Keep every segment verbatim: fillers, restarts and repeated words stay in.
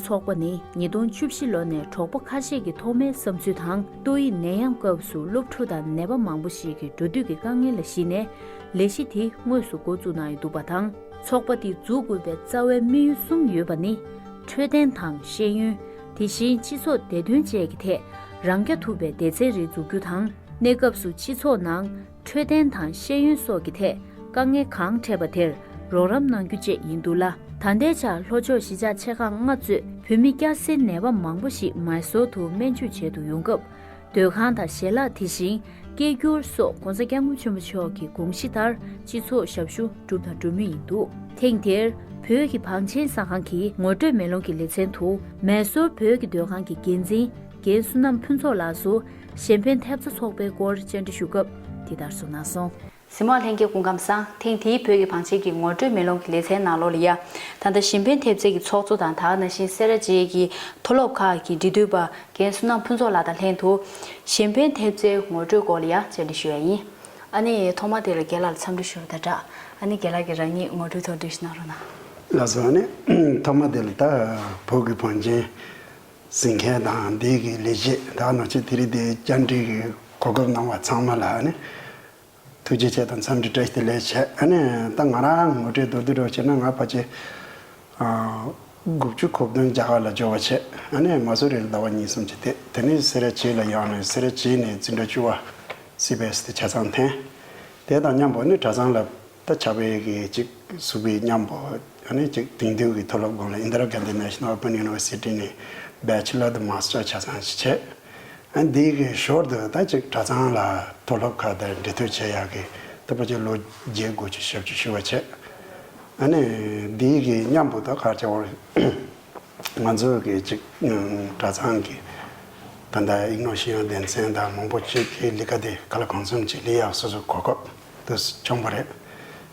ཚོགས་པ་ནི་ཉིས་སྟོང་བཅུ་བཞི་ལོ་ནས་གྲོགས་པོ་ཁ་ཤས་ཀྱི་ཐོག་མའི་བསམ་ཚུལ་དང་། ཏོག་དབྱིབས་ནད་ཡམས་སྐབས་སུ་སློབ་ཕྲུག་དང་ནད་པ་མང་པོ་ཞིག་གི་འགྲོ་སྡོད་ཀྱི་དཀའ་ངལ་ལ་གཞིགས་ནས་ལས་གཞི་དེ་དངོས་སུ་འགོ་བཙུགས་གནང་ཡོད་འདུག་པ་དང་། ཚོགས་པ་འདི་འཛུགས་དགོས་པའི་རྩ་བའི་དམིགས་ཡུལ་གསུམ་ཡོད་པ་ནི། འཕྲོད་བསྟེན་དང་ཤེས་ཡོན། དེ་བཞིན་སྤྱི་ཚོགས་བདེ་དོན་བཅས་ཀྱི་ཐད་རང་རྐྱ་ཐུབ་པའི་སྡེ་ཚན་རེ་འཛུགས་རྒྱུ་དང་། གནས་སྐབས་སུ་སྤྱི་ཚོགས་ནང་འཕྲོད་བསྟེན་དང་ཤེས་ཡོན་སོགས་ཀྱི་ཐད་དཀའ་ངལ་གང་འཕྲད་པ་དེར་རོགས་རམ་གནང་རྒྱུ་བཅས་ཡིན་འདུག་ལ། ད་ལྟའི་ཆར་ལྷོ་ཕྱོགས་གཞིས་ཆགས་ཆེ་ཁག་ལྔ་གཙོས་བོད་མི་སྐྱ་སེར་ནད་པ་མང་པོ་ཞིག་མའི་སོར་དུ་སྨན་བཅོས་བྱེད་དུ་ཡོང་སྐབས། སྡོད་ཁང་དང་ཞལ་ལག་དེ་བཞིན་སྐད་སྒྱུར་སོགས་༸གོང་ས་༸སྐྱབས་མགོན་ཆེན་པོ་མཆོག་གི་དགོངས་གཞི་ལྟར་སྤྱི་ཚོགས་ཞབས་ཞུ་བསྒྲུབས་དང་སྒྲུབ་མུས་ཡིན་འདུག་ཐེངས་དེར་བོད་ཀྱི་བང་ཆེན་གསར་ཁང་གི་ངོ་སྤྲོད་མེ་ལོང་གི་ལེ་ཚན་དུ་མའི་སོར་བོད་ཀྱི་སྡོད་ཁང་གི་འགན་འཛིན་རྒན་བསོད་ནམས་ཕུན་ཚོགས་ལགས་སུ་གཞན་ཕན་ཐེབས་རྩ་ཚོགས་པའི་སྐོར་བཅར་འདྲི་ཞུ་སྐབས་དེ་ལྟར་གསུངས་གནང་སོང་། གཟིགས་མོ་བ་ལྷན་རྒྱས་སྐུ་ཁམས་བཟང་། ཐེངས་འདིའི་བོད་ཀྱི་བང་ཆེན་གྱི་ངོ་སྤྲོད་མེ་ལོང་གི་ལེ་ཚན་ནང་ལོགས་ལ་ཡ། ད་ལྟ་གཞན་ཕན་ཐེབས་རྩའི་གི་ཚོགས་གཙོ་དང་། ད་ག་ནང་བཞིན་སེ་ར་བྱེས་ཀྱི་མཐོ་སློབ་ཁག་གི་འབྲེལ་མཐུད་པ་རྒན་བསོད་ནམས་ཕུན་ཚོགས་ལགས་དང་ལྷན་དུ། གཞན་ཕན་ཐེབས་རྩའི་ངོ་སྤྲོད་སྐོར་ལ་ཡ་བཅར་འདྲི་ཞུ་ཡ་ཡིན། ཨ་ནི་ཐོག་མ་དེ་ལ་རྒན་ལགས་ལ་འཚམས་འདྲི་ཞུ་བ་དང་སྦྲགས། ཨ་ནི་རྒན་ལགས་ཀྱིས་རང་ཉིད་ངོ་སྤྲོད་ཐོག་འདྲི་ཞུ་གནང་རོགས་གནང་། ལགས་སོ། ཨ་ནི་ཐོག་མ་དེ་ལ་ད་བོད་ཀྱི་བང་ཆེན་གཟིགས་མཁན་དང་འདི་གི་ལས་བྱེད་ད་ག་ནང་བཞིན་དེ་རིང་འདིར་བཅར་འདྲི་གི་གོ་སྐབས་གནང་བ་ཚང་མ་ལ་ཨ་ནི། ཐུགས་རྗེ་ཆེ་དང་འཚམས་འདྲི་བཀྲ་ཤིས་བདེ་ལེགས་བྱས། ཨ་ནི་ད་ང་རང་ངོ་སྤྲོད་མདོར་བསྡུས་འདྲ་བོ་བྱས་ན། ང་ཕལ་ཆེར་ཨ་དགུ་བཅུ་གོ་བདུན་རྒྱ་གར་ལ་འབྱོར་བ་བྱས། ཨ་ནི་མ་སུ་རི་ལ་ཟླ་བ་གཉིས་གསུམ་ཅིག་བསྡད། དེ་ནས་སེ་ར་བྱེས་ལ་ཡོང་ནས་སེ་ར་བྱེས་ནས་འཛིན་གྲྭ་བཅུ་པ་སི་བི་ཨེ་སི་དེ་ཆ་ཚང་འཐེན། དེ་དང་མཉམ་པོ་ནི་གྲྭ་ཚང་ལ་ད་བྱ་བའི་གི་ཅིག་ཟུར་པའི་མཉམ་པོ། ཨ་ནི་ཅིག་དེང་དུས་ཀྱི་མཐོ་སློབ་སྒང་ལ་ཨིན་དི་ར་གན་དྷི་ནེ་ཤ་ནལ་ཨོ་པན་ཡུ་ནི་ཝར་སི་ཊི་ནས་བེ་ཆི་ལར་དང་མཱ་སི་ཊར་ཆ་ཚང་ཞིག་བྱས། ཨ་འདི་གི་ཞོར་དུ་ད་ཅིག་གྲྭ་ཚང་ལ་མཐོ་སློབ་ཁག་དང་འབྲེལ་མཐུད་བྱེད་ཡག་གི་ད་ཕལ་ཆེར་ལོ་བརྒྱད་དགུ་ཅིག་ཞབས་ཞུ་ཞུ་བ་བྱས། ཨ་ནི་འདི་གི་མཉམ་པོ་ད་ག་རེ་ཟེར་དགོས་རེད། ང་ཚོ་གི་ཅིག་གྲྭ་ཚང་གི་ད་ལྟ་ཨིག་ནོར་ཤེས་ཡོན་སྡེ་ཚན་དང་མང་པོ་ཅིག་གི་ལས་ཀ་དེ་ག་ལ་གང་འཚམ་ཅིག་ལས་ཡག་སོ་སོ་གོ་སྐབས་དེ་བྱུང་བ་རེད།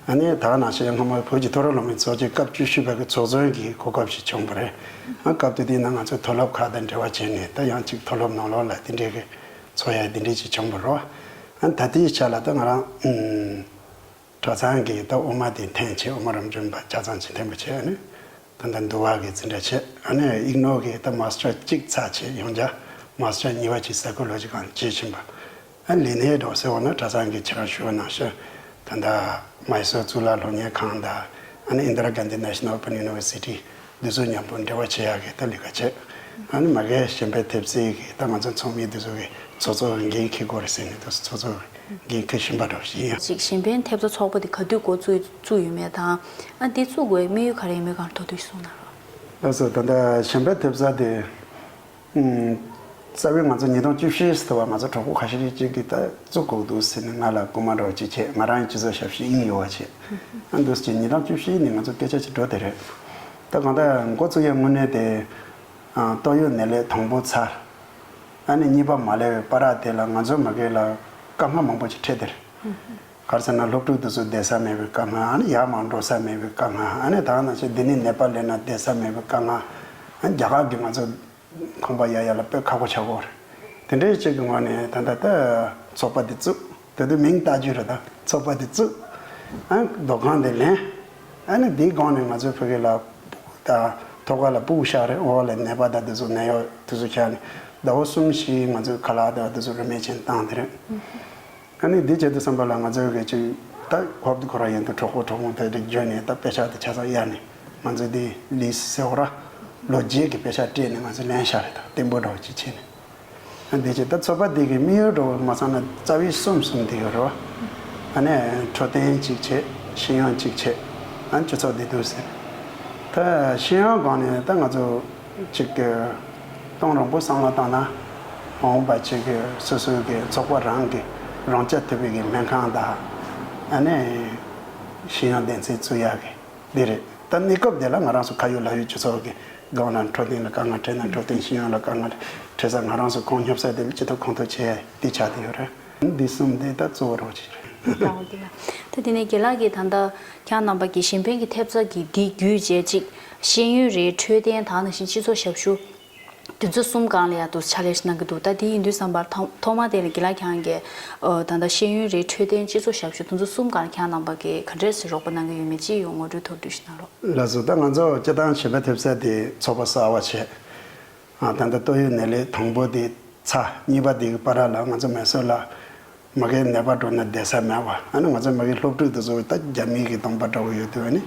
ཨ་ནི་ད་ག་ནང་བཞིན་སྔོན་མ་བོད་ཀྱི་མཐོ་རིམ་སློབ་མའི་ཚོགས་ཆེན་སྐབས་བཅུ་བཞི་པ་གི་ཚོགས་གཙོའི་གི་གོ་སྐབས་ཤིག་བྱུང་བ་རེད། ཨ་སྐབས་དེ་དུས་ན་ང་ཚོ་མཐོ་སློབ་ཁག་དང་འབྲེལ་བ་བྱས་ནས་ད་ཡང་ཅིག་མཐོ་སློབ་ནང་ལོགས་ལ་དེ་འདྲའི་གི་ཚོགས་ཡ་དེ་འདྲའི་ཅིག་བྱུང་བ་རེད། ཨ་ནི་ད་ལྟའི་ཆ་ལ་ད་ང་རང་ཨུམ་གྲྭ་ཚང་གི་ད་དབུ་མ་དེ་འཐེན་བྱས། དབུ་མ་རབ་འབྱམས་པ་ཆ་ཚང་ཅིག་འཐེན་པ་བྱས། ཨ་ནི་ད་ལྟ་འདུལ་བ་གི་འཛིན་གྲྭ་བྱས། ཨ་ནི་ཨིག་ནོར་གི་ད་མཱ་སི་ཊར་གཅིག་ཚར་བྱས། ཡང་བསྐྱར་མཱ་སི་ཊར་གཉིས་པ་ཅིག་སའི་ཀོ་ལོ་ཇི་སྒང་བྱེད་བཞིན་པ། ཨ་ལས་སྣེ་འདྲ་བོ་ཟེར་བ་ན་གྲྭ་ཚང་གི་ཁྱེད་རང་ཞུ་བ་ནང་བཞིན་ད་ལྟ་མའི་སོར་གཙུག་ལག་སློབ་གཉེར་ཁང་དང་། ཨ་ནི་ཨིན་དི་ར་གན་དྷི་ནེ་ཤ་ནལ་ཨོ་པན་ཡུ་ནི་ཝར་སི་ཊི་འདི་ཚོ་མཉམ་པོ་འབྲེལ་བ་བྱེད་ཡག་གི་ད་ལས་ཀ་བྱེད། ཨ་ནི་མ་གིར་གཞན་ཕན་ཐེབས་རྩའི་གི་ད་ང་ཚོ་ཚོགས་མི་འདི་ཚོ་གི་ཚོགས་གཙོ་གི་འགན་འཁྱེར་དགོས་རེད་ཟེར་ནས་ད་ཚོགས་གཙོ་གི་འགན་འཁྱེར་བཞིན་པ་འདྲ་བོ་ཞིག་ཡིན། ཅིག་གཞན་ཕན་ཐེབས་རྩ་ཚོགས་པ་འདི་ག་དུས་འགོ་བཙུགས་བཙུགས་ཡོད་མེད་དང་། ཨ་འདི་བཙུགས་དགོས་དམིགས་ཡུལ་ག་རེ་ཡིན་མིན་སྒང་ལ་མདོར་བསྡུས་གསུངས་གནང་རོགས། ལགས་སོ། ད་ལྟ་གཞན་ཕན་ཐེབས་རྩ་དེ། ཨུམ། རྩ་བའི་ང་ཚོ་ཉིས་སྟོང་བཅུ་བཞི་ཟེར་བ་ང་ཚོ་གྲོགས་པོ་ཁ་ཤས་ཅིག་གིས་ད་བཙུགས་དགོས་འདུག་ཟེར་ནས་ང་ལ་སྐུལ་མ་འདྲ་བོ་ཅིག་བྱས། ང་རང་ཡང་སྤྱི་ཚོགས་ཞབས་ཞུ་ཨིན་ཡོད་པ་བྱས། ཨ་འདུག་སེ་ཉིས་སྟོང་བཅུ་བཞི་ནས་ང་ཚོ་སྐད་ཆ་ཅིག་འགྲོ་བསྡད་རེད། ད་གང་ལྟར་འགོ་བཙུགས་ཡའི་དངོས་གནས་དེ། ཨ་ཏོག་དབྱིབས་ནད་ལས་དང་པོ་ཚར། ཨ་ནི་གཉིས་པ་མ་སླེབས་པའི་བར་དེ་ལ་ང་ཚོ་མ་གིར་ལ་དཀའ་ངལ་མང་པོ་ཅིག་འཕྲད་བསྡད་རེད། ག་རེ་ཟེར་ན་སློབ་ཕྲུག་དེ་ཚོ་བསྡད་ས་མེད་པའི་དཀའ་ངལ། ཨ་ནི་ཡར་མར་འགྲོ་ས་མེད་པའི་དཀའ་ངལ། ཨ་ནི་ད་ག་ནང་བཞིན་འདི་ནས་ནད་པ་སླེབས་ན་བསྡད་ས་མེད་པའི་དཀའ་ངལ། ཨ་ནི་རྒྱ་གར་གྱི་ང་ཚོ་ཁང་པ་གཡར་ཡ་ལ་དཔེ་ཁག་པོ་ཆགས་ཀྱི་ཡོད་རེད། དེ་འདྲའི་ཅིག་གི་ངོས་ནས་ད་ལྟ་ད་ཚོགས་པ་འདི་བཙུགས། དེ་དུས་མིང་བཏགས་རྒྱུ་རེད། ད་ཚོགས་པ་འདི་བཙུགས། ཨ་སྡོད་ཁང་འདི་ལེན། ཨ་ནི་འདིའི་སྒང་ནས་ང་ཚོའི་ཕ་གི་ལ་ད་ཐོག་ཁ་ལ་ཕྲུ་གུ་ཤག་རེད། འོག་ལ་ནད་པ་དང་དེ་ཚོ་ནད་གཡོག་དེ་ཚོ་ཤག་ནས་ཟླ་བ་གསུམ་བཞི་ང་ཚོས་ཁ་ལག་དང་དེ་ཚོ་རིན་མེད་ཅན་བཏང་དེ་རེད། ཨ་ནི་འདི་བྱེད་དུས་ཙམ་པ་ལ་ང་ཚོའི་གི་ཅིག་ད་ཧོབ་དེ་ཁོ་རང་ཡིན་དུས་གྲོགས་པོ་གྲོགས་མོ་དེ་རིགས་བརྗོད་ནས་ད་པེ་ཤག་དེ་ཆ་ཚང་གཡར་ནས་ང་ཚོས་འདི་ལིས་ཟེར་བ་ར་ལོ་བརྒྱད་ཀྱི་པེ་ཤག་སྤྲད་ནས་ང་ཚོས་ལེན་བཞག་རེད། ད་བརྟན་པོ་འདྲ་བོ་ཅིག་བྱས་ནས། ཨ་འདི་བྱེད་ད་ཚོགས་པ་འདི་གི་དམིགས་ཡུལ་འདྲ་བོ་མ་ཚང་ན་རྩ་བའི་གསུམ་གསུམ་འདི་ཡོད་རེད་བ། ཨ་ནི་འཕྲོད་བསྟེན་ཅིག་བྱེད། ཤེས་ཡོན་ཅིག་བྱེད། ཨ་སྤྱི་ཚོགས་བདེ་སྡུག་ཟེར། ད་ཤེས་ཡོན་སྒང་ནས་ད་ང་ཚོ་ཅིག་གི་གཏོང་རིང་པོ་བསམ་བློ་བཏང་ན། མ་འོངས་པ་ཅིག་གི་སོ་སོའི་གི་ཚོགས་པ་རང་གི་རང་རྐྱ་ཐུབ་པའི་གི་སྨན་ཁང་དང་། ཨ་ནི་ཤེས་ཡོན་སྡེ་ཚན་བཙུགས་ཡག་གི་འདི་རེད། ད་གནས་སྐབས་དེ་ལ་ང་རང་ཚོ་ཁ་ཡོད་ལག་ཡོད་སྤྱི་ཚོགས་ཀྱི་སྒང་ལ་འཕྲོད་བསྟེན་ལ་དཀའ་ངལ་འཕྲད་ན་འཕྲོད་བསྟེན། ཤེས་ཡོན་ལ་དཀའ་ངལ་འཕྲད་ས་ང་རང་ཚོ་ཁོང་སྙོབ་ས་དེ་ལ་ཅི་ཐུབ་གང་ཐུབ་བྱས་འདི་ཆགས་བསྡད་ཡོད་རེད། འདི་གསུམ་འདི་ད་གཙོ་བོ་རང་ཅིག་རེད། ད་དེ་ནས་རྒན་ལགས་ཀྱིས་ད་ལྟ་ཁྱེད་རྣམ་པ་གི་གཞན་ཕན་གྱི་ཐེབས་རྩ་གི་འདི་བརྒྱུད་བྱས་ཅིག་ཤེས་ཡོན་རེད། འཕྲོད་བསྟེན་དང་ནང་བཞིན་སྤྱི་ཚོགས་ཞབས་ཞུ། དེ་ཚོ་གསུམ་སྒང་ལ་ཡང་དུ་ཕྱག་ལས་ཤིག་གནང་གི་འདུག་ད་དེ་ཡིན་དུས་ཙམ་པར་ཐོག་ཐོག་མ་དེ་ལ་དགེ་ལགས་ཁྱེད་རང་གིས་ཨ་ད་ལྟ་ཤེས་ཡོན་རེད། འཕྲོད་བསྟེན། སྤྱི་ཚོགས་ཞབས་ཞུ། དེ་ཚོ་གསུམ་སྒང་ལ་ཁྱེད་རང་རྣམ་པ་གིས་ག་འདྲས་སེ་རོགས་པ་གནང་གི་ཡོད་མེད་ཅི་ཡོད་ངོ་སྤྲོད་ཐུང་ཐུང་ཞིག་གནང་རོགས། ལགས་སོ། ད་ང་ཚོ་སྤྱིར་བཏང་བྱེད་པ་ཐེབས་ས་དེ་ཚོགས་པ་གསར་བ་བྱས། ཨ་ད་ལྟ་ཏོག་དབྱིབས་ནད་ལས་དང་པོ་དེ་ཚར། གཉིས་པ་དེ་གི་བར་ལ་ང་ཚོ་མེ་སོར་ལ་མ་གིའི་ནད་པ་འགྲོ་ན་བསྡད་ས་མེད་པ། ཨ་ནི་ང་ཚོ་མ་གིའི་སློབ་ཕྲུག་དེ་ཚོ་ད་རྒྱ་མི་གི་གདོང་པ་འདྲ་བོ་ཡོད་དུས། ཨ་ནི་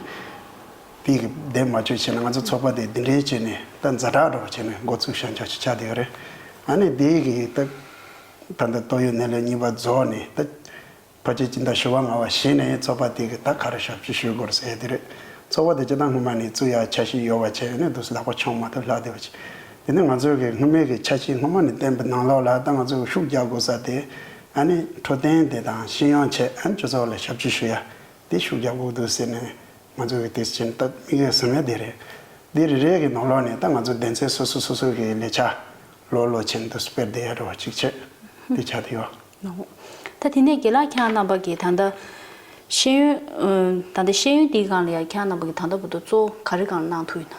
དེ་གི་བསྡད་མ་བཅུག་བྱས་ནས་ང་ཚོ་ཚོགས་པ་དེ་འདི་འདྲའི་བྱས་ནས་ད་ཛ་དྲག་འདྲ་བོ་བྱས་ནས་འགོ་བཙུགས་བཞག་ཆོག་ཆགས་བསྡད་ཡོད་རེད། ཨ་ནི་དེ་གི་ད་ད་ལྟ་ཏོག་དབྱིབས་ནད་ལས་གཉིས་པ་རྫོགས་ནས་ད་ཕལ་ཆེར་སྤྱི་ཟླ་བཞི་པ་ལྔ་པ་གཞི་ནས་ཚོགས་པ་དེ་གི་ད་ག་རེ་ཞབས་ཕྱི་ཞུ་དགོས་ཟེར་དེ་རེད། ཚོགས་པ་དེ་སྤྱིར་བཏང་སྔོན་མ་ནས་བཙུགས་ཡག་འཆར་གཞི་ཡོད་པ་བྱས་ནས་འདུག་ལག་པ་མཆོང་མ་ཐུབ་ལྷག་བསྡད་པ་བྱས། དེ་ནས་ང་ཚོའི་གི་སྔོན་མའི་གི་འཆར་གཞི་སྔོན་མ་ནས་བཏིང་པའི་ནང་ལོགས་ལ་ད་ང་ཚོས་ཤུགས་རྒྱག་དགོས་ས་དེ་ཨ་ནི་འཕྲོད་བསྟེན་དེ་དང་ཤེས་ཡོན་བྱས། ཨ་ནི་སྤྱི་ཚོགས་ལ་ཞབས་ཕྱི་ཞུ་ཡག་དེ་ཤུགས་རྒྱག་དགོས་འདུག་ཟེར་ནས་ང་ཚོའི་གི་དེ་བཞིན་ད་དམིགས་ཡུལ་ཟིན་ཡག་དེ་རེད། དེ་རེ་རེ་གི་ནང་ལོགས་ནས་ད་ང་ཚོ་སྡེ་ཚན་སོ་སོ་སོ་སོའི་གི་ལས་འཆར་ལོ་ལོ་ཆེན་དུ་སྤེལ་བསྡད་ཡག་འདྲ་བ་ཅིག་བྱས་དེ་ཆགས་བསྡད་ཡོད། ནོ། ད་དེ་ནས་དགེ་ལགས་ཁྱེད་རྣམ་པ་གིས་ད་ལྟ་ཤེས་ཡོན་ཨ་ད་ལྟ་ཤེས་ཡོན་དེའི་སྒང་ལ་ཡང་ཁྱེད་རྣམ་པ་གིས་ད་ལྟ་བར་དུ་གཙོ་བོ་ག་རེ་སྒང་ལ་གནང་ཐུབ་ཡོད་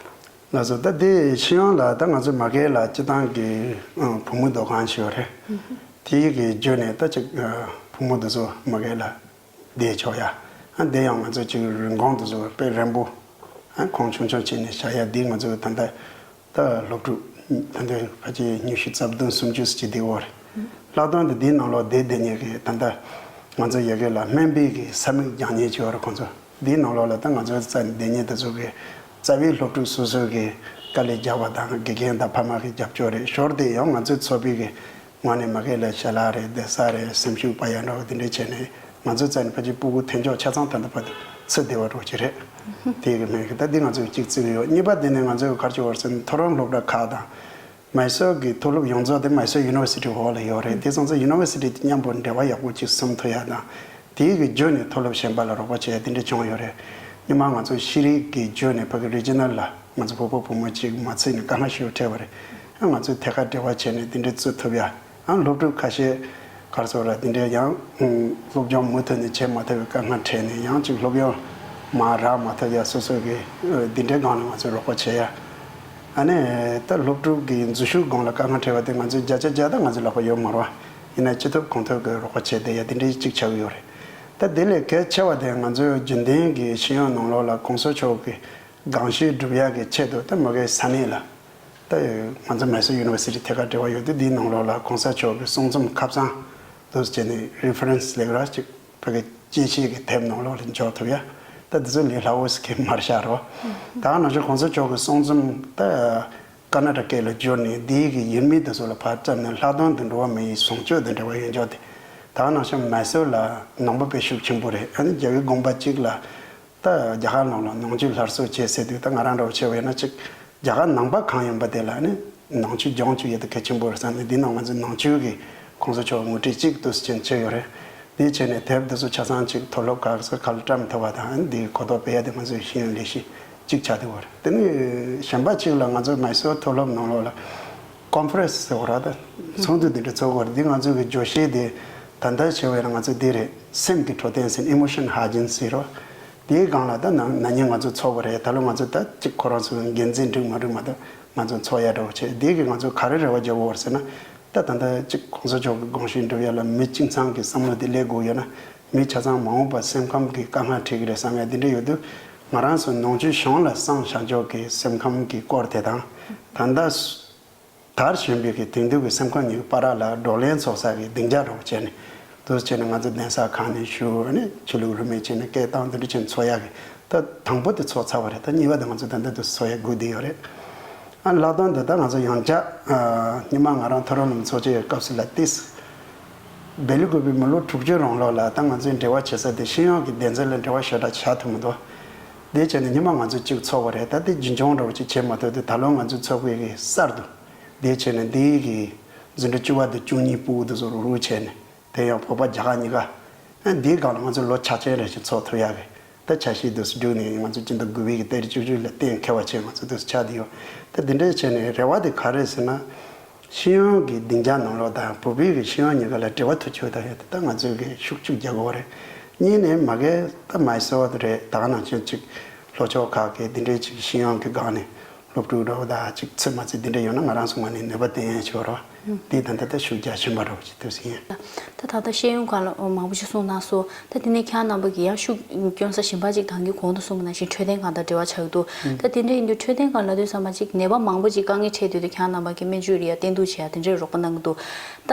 ན་ལགས། ལགས་སོ། ད་དེ་ཤེས་ཡོན་ལ་ད་ང་ཚོ་མ་གི་ལ་སྤྱིར་བཏང་གི་ཨ་བུ་མོ་སྡོད་ཁང་ཞིག་ཡོད་རེད། དེའི་གི་བརྒྱུད་ནས་ད་ཅིག་ཨ་བུ་མོ་དེ་ཚོ་མ་གི་ལ་བསྡད་ཆོག་ཡ། ཨ་དེ་ཡང་ང་ཚོ་ཅིག་རིན་གོང་དེ་ཚོ་དཔེ་རན་པོ། ཨ་ཁོང་ཆུང་ཆུང་བྱས་ནས་བཞག་ཡ་འདི་ང་ཚོ་ད་ལྟ་ད་སློབ་ཕྲུག་ད་ལྟ་ཕལ་ཆེར་ཉི་ཤུ་རྩ་བདུན་སུམ་ཅུ་ཙམ་ཅིག་བསྡད་ཡོད་རེད། ལྷག་དོན་དུ་འདིའི་ནང་ལོགས་བསྡད་བསྡད་མཁན་གྱི་ད་ལྟ་ང་ཚོ་ཡ་གི་ལ་སྨན་པའི་གི་ས་མིག་རྒྱག་མཁན་ཅིག་ཡོད་རེད། ཁོང་ཚོ་འདིའི་ནང་ལོགས་ལ་ད་ང་ཚོའི་རྩ་ནས་བསྡད་མཁན་དེ་ཚོ་གི་རྩ་བའི་སློབ་ཕྲུག་སོ་སོ་གི་དཀའ་ལས་རྒྱག་པ་དང་། དགེ་རྒན་དང་ཕ་མ་གི་རྒྱབ་སྐྱོར་རེད། ཞོར་དེ་ཡང་ང་ཚོའི་ཚོགས་པའི་གི་ངོས་ནས་མ་གི་ལ་ཞལ་ལག་རེད། བསྡད་ས་རེད། སེམས་ཤུགས་སྤར་ཡ་འདྲ་བོ་དེ་འདྲས་བྱས་ནས་ང་ཚོའི་རྩ་ནས་ཕལ་ཆེར་སྤུ་གུ་ཐེངས་ཆོག་ཆ་ཚང་ད་ལྟ་བར་དུ་ཚུད་བསྡད་པ་འདྲ་བོ་ཅིག་རེད། དེ་གི་སྨན་གི་ད་འདི་ང་ཚོས་གཅིག་བརྩི་གི་ཡོད། གཉིས་པ་དེ་ནས་ང་ཚོས་ག་རེ་བྱེད་དགོས་ཟེར་ན། མཐོ་རིམ་སློབ་གྲྭ་ཁག་དང་མའི་སོར་གི་མཐོ་སློབ་ཡོངས་རྫོགས་དེ་མའི་སོར་ཡུ་ནི་ཝར་སི་ཊི་འོག་ལ་ཡོད་རེད། དེ་སོང་ཙང་ཡུ་ནི་ཝར་སི་ཊི་དེ་མཉམ་པོ་འབྲེལ་བ་ཡག་པོ་ཅིག་བཟུང་ཐུབ་ཡ་དང་། དེའི་གི་བརྒྱུད་ནས་མཐོ་སློབ་གཞན་པ་ལ་རོགས་པ་བྱེད་ཡ་དེ་འདྲ་བྱུང་ཡོད་རེད། སྔོན་མ་ང་ཚོ་ཤེས་རིག་གི་བརྒྱུད་ནས་ཕ་གི་རི་ཇི་ནལ་ལ་ང་ཚོ་བོད་པ་བུ་མོ་གཅིག་མ་ཚད་ནས་དཀའ་ངལ་ཞེ་པོ་འཕྲད་པ་རེད། ཨ་ང་ཚོས་ཐད་ཀར་འབྲེལ་བ་བྱས་ནས་དེ་འདྲ་བཙུགས་ཐུབ་ཡ། ཨ་སློབ་ཕྲུག་ཁ་ཤས་ག་རེ་ཟེར་དགོས་རེད། དེ་འདྲའི་ཡང་སློབ་སྦྱོང་མུ་མཐུད་ནས་བྱེད་མ་ཐུབ་པའི་དཀའ་ངལ་འཕྲད་ནས་ཡང་ཅིག་སློབ་ཡོན་མར་རག་མ་ཐུབ་ཡ། སོ་སོ་གི་འདི་འདྲའི་སྒང་ལ་ང་ཚོས་རོགས་པ་བྱེད་ཡ། ཨ་ནི་ད་སློབ་ཕྲུག་གི་འཛུལ་ཞུགས་སྒང་ལ་དཀའ་ངལ་འཕྲད་པ་དེ་ང་ཚོས་བརྒྱ་ཆ་བརྒྱ་ད་ང་ཚོའི་ལག་པ་ཡོད་མ་རེད་པ། ཡིན་ན་ཅི་ཐུབ་གང་ཐུབ་ཀྱི་རོགས་པ་བྱས་བསྡད་ཡ་དེ་འདྲའི་གཅིག་ཆགས་ཀྱི་ཡོད་རེད། ད་དེ་ལས་གལ་ཆེ་བ་དེ་ང་ཚོའི་རྒྱུན་ལྡན་གྱི་ཤེས་ཡོན་ནང་ལོགས་ལ་གོང་ས་མཆོག་གི་དགོངས་གཞི་སྒྲུབ་ཡག་གི་ཆེད་དུ་ད་མ་གིའི་ས་གནས་ལ། ད་ང་ཚོ་མའི་སོར་ཡུ་ནི་ཝར་སི་ཊི་ཐད་ཀར་འབྲེལ་བ་ཡོད་དུས་འདིའི་ནང་ལོགས་ལ་གོང་ས་མཆོག་གི་གསུང་རྩོམ་ཁ་བྱང་དུ་བྱས་ནས་རི་ཕ་རན་སི་ལབ་ར་ཅིག་ཕ་གི་དཔྱད་ཤེས་ཀྱི་དེབ་ནང་ལོགས་ལ་འཇོག་ཐུབ་ཡ། ད་འདི་ཚོ་ལས་སླ་བོ་ཞིག་གི་མ་རེད་ཤག་རོ། ད་ག་ནང་བཞིན་གོང་ས་མཆོག་གི་གསུང་རྩོམ་ད་ཀ་ན་ཊ་ཀ་ལ་བསྒྱུར་ནས་འདིའི་གི་ཡུལ་མི་དེ་ཚོ་ལ་ཕར་བརྩམས་ནས་ལྷག་དོན་དུ་འགྲོ་བ་མི་ཡི་བཟང་སྤྱོད་དང་འབྲེལ་བ་ཡོད་འཇོག་དེ། ད་ག་ནང་བཞིན་མའི་སོར་ལ་ནང་པ་དཔེ་ཤུགས་ཆེན་པོ་རེད། ཨ་ནི་རྒྱལ་བའི་དགོངས་པ་གཅིག་ལ། ད་རྒྱ་གར་ནང་ལ་ནང་ཆོས་སླར་གསོ་བྱེད་ཟེར་དུས་ད་ང་རང་འདྲ་བོ་བྱས་པ་ཡིན་ན་ཅིག་རྒྱ་གར་ནང་པ་གང་ཡིན་པ་དེ་ལ་ནི་ནང་ཆོས་སྦྱོང་བཅུག་ཡ་དེ་གལ་ཆེན་པོ་རེད་བསམ་ནས། འདི་ནང་ང་ཚོས་ནང་ཆོས་ཀྱི་གོང་ས་མཆོག་ངོ་སྤྲོད་གཅིག་ཏུ་ཕྱིན་བྱས་ཡོད་རེད། དེ་བྱས་ནས་དེབ་འདི་ཚོ་ཆ་ཚང་ཅིག་མཐོ་སློབ་ཁག་སོགས་ཁག་ལ་བཀྲམ་ཐུབ་པ་དང་། འདི་གོ་རྟོགས་སྤེལ་ཡ་དེ་ང་ཚོའི་ཤེས་ཡོན་ལས་གཞི་གཅིག་ཆགས་བསྡད་ཡོད་རེད། དེ་ནས་གཞན་པ་གཅིག་ལ་ང་ཚོ་མའི་སོར་མཐོ་སློབ་ནང་ལོགས་ལ་ཀོན་ཕ་རེན་སི་ཟེར་བ་ར། ད་ཚོགས་འདུ་འདི་འདྲ་ཚོགས་དགོས་རེད། འདི་ང་ཚོའི་གི་བརྗོད་གཞི་དེ་ད་ལྟ་བྱས་པ་ཡིན་ན་ང་ཚོ་འདི་རེད། སེམས་ཀྱི་འཕྲོད་བསྟེན་ཟེར། ཨི་མོ་ཤན་ཧའི་ཇིན་ཟེར་རོ། དེའི་སྒང་ལ་ད་ན་ན་ནིང་ང་ཚོ་ཚོགས་པ་རེད། ད་ལོ་ང་ཚོ་ད་ཅིག་ཁོ་རང་ཚོའི་འགན་འཛིན་འགྲིག་མ་འགྲིག་མ་གཏོགས་ང་ཚོ་ཚོགས་ཡ་འདྲ་བོ་བྱས། དེ་གི་ང་ཚོ་ག་རེ་རེ་བ་རྒྱག་དགོས་རེད་ཟེར་ན། ད་ད་ལྟ་ཅིག་གོང་ས་མཆོག་གི་དགོངས་གཞི་འགྲུབ་ཡ་ལ་མི་གཅིག་ཚང་གི་བསམ་བློ་དེ་སླེབས་དགོས་ཡོད་ན། མི་ཆ་ཚང་མ་འོངས་པ་སེམས་ཁམས་ཀྱི་དཀའ་ངལ་འཕྲད་ཀྱི་རེད་བསམ་ཡ་དེ་འདྲ་ཡོད་དུས། ང་རང་ཚོ་ནང་ཆོས་གཞུང་ལ་བསམ་བཞག་ཕྱོགས་ཀྱི་སེམས་ཁམས་ཀྱི་སྐོར་དེ་དང་། ད་ལྟ་དར་བཞིན་པའི་གི་དེང་དུས་ཀྱི་སེམས་ཁམས་གཉིས་ཀྱི་བར་ལ་བགྲོ་གླེང་ཚོགས་ས་གི་སྡིངས་ཆ་འདྲ་བོ་བྱས་ནས། འདུག་བྱས་ནས་ང་ཚོ་གདན་ས་ཁག་ནས་ཞུ་ནས་ཆོས་ལུགས་རིས་མེད་བྱས་ནས་སྐད་བཏང་། དེ་འདྲ་བྱས་ནས་ཚོགས་ཡག་གི་ད་དང་པོ་དེ་ཚོགས་ཚར་བ་རེད། ད་གཉིས་པ་དེ་ང་ཚོ་ད་ལྟ་དུ་ཚོགས་ཡག་སྒུག་བསྡད་ཡོད་རེད། ཨ་ལྷག་དོན་དུ་ད་ང་ཚོ་ཡང་བསྐྱར་ཨ་སྔོན་མ་ང་རང་མཐོ་རིམ་སློབ་ཚོགས་ཆེན་གྱི་སྐབས་སུ་ལ་ཏིས་སྦེལ་ཀོབ་པའི་མི་ལོ་དྲུག་ཅུ་རིང་ལོགས་ལ་ད་ང་ཚོའི་འབྲེལ་བ་བྱེད་ས་དེ་ཤེས་ཡོན་གྱི་སྡེ་ཚན་ལ་འབྲེལ་བ་ཞེ་དྲག་བྱ་ཐུབ་མི་འདུག་དེ་བྱས་ནས་སྔོན་མ་ང་ཚོ་གཅིག་ཚོགས་པ་རེད། ད་དེ་རྒྱུན་འཁྱོངས་འདྲ་བོ་ཅིག་བྱེད་མ་ཐུབ་དུས། ད་ལོ་ང་ཚོའི་ཚོགས་པའི་གི་གསར་དུ་དེ་བྱས་ནས་འདིའི་གི་འཛིན་གྲྭ་བཅུ་པ་དང་བཅུ་གཉིས་སྤུ་གུ་དེ་ཚོ་རུག་རུག་བྱས་ནས། དེ་ཡང་བོད་པ་རྒྱ་གར་གཉིས་ཀ། ཨ་འདིའི་སྒང་ལ་ང་ཚོ་ལོ་འཆར་ཅན་རེ་ཞིག་ཚོགས་ཐུབ་ཡག་གི་ད་འཆར་གཞི་དེ་ཚོ་བསྒྲིགས་ནས་ང་ཚོ་སྤྱི་ཟླ་དགུ་པའི་གི་ཏ་རིག་བཅུ་གཅིག་ལ་གཏན་འཁེལ་བ་བྱས། ང་ཚོ་དེ་ཚོ་ཆགས་བསྡད་ཡོད། ད་འདི་འདྲ་བྱས་ནས་རེ་བ་དེ་ག་རེ་ཟེར་ན། ཤེས་ཡོན་གྱི་སྡིངས་ཆ་ནང་ལོགས་དང་བོད་པའི་གི་ཤེས་ཡོན་གཉིས་ཀ་ལ་འབྲེལ་བ་མཐུད་ཆོག་ད་ཡོད། ད་ང་ཚོའི་གི་ཤུགས་ཆུ་རྒྱག་དགོས་རེད། གཉིས་ནས་མ་གི་ད་མའི་སོར་རེད། ད་ག་ནང་བཞིན་ཅིག་ལྷོ་ཕྱོགས་ཁག་གི་འདི་འདྲའི་ཅིག་ཤེས་ཡོན་གྱི་སྒང་ནས། སློབ་ཕྲུག་འདྲ་བོ་དང་ཅིག་ཚོད་མ་ཚོད་འདི་འདྲ་ཡོད་ན་ང་རང་ཚོ་ངོས་ནས་ནུས་པ་བཏོན་ཡས་བྱེད་རོགས། དེ་ད་ལྟ་ད་ཤུགས་རྒྱག་བཞིན་པ་འདྲ་བོ་ཅིག་འདུག་ཟེར་ཡིན། ད་ད་ལྟ་ཤེས་ཡོན་སྒང་ལ་མང་པོ་ཞིག་གསུངས་གནང་སོང་། ད་དེ་ནས་ཁྱེད་རྣམ་པ་གིས་ཡང་ཤུགས་སྐྱོན་ས་གཞན་པ་ཅིག་ད་གིན་གོང་དུ་གསུངས་པ་ནང་བཞིན་འཕྲོད་བསྟེན་སྒང་དང་འབྲེལ་བ་ཆགས་ཀྱི་འདུག་ད་དེ་འདྲ་ཡིན་དུས་འཕྲོད་བསྟེན་སྒང་ལབ་དུས་ཙམ་པ་ཅིག་ནད་པ་མང་པོ་ཅིག་དཀའ་ངལ་འཕྲད་དུས་དེ་ཁྱེད་རྣམ་པ་གིས་སྨན་བཅོས་རེད་ཡ་བསྟེན་གཏུག་བྱེད་ཡ་དེ་འདྲའི་རོགས་པ་གནང་གི་འདུག་ད་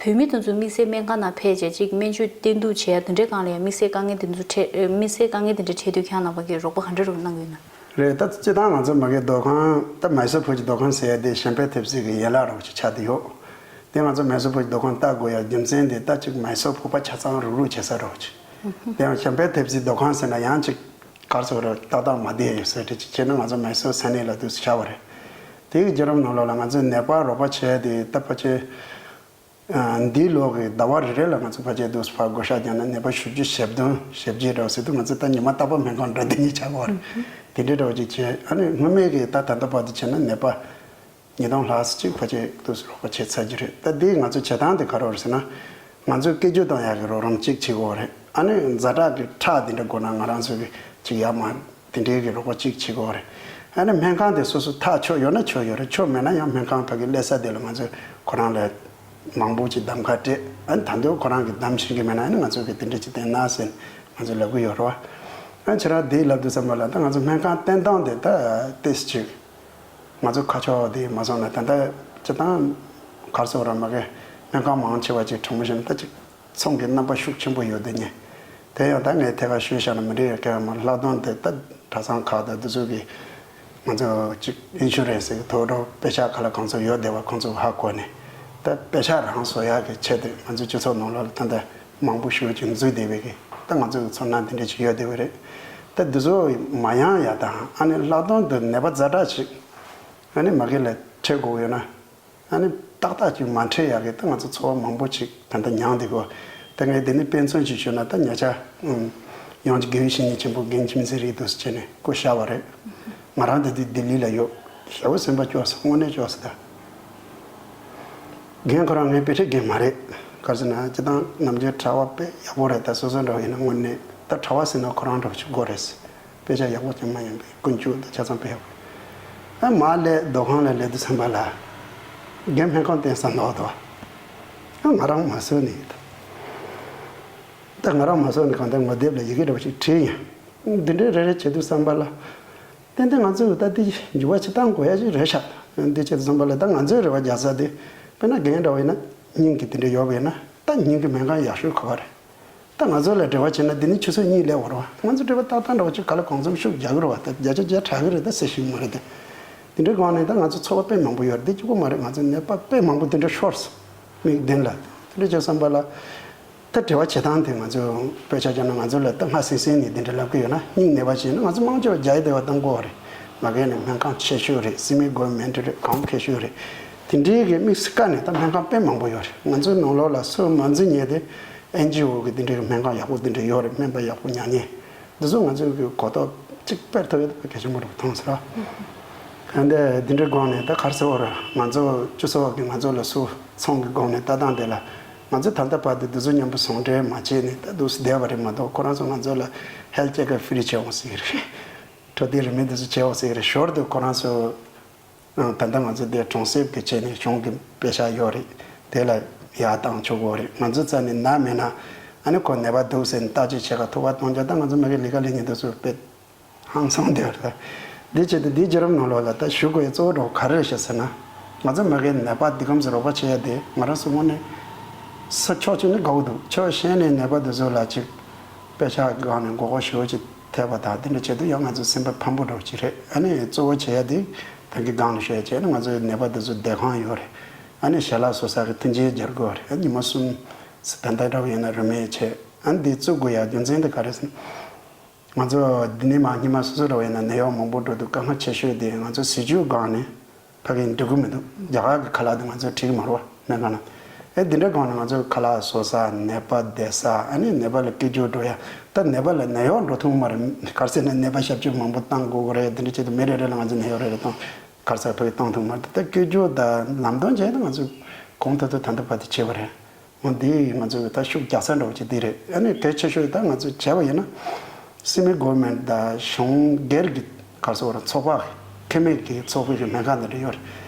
བོད་མི་དེ་ཚོ་དམིགས་བསལ་སྨན་ཁང་ནང་ཕེབས་བྱས་ཅིག་སྨན་བཅོས་བསྟེན་གཏུག་བྱེད་ཡ་དེ་འདྲའི་སྒང་ལ་ཡང་དམིགས་བསལ་དཀའ་ངལ་དེ་ཚོ་འཕྲད་དམིགས་བསལ་དཀའ་ངལ་དེ་འདྲ་འཕྲད་དུས་ཁྱེད་རྣམ་པ་གིས་རོགས་པ་ག་འདྲ་རོགས་གནང་གི་ཡོད་ན། རེད། ད་སྤྱིར་བཏང་ང་ཚོ་མ་གི་རྡོ་ཁང་ད་མའི་སོར་བོད་ཀྱི་རྡོ་ཁང་ཟེར་ཡ་དེ་གཞན་ཕན་ཐེབས་རྩ་གི་ཡན་ལག་རོགས་ཅིག་ཆགས་བསྡད་ཡོད། དེ་ང་ཚོ་མའི་སོར་བོད་ཀྱི་རྡོ་ཁང་ལྟ་དགོས་ཡ་རྒྱུ་མཚན་དེ་ད་ཅིག་མའི་སོར་བོད་པ་ཆ་ཚང་རུག་རུག་བྱེད་ས་རོགས་ཅིག་དེ་ཡང་གཞན་ཕན་ཐེབས་རྩའི་རྡོ་ཁང་ཟེར་ན་ཡང་ཅིག་གར་སོ་ར་ཏག་ཏག་མ་བསྡད་ཡོད་ས་རེད། ཅིག་བྱས་ན་ང་ཚོ་མའི་སོར་ས་གནས་ལ་དུས་སུ་ཆགས་པ་རེད། དེ་གི་བརྒྱུད་རིམ་ནང་ལོགས་ལ་ང་ཚོས་ནད་པ་རོགས་པ་བྱས་ཏེ་ད་ཕལ་ཆེར་འདིའི་ལོ་གི་ཟླ་བ་རེ་རེ་ལ་ང་ཚོ་ཕལ་ཆེར་དུས་སུ་ཕར་བགོ་བཤའ་བརྒྱབ་ན་ནད་པ་བཞི་བཅུ་ཞེ་བདུན་ཞེ་བརྒྱད་འདྲ་བོ་ཟེར་དུས་ང་ཚོ་ད་ཉི་མ་རྟག་པར་སྨན་ཁང་འགྲོ་བསྡད་མཁན་ཆགས་པ་རེད། དེ་འདྲའི་འདྲ་བོ་ཅིག་བྱས་ཨ་ནི་སྔོན་མའི་གི་ད་ད་ལྟ་བར་དུ་བྱས་ན་ནད་པ་ཉིས་སྟོང་ལྷག་ཙམ་ཅིག་ཕལ་ཆེར་དུས་སུ་རོགས་པ་བྱས་ཚར་རྒྱུ་རེད། ད་འདི་ང་ཚོའི་བྱེད་སྟངས་དེ་ག་རེ་རེད་ཟེར་ན། ང་ཚོས་སྐད་སྒྱུར་གཏོང་ཡག་གི་རོགས་རམ་གཅིག་བྱེད་དགོས་རེད། ཨ་ནི་ཛ་དྲག་གི་ཁྲག་དེ་འདྲ་དགོས་ན་ང་རང་ཚོ་གི་ཅིག་ཡར་མར་དེ་འདྲའི་གི་རོགས་པ་གཅིག་བྱེད་དགོས་རེད། ཨ་ནི་སྨན་ཁང་དེ་སོ་སོ་ཐག་ཆོད་ཡོད་ན་ཆོད་ཡོད་རེད། ཆོད་མེད་ན་ཡང་སྨན་ཁང་ཕ་གི་སླེབས་ས་དེ་ལ་ང་ཚོས་ཁོ་རང་ལ་མང་པོ་ཅིག་གདམ་ཁ་སྤྲད། ཨ་ནི་ད་དུང་ཁོ་རང་གིས་གདམ་ཤེས་ཀྱི་མེད་ན་ཨ་ནི་ང་ཚོ་གི་དེ་འདྲ་ཅིག་བསྟན་ན་ཟེར་ང་ཚོས་ལབ་གི་ཡོད་རེད་བ། ཨ་ནི་ཁྱེད་རང་དེ་ལབ་དུས་ཙམ་པ་ལ་ད་ང་ཚོ་སྨན་ཁང་བསྟེན་སྟངས་དེ་ད་ཏོག་ཙམ་ཅིག་ང་ཚོ་ཁ་ཕྱོགས་དེ་མ་སོང་ན་ད་ལྟ་སྤྱིར་བཏང་གར་སོགས་ར་མ་གི་སྨན་ཁང་མང་ཆེ་བ་ཅིག་གྲོང་མི་བཞིན་ད་ཅིག་ཚོང་གི་རྣམ་པ་ཤུགས་ཆེན་པོ་ཡོད་དེ་ཉེ། དེ་ཡང་ད་ངས་ཐད་ཀར་ཞུས་བཞག་ན་མི་འགྲིག་ཡ་གལ་མ་ལྷག་དོན་དེ་ད་གྲྭ་ཚང་ཁག་དང་དེ་ཚོ་གི་ང་ཚོ་ཅིག་ཨིན་ཤུ་རན་སི་གི་ཐོག་འགྲོ་པེ་ཤག་ག་ལ་གང་ཚོད་ཡོད་བསྡད་པ་ཁོང་ཚོ་ཧ་གོ་ནས་ད་པེ་ཤག་རང་བཟོ་ཡག་གི་ཆེད་དུ་ང་ཚོ་སྤྱི་ཚོགས་ནང་ལོགས་ལ་ད་ལྟ་མང་པོ་ཞིག་ཅིག་འཛུལ་བསྡད་པའི་གི་ད་ང་ཚོ་གི་ཚོར་སྣང་དེ་འདྲ་ཅིག་ཡོད་བསྡད་པ་རེད། ད་འདི་ཚོ་མ་ཡང་ཡ་དང་ཨ་ནི་ལྷག་དོན་དུ་ནད་པ་ཛ་དྲག་ཅིག་ཨ་ནི་མ་གི་ལ་འཕྲད་དགོས་ཡོད་ན། ཨ་ནི་ཏག་ཏག་ཅིག་མ་འཕྲད་ཡག་གི་ད་ང་ཚོ་ཚོར་བ་མང་པོ་ཅིག་ད་ལྟ་མྱངས་བསྡད་གོ། ད་ངས་འདི་ནི་དཔེ་མཚོན་ཅིག་ཞུས་ན་ད་ཉ་ཆ་ཨུམ་ཡོངས་ཀྱི་དགེ་བའི་བཤེས་གཉེན་ཆེན་པོ་རྒན་ཁྱིམ་མཚེས་རིགས་འདུག་སེ་བྱས་ནས་སྐུ་གཤེགས་པ་རེད། ང་རང་འདི་དུས་ལྡི་ལི་ལ་ཡོད། ཞེ་པོ་སེམས་པ་སྐྱོ་སོང་། དངོས་གནས་སྐྱོ་སོང་ད། རྒན་ཁོ་རང་ངའི་དཔེ་ཁྲིད་རྒན་མ་རེད། ག་རེ་ཟེར་ན་སྤྱིར་བཏང་ནམ་རྒྱུན་གྲྭ་པ་དཔེ་ཡག་པོ་རེད། ད་སོ་སོ་འདྲ་བ་ཡིན་ན་དངོས་གནས་ད་གྲྭ་པ་ཟེར་ན་ཁོ་རང་འདྲ་བ་ཅིག་དགོས་རེད། དཔེ་ཆ་ཡག་པོ་ཅང་མ་ཡིན་པའི་ཀུན་སྤྱོད་དང་ཆ་ཚང་དཔེ་ཡག་པོ། ཨ་མ་སླེབས་རྡོ་ཁང་ལ་སླེབས་དུས་ཙམ་པ་ལ་རྒན་སྨན་ཁང་བསྟེན་ས་ནོར་འདུག་ཨ་ང་རང་མ་བཟོས་ནས་ཡིན་ད། ད་ང་རང་མ་བཟོས་ནས་གང་ལྟར་ངོ་དེབ་ལ་ཡི་གེ་འདྲ་བ་ཞིག་བྲིས་ཡིན། འདི་འདྲའི་རེ་རེ་བྱེད་དུས་ཙམ་པ་ལ། ཏན་ཏན་ང་ཚོས་ད་འདི་འགྱུར་བ་ཅིག་བཏང་དགོས་ཡ་ཅིག་རེད་ཤག་འདི་བྱེད་དུས་ཙམ་པ་ལ་ད་ང་ཚོའི་རེ་བ་རྒྱག་ས་དེ་དཔེར་ན་རྒན་འདྲ་བ་ཡིན་ན་སྙིང་གི་དེ་འདྲ་ཡོད་པ་ཡིན་ན་ད་སྙིང་གི་སྨན་ཁང་ཡག་ཤོས་ག་པར་རེད། ད་ང་ཚོ་ལ་འབྲེལ་བ་བྱས་ན་འདི་ནི་ཆུ་ཚོད་གཉིས་སླེབས་འོང་ར་བ། ང་ཚོ་འབྲེལ་བ་ཏག་ཏག་འདྲ་བ་ཅིག་ག་ལ་གང་འཚམ་ཤུགས་རྒྱག་གི་ར་བ། ད་བརྒྱ་ཆ་བརྒྱ་དྲག་གི་རེད་ད་ཟེར་ཞིག་མ་རེད་དེ། དེ་འདྲའི་སྒང་ནས་ད་ང་ཚོ་ཚོར་བ་དཔེ་མང་པོ་ཡོད་རེད། འདི་གཅིག་པོ་མ་རེད། ང་ཚོ་ནད་པ་དཔེ་མང་པོ་དེ་འདྲ་ཤོར་སོང་། མིག་མདུན་ལ་དེ་འདྲ་བྱས་བསམ་པ་ལ། ད་འབྲེལ་བ་བྱེད་སྟངས་དེ་ང་ཚོ་དཔེ་ཆ་བྱས་ན་ང་ཚོ་ལ་ད་སྔ་སེང་སེང་ནས་དེ་འདྲ་ལབ་གི་ཡོད་ན་སྙིང་ནད་པ་བྱས་ན་ང་ཚོ་མང་ཆེ་བ་རྒྱ་ཡི་སྡེ་བ་བཏང་དགོས་པ་རེད། མ་གི་ནས་སྨན་ཁང་ཆེ་ཤོས་རེད། སི་མི་གོ་མེན་ཊི་རེད། གང་མཁས་ཤོས་རེད། དེ་འདྲའི་གི་དམིགས་སུ་བཀར་ནས་ད་སྨན་ཁང་དཔེ་མང་པོ་ཡོད་རེད། ང་ཚོའི་ནང་ལོགས་ལ་སུ་མ་འཛུལ་ཉེ་དེ། ཨེན་ཇི་ཨོ་གི་དེ་འདྲའི་སྨན་ཁང་ཡག་པོ་དེ་འདྲ་ཡོད་རེད། སྨན་པ་ཡག་པོ་ཉར་ཉེ། འདི་ཚོ་ང་ཚོའི་གི་གོ་རྟོགས་གཅིག་སྤེལ་ཐུབ་ཡོད་པ་གལ་ཆེན་པོ་རེད་མཐོང་ཟེར་བ། གང་ལྟར་འདི་འདྲའི་སྒང་ནས་ད་གར་སོ་ར་ང་ཚོ་སྤྱི་ཚོགས་ཀྱི་ང་ཚོ་ལ་སུ་ཚོང་གི་སྒང་ནས་ལྟ་སྟངས་དེ་ལ་ང་ཚོ་ད་ལྟ་བར་དུ་འདི་ཚོ་མཉམ་པོ་ཟུང་འབྲེལ་མ་བྱས་ནས་ད་འདུག་སེ་བསྡད་པ་རེད་མ་གཏོགས་ཁོ་རང་ཚོ་ང་ཚོ་ལ་ཧེལ་ཐི་ཅེ་ཀ་ཕི་རི་བྱེད་འོང་ཟེར་གི་རེད། འཕྲོད་བསྟེན་རིན་མེད་འདི་ཚོ་བྱེད་འོང་ཟེར་གི་རེད། ཞོར་དུ་ཁོ་རང་ཚོ། ད་ལྟ་ང་ཚོ་དེ་གྲོང་གསེབ་ཀྱི་བྱས་ནས་གཞུང་གི་པེ་ཤག་ཡོད་རེད། དེ་ལ་ཡར་བཏང་ཆོག་གི་རེད། ང་ཚོ་རྩ་ནས་ན་མེད་ན་ཨ་ནི་ཁོ་ནད་པ་འདུག་ཟེར་ནས་བརྟག་དཔྱད་བྱེད་ག་ཐུག་པ་གཏོང་རྒྱུ་ད་ང་ཚོ་མ་གི་ལས་ཀ་ལས་ཉིན་དུ་ཚོ་དཔེ་ཧང་སང་བསྡད་པ་རེད། འདི་བྱེད་དུས་འདིའི་བརྒྱུད་རིམ་ནང་ལོགས་ལ་ད་ཞུ་དགོས་ཡ་གཙོ་བོ་འདྲ་བོ་ག་རེ་རེད་ཤག་ཟེར་ན། ང་ཚོ་མ་གི་ནད་པ་འདི་གམ་ཟེར་རོགས་པ་བྱེད་ཡ་དེ་ང་རང་ཚོ་དངོས་གནས་ས་ཕྱོགས་གཅིག་ནས་དགའ་བོ་འདུག་ཕྱོགས་གཞན་ནས་ནད་པ་འདི་ཚོ་ལ་ཅིག་པེ་ཤག་གི་སྒང་ནས་མགོ་སྐོར་ཞེ་པོ་ཅིག་ཐེབས་པ་དང་དེ་འདྲ་བྱེད་དུས་ཡང་ང་ཚོ་སེམས་པ་ཕམ་པོ་འདྲ་བོ་ཅིག་རེད། ཨ་ནི་གཙོ་བོ་བྱེད་ཡ་དེ་ད་གིན་སྒང་ནས་ཞུ་ཡ་བྱས་ན་ང་ཚོའི་ནད་པ་དེ་ཚོ་བསྡད་ཁང་ཡོད་རེད། ཨ་ནི་ཞལ་ལག་བཟོ་ས་གི་མཐུན་རྐྱེན་སྦྱར་དགོས་རེད། ཨ་ཉི་མ་གསུམ་ད་ལྟ་འདྲ་བོ་ཡིན་ན་རིན་མེད་བྱས་ཨ་ནི་འདི་བཙུགས་དགོས་ཡ་རྒྱུ་མཚན་དེ་ག་རེ་ཟེར་ན། ང་ཚོ་འདི་ནས་མར་ཉི་མ་སོ་སོ་འདྲ་བོ་ཡིན་ན་ནད་གཡོག་མང་པོ་འགྲོ་དུས་དཀའ་ངལ་ཆེ་ཤོས་དེ་ང་ཚོ་སྲིད་ཇུས་སྒང་ནས། ཕ་གིར་འགྲིག་གི་མི་འདུག་རྒྱ་གར་གྱི་ཁ་ལག་དེ་ང་ཚོས་ཁྲིད་ཀྱི་མ་རེད་བ། སྨན་ཁང་ནང་། ཨེ་འདི་འདྲ་སྒང་ནས་ང་ཚོས་ཁ་ལག་བཟོ་ས་ནད་པ་བསྡད་ས་ཨ་ནི་ནད་པ་ལ་སྐད་སྒྱུར་འགྲོ་ཡ། ད་ནད་པ་ལ་ནད་གཡོག་འགྲོ་ཐུབ་མ་རེད། ག་རེ་ཟེར་ན་ནད་པ་ཞབས་ཕྱི་མང་པོ་བཏང་དགོས་ཀྱི་རེད། འདི་འདྲ་བྱེད་དུས་མི་རེ་རེ་ལ་ང་ཚོས་ནད་གཡོག་རེ་རེ་བཏང་ག་རེ་ཟེར་ཕ་གིར་བཏང་ཐུབ་མ་རེད། ད་སྐད་སྒྱུར་དང་ལམ་སྟོན་བྱས་ཏེ་ང་ཚོས་གོང་མཐོ་ཚོས་ད་ལྟ་བར་དུ་བྱས་པ་རེད། འོ་འདི་ང་ཚོས་ད་ཤུགས་རྒྱག་ས་འདྲ་བོ་ཅིག་འདི་རེད། ཨ་ནི་གལ་ཆེ་ཤོས་ད་ང་ཚོས་བྱས་པ་ཡིན་ན། སི་མི་གོ་ཝར་མེན་ཊི་དང་གཞུང་སྒེར་གྱི་ག་རེ་ཟེར་བ་རེད། ཚོགས་པ་ འཐུས་མི་གི་ཚོགས་པའི་གི་སྨན་ཁང་དེ་འདྲ་ཡོད་རེད།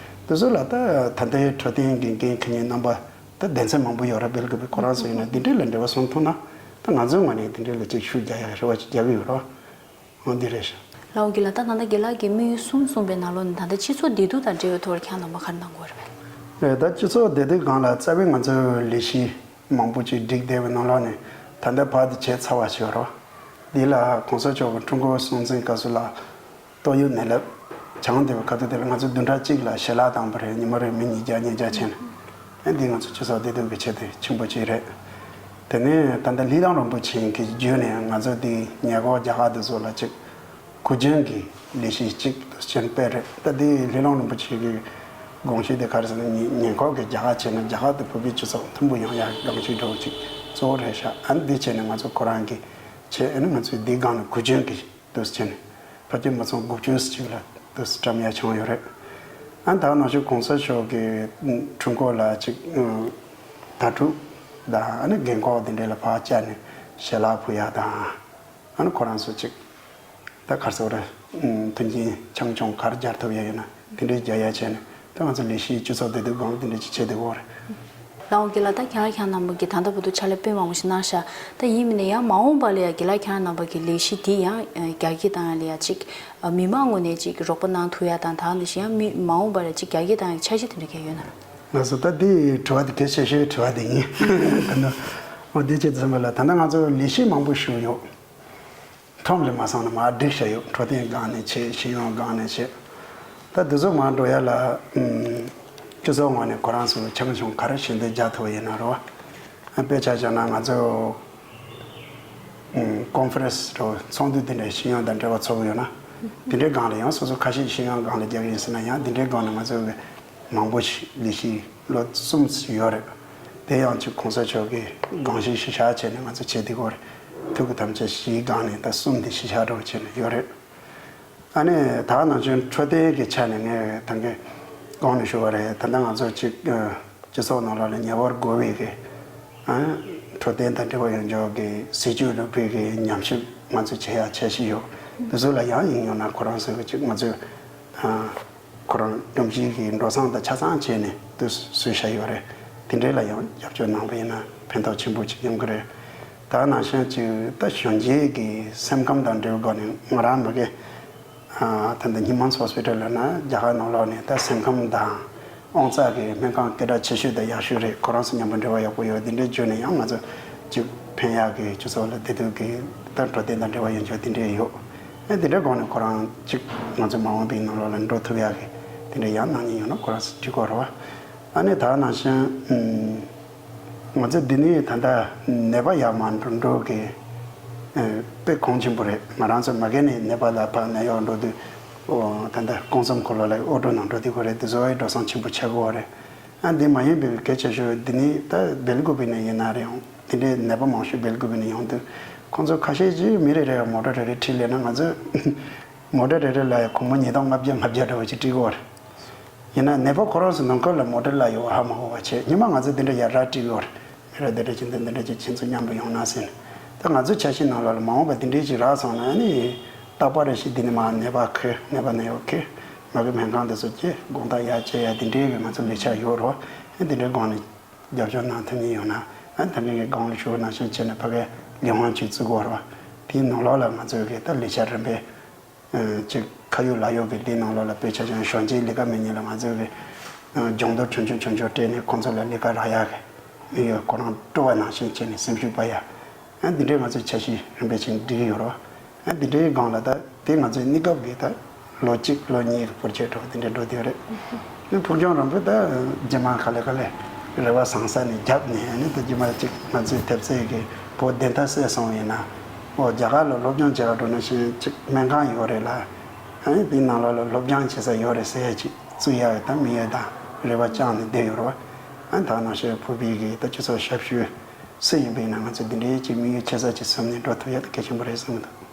དེ་ཚོ་ལ་ད་ད་ལྟའི་འཕྲོད་བསྟེན་གི་འགན་འཁྱེར་མཁན་རྣམ་པ་ད་སྡེ་ཚན་མང་པོ་ཡོད་རེད། སྦེལ་ཀོབ་པའི་ཁོ་རང་ཚོ་ཡིན་ན་འདི་འདྲའི་ལ་འབྲེལ་བ་བཟུང་ཐུབ་ན་ད་ང་ཚོའི་ངོས་ནས་འདི་འདྲའི་ལ་ཅིག་ཤུགས་རྒྱག་ཡག་རེ་བ་ཅིག་རྒྱག་གི་ཡོད་རེད། འོ་འདི་རེད་ཤག་ལའོ་དགེ་ལགས། ད་ད་ལྟ་དགེ་ལགས་ཀྱིས་དམིགས་ཡུལ་གསུམ་གསུངས་པའི་ནང་ལོགས་ནས་ད་ལྟ་སྤྱི་ཚོགས་བདེ་སྡུག་དང་འབྲེལ་བའི་ཐོག་ལ་ཁྱེད་རང་རྣམ་པ་ག་རེ་གནང་དགོས་རེད་པས། ད་སྤྱི་ཚོགས་བདེ་སྡུག་སྒང་ལ་རྩ་བའི་ང་ཚོའི་ལས་གཞི་མང་པོ་ཅིག་བསྒྲིགས་བསྡད་པའི་ནང་ལོགས་ནས་ད་ལྟ་བར་དུ་བྱས་ཚར་བ་ཞིག་ཡོད་རེད། འདི་ལ་གོང་ས་མཆོག་གི་ཀྲུང་གོ་སྲུང་བརྩིའི་སྐབས་སུ་ལ་ཏོག་དབྱིབས་ནད་རླབས་བྱུང་བསྡད་པའི་ཁ་ཐུག་དེ་ལ་ང་ཚོ་བདུན་ཕྲག་གཅིག་ལ་ཞལ་ལག་བཏང་བ་རེད། ཉི་མ་རེར་མི་ཉིས་བརྒྱ་ཉིས་བརྒྱ་བྱས་ནས། ཨ་འདི་ང་ཚོ་སྤྱི་ཚོགས་བདེ་སྡུག་གི་ཆེད་དུ་ཆེན་པོ་ཅིག་རེད། དེ་ནས་ད་ལྟ་ལི་ཐང་རིན་པོ་ཆེ་གི་བརྒྱུད་ནས་ང་ཚོ་འདི་ཉེ་འཁོར་རྒྱ་གར་དེ་ཚོ་ལ་ཅིག་གོ་རྒྱུན་གྱི་ལས་གཞི་གཅིག་ཏུ་ཕྱིན་པ་རེད། ད་འདི་ལི་ཐང་རིན་པོ་ཆེ་གི་དགོངས་གཞི་དེ་ག་རེ་ཟེར་ན་ཉེ་ཉེ་འཁོར་གྱི་རྒྱ་གར་བྱས་ན་རྒྱ་གར་དང་བོད་པའི་སྤྱི་ཚོགས་མཐུན་པོ་ཡོང་ཡག་གི་སྒང་ཞིག་འགྲོ་གཅིག་གཙོ་བོ་རེད་ཤག་ཨ་ནི་འདི་བྱས་ནས་ང་ཚོ་ཁོ་རང་གི་བྱས། ཨ་ནི་ང་ཚོས་འདི་སྒང་ནས་གོ་རྒྱུན་གྱི་དུ་ཕྱིན་ཕལ་ཆེར་མི་ཚང་དགུ་བཅུ་ཅིག་ལ་དུ་བཀྲམ་ཡག་བྱུང་ཡོད་རེད། ཨ་ནི་ད་ནང་བཞིན་གོང་ས་མཆོག་གི་འཁྲུངས་སྐར་ལ་ཅིག་དྭ་ཕྲུག་དང་ཨ་ནི་རྒན་འཁོགས་འདི་འདྲ་ལ་ཕར་བཅར་ནས་ཞལ་ལག་ཕུལ་ཡག་དང་། ཨ་ནི་ཁོ་རང་ཚོ་ཅིག་ད་ག་རེ་ཟེར་དགོས་རེད། མཐུན་རྐྱེན་ཆུང་ཆུང་ག་རེ་སྦྱར་ཐུབ་ཡག་ཡོད་ན་དེ་འདྲའི་སྦྱར་ཡག་བྱས་ནས་ད་ང་ཚོ་ལས་གཞི་སྤྱི་ཚོགས་བདེ་སྡུག་སྒང་དེ་འདྲ་ཅིག་བྱེད་བསྡད་ཡོད་རེད། ལའོ་དགེ་ལགས། ད་ཁྱེད་རང་ཁྱེད་རང་རྣམ་པ་གིས་ད་ལྟ་བར་དུ་ཕྱག་ལས་དཔེ་མང་པོ་ཞིག་གནང་ཤག་ད་ཡིན་མིན་ན་ཡང་མ་འོངས་པ་ལ་ཡང་དགེ་ལགས་ཁྱེད་རང་རྣམ་པ་གི་ལས་གཞི་དེ་ཡང་རྒྱ་སྐྱེད་བཏང་ཡག་ལ་ཡང་ཅིག་མི་མང་ངོས་ནས་ཅིག་རོགས་པ་གནང་ཐུབ་ཡག་དང་། ད་ནི་ཡང་མི་མ་འོངས་པ་ལ་ཅིག་རྒྱ་སྐྱེད་བཏང་ཡག་འཆར་གཞི་དེ་འདྲ་གང་ཡོད་ན། ལགས་སོ། ད་འདི་དྲི་བ་དེ་གལ་ཆེ་ཤོས་དྲི་བ་དེ་ཡིན། ད་ནི་འོ་དེ་བྱས་ཙམ་པ་ལ་ད་ལྟ་ང་ཚོ་ལས་གཞི་མང་པོ་ཞིག་ཡོད། ཁྲོམ་ལ་མ་སོང་ན་མར་བསྒྲིགས་བཞག་ཡོད། འཕྲོད་བསྟེན་སྒང་ནས་བྱས། ཤེས་ཡོན་སྒང་ནས་བྱས། ད་དེ་ཚོ་མར་འགྲོ་ཡག་ལ་ཨུམ་སྤྱི་ཚོགས་ངོས་ནས་ཁོ་རང་ཚོ་ཆུང་ཆུང་ག་རེ་ཞལ་འདེབས་རྒྱག་ཐུབ་པ་ཡིན་ན་རོ། ཨ་དཔེ་ཆ་བཞག་ན་ང་ཚོ་ཨུམ་ཀོན་ཧྥ་རན་སི་རོ། ཚོགས་འདུ་དེ་འདྲའི་ཤེས་ཡོན་དང་འབྲེལ་བ་ཚོགས་ཡོད་ན་དེ་འདྲའི་སྒང་ལ་ཡང་སོ་སོ་ཁ་ཤས་ཤེས་ཡོན་སྒང་ལ་རྒྱག་གི་ཡིན་ཟེར་ན་ཡང་དེ་འདྲའི་སྒང་ནས་ང་ཚོ་གི་མང་པོ་ཞིག་ལས་གཞི་ལོ་གསུམ་ཙམ་ཡོད་རེད། དེ་ཡང་ཅིག་གོང་ས་མཆོག་གིས་དགོངས་གཞི་གཞི་བཞག་བྱས་ནས་ང་ཚོ་བྱེད་བསྡད་ཀྱི་ཡོད་རེད། ཐུགས་ཀྱི་དམ་བཅའ་བཞིའི་སྒང་ནས་ད་གསུམ་དེ་གཞི་བཞག་འདྲ་བོ་བྱས་ནས་ཡོད་རེད། ཨ་ནི་ད་ནང་བཞིན་འཕྲོད་བསྟེན་གྱི་ཆ་ནས་ངས་ད་གིན་གོང་ནས་ཞུས་པ་རེད། ད་ལྟ་ང་ཚོ་ཅིག་སྤྱི་ཚོགས་ནང་ལོགས་ལ་ཉེ་བར་དགོས་པའི་གི་ཨ་འཕྲོད་བསྟེན་དང་འབྲེལ་བ་ཡོད་ཆོག་གི་སྲིད་ཇུས་ལུགས་སྤེལ་གྱི་ཉམས་ཞིབ་ང་ཚོས་བྱེད་ཡག་འཆར་གཞི་ཡོད། དེ་ཚོ་ལ་ཡང་ཡིན་ཡོང་ན་ཁོ་རང་ཚོ་གི་ཅིག་ང་ཚོས་ཨ། ཁོ་རང་སྒྲོམ་གཞི་གི་འགྲོ་སོང་དང་ཆ་ཚང་བྱས་ནས་དུ་བཟོས་བཞག་ཡོད་རེད། དེ་འདྲའི་ལ་ཡང་རྒྱབ་སྐྱོར་གནང་བ་ཡིན་ན་ཕན་ཐོགས་ཆེན་པོ་ཅིག་ཡོང་གི་རེད། ད་ནང་བཞིན་ཅིག་ད་གཞོན་སྐྱེས་ཀྱི་སེམས་ཁམས་དང་འབྲེལ་བའི་སྒོ་ནས་ང་རང་མ་གི་ཨ་ད་ལྟ་ཉི་མ་ཧོ་སི་པི་ཊལ་ལ་ན་རྒྱ་གར་ནང་ལོགས་ནས་ད་སེམས་ཁམས་དང་དབང་རྩ་གི་སྨན་ཁང་སྐད་གྲགས་ཆེ་ཤོས་དང་ཡག་ཤོས་རེད། ཁོ་རང་ཚོ་མཉམ་པོ་འབྲེལ་བ་ཡག་པོ་ཡོད། དེ་འདྲའི་བརྒྱུད་ནས་ཡང་ང་ཚོ་ཅིག་ཕན་ཡག་གི་སྤྱི་ཚོགས་ལ་བདེ་སྡུག་གི་ད་འཕྲོད་བསྟེན་དང་འབྲེལ་བ་ཡོད་ཆོག་དེ་འདྲའི་ཡོད། ཨེ་དེ་འདྲའི་སྒང་ནས་ཁོ་རང་གཅིག་ང་ཚོ་མ་འོངས་པའི་ནང་ལོགས་ལ་འགྲོ་ཐུབ་ཡག་གི་དེ་འདྲ་ཡང་གནང་མཁན་ཡོད་ན་ཁོ་རང་ཚོ་འགྲིག་གི་རེད་བ། ཨ་ནི་ད་ནང་བཞིན་ཨུམ་ང་ཚོ་འདི་ནས་ད་ལྟ་ནད་པ་ཡར་མར་འགྲོ་འགྲོ་གི་ཨེ་དཔེ་གོང་ཆེན་པོ་རེད། ང་རང་ཚོ་མ་གི་ནས་ནད་པ་ལ་ཕར་ནད་གཡོག་འགྲོ་དུས་ཨོ་ད་ལྟ་ཀུང་སེམ་འཁོར་ལོ་ལ་ཨོ་ཊོ་ནང་འགྲོ་དུས་ཁོ་རེད། དེ་ཚོ་ཨེ་འགྲོ་སོང་ཆེན་པོ་ཆགས་ཀྱི་ཡོད་རེད། ཨ་འདི་མ་ཡིན་པའི་གལ་ཆེ་ཤོས་འདི་ནི་ད་སྦེལ་ཀོབ་ནས་ཡིན་ན་རེད། ཡང་དེ་འདྲའི་ནད་པ་མང་ཤོས་སྦེལ་ཀོབ་ནས་ཡོང་དུས་ཁོང་ཚོ་ཁ་ཤས་ཀྱིས་མི་རེ་རེ་ལ་མོ་ཊ་རེ་རེ་ཁྲིད་སླེབས་ན་ང་ཚོས་མོ་ཊ་རེ་རེ་ལ་ཡང་སྒོར་མོ་ཉིས་སྟོང་ལྔ་བརྒྱ་ལྔ་བརྒྱ་འདྲ་བོ་ཅིག་སྤྲད་ཀྱི་ཡོད་རེད། ཡིན་ན་ནད་པ་ཁོ་རང་ཚོ་ནང་ཁུལ་ལ་མོ་ཊ་ལ་ཡོད་ཧ་མ་གོ་བ་བྱས། ཉི་མ་ང་ཚོ་འདི་འདྲ་ཡར་ར་སྤྲད་ཀྱི་ཡོད་རེད། མི་རེ་འདི་འདྲ་བྱས། འདི་འདི་འདྲ་བྱས། ཁྱེད་ཚོ་མཉམ་དུ་ཡོང་ན་ཟེར་ནས། ད་ང་ཚོའི་འཆར་གཞི་ནང་ལོགས་ལ་མ་འོངས་པ་འདི་འདྲའི་ཅིག་རག་སོང་ན་ནི་རྟག་པར་རེ་ཞིག་འདི་ནས་མར་ནད་པ་ཁྱེར། ནད་པ་ནད་གཡོག་ཁྱེར། མ་གི་སྨན་ཁང་དེ་ཚོ་སྐྱེལ། དགོང་དག་ཡར་བཅར་ཡ་འདི་འདྲའི་གི་ང་ཚོ་ལས་འཆར་ཡོད་རེད་བ། ཨེ་འདི་འདྲའི་སྒང་ནས་རྒྱབ་སྐྱོར་གནང་ཐུབ་མཁན་ཡོད་ན། ཨ་ད་གིན་གི་སྒང་ལ་ཞུ་བ་ནང་བཞིན་བྱས་ནས་ཕ་གིའི་ལས་དབང་ཅིག་བཙུགས་ཀྱི་ཡོད་རེད་བ། དེའི་ནང་ལོགས་ལ་ང་ཚོའི་གི་ད་ལས་འཆར་རིམ་པས་ཅིག་ཁ་ཡོད་ལག་ཡོད་ཀྱི་ལས་ནང་ལོགས་ལ་དཔེ་ཆ་ཅན་གཞོན་སྐྱེས་ལས་ཀ་མེད་མཁན་ལ་ང་ཚོའི་གི་སྦྱོང་བརྡར་ཆུང་ཆུང་ཆུང་ཆུང་སྤྲད་ནས་ཁོང་ཚོ་ལ་ལས་ཀ་རག་ཡག་གི་ཡོད། ཁོ་རང་སྤྲོ་བ་ནང་བཞིན་བྱས་ནས་སེམས་ཤུགས་སྤར་ཡག་ཨ་འདི་འདྲའི་ང་ཚོའི་འཆར་གཞི་རིམ་པས་ཅིག་སྒྲིག་གི་ཡོད་རེད་བ། ཨ་འདི་འདྲའི་སྒང་ལ་ད་དེ་ང་ཚོའི་གནས་སྐབས་ཀྱི་ད་ལོ་གཅིག་ལོ་གཉིས་ཀྱི་འཕུར་སྐྱོད་འདྲ་བོ་དེ་འདྲ་འགྲོ་བསྡད་ཡོད་རེད། ཨ་ཕུགས་རྒྱང་རིང་པོ་ད་རྗེས་མ་ག་ལེ་ག་ལེ་རེ་བ་བཟང་ས་ནས་བརྒྱབ་ནས། ཨ་ནི་ད་རྗེས་མ་ཅིག་ང་ཚོའི་ཐེབས་རྩའི་གི་བོད་བདེན་མཐའ་གསལ་སོང་བ་ཡིན་ན། འོ་རྒྱ་གར་ལ་སློབ་སྦྱོང་བྱེད་ག་འགྲོ་ན་ཞིག་ཅིག་སྨན་ཁང་ཡོད་རེད་ལ། ཨ་ནི་དེའི་ནང་ལོགས་ལ་སློབ་སྦྱོང་བྱེད་ས་ཡོད་རེད་ཟེར་ཡ་ཅིག་བཙུགས་ཡག་གི་ད་དམིགས་ཡུལ་དང་རེ་བ་བཅངས་ནས་བསྡད་ཡོད་རེད་བ། ཨ་ནི་ད་ནང་བཞིན་བོད་པའི་གི་ད་སྤྱི་ཚོགས་ཞབས་ཞུ་སུ་ཡིན་པ་ཡིན་ན་ང་ཚོས་འདི་འདྲའི་ཅིག་དམིགས་ཡུལ་ཆེ་ས་ཅིག་བཟུང་ནས་འགྲོ་ཐུབ་ཡ་ད་གལ་ཆེན་པོ་རེད་བསམ་གྱི་འདུག་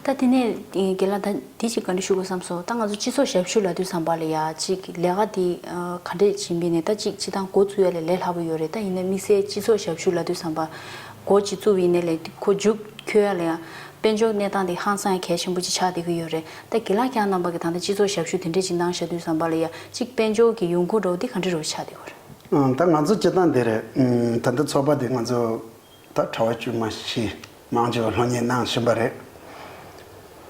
ད་དེ་ནས་རྒན་ལགས་ད་འདི་ཅིག་བཀའ་འདྲི་ཞུ་དགོས་བསམ་སོང་། ད་ང་ཚོ་སྤྱི་ཚོགས་ཞབས་ཞུ་ལབ་དུས་ཙམ་པ་ལ་ཡ་ཅིག་ལས་ཀ་འདི་ག་འདྲས་བྱེད་པ་ཡིན་ནའི་ད་ཅིག་སྤྱིར་བཏང་འགོ་བཙུགས་ཡ་ལ་ལས་སླ་པོ་ཡོད་རེད། ད་ཡིན་ན་དམིགས་བསལ་སྤྱི་ཚོགས་ཞབས་ཞུ་ལབ་དུས་ཙམ་པ་འགོ་ཅིག་བཙུགས་པ་ཡིན་ནའི་ལས་ཁོ་མཇུག་ ཁྱོད་ལ་ཡང་དཔལ་འབྱོར་གནས་སྟངས་དེ་ཧང་སང་ཡང་གལ་ཆེན་པོ་ཅིག་ཆགས་བསྡད་ཀྱི་ཡོད་རེད། ད་དགེ་ལགས་ཁྱེད་རྣམ་པ་གི་ད་ལྟ་སྤྱི་ཚོགས་ཞབས་ཞུ་དེ་འདྲས་ཅིག་གནང་བཞག་དུས་ཙམ་པ་ལ་ཡ་གཅིག་དཔལ་འབྱོར་གྱི་ཡོང་ཁུངས་འདྲ་བོ་དེ་ག་འདྲས་རུ་ཆགས་བསྡད་ཡོད་རེད། ཨང་། ད་ང་ཚོ་སྤྱིར་བཏང་དེ་རེད། ཨང་། ད་ལྟ་ཚོགས་པ་དེ་ང་ཚོ་ད་གྲྭ་པ་དཀྱུས་མ་བཞི་མང་ཆེ་བ་སློབ་གཉེར་གནང་བཞིན་པ་རེད།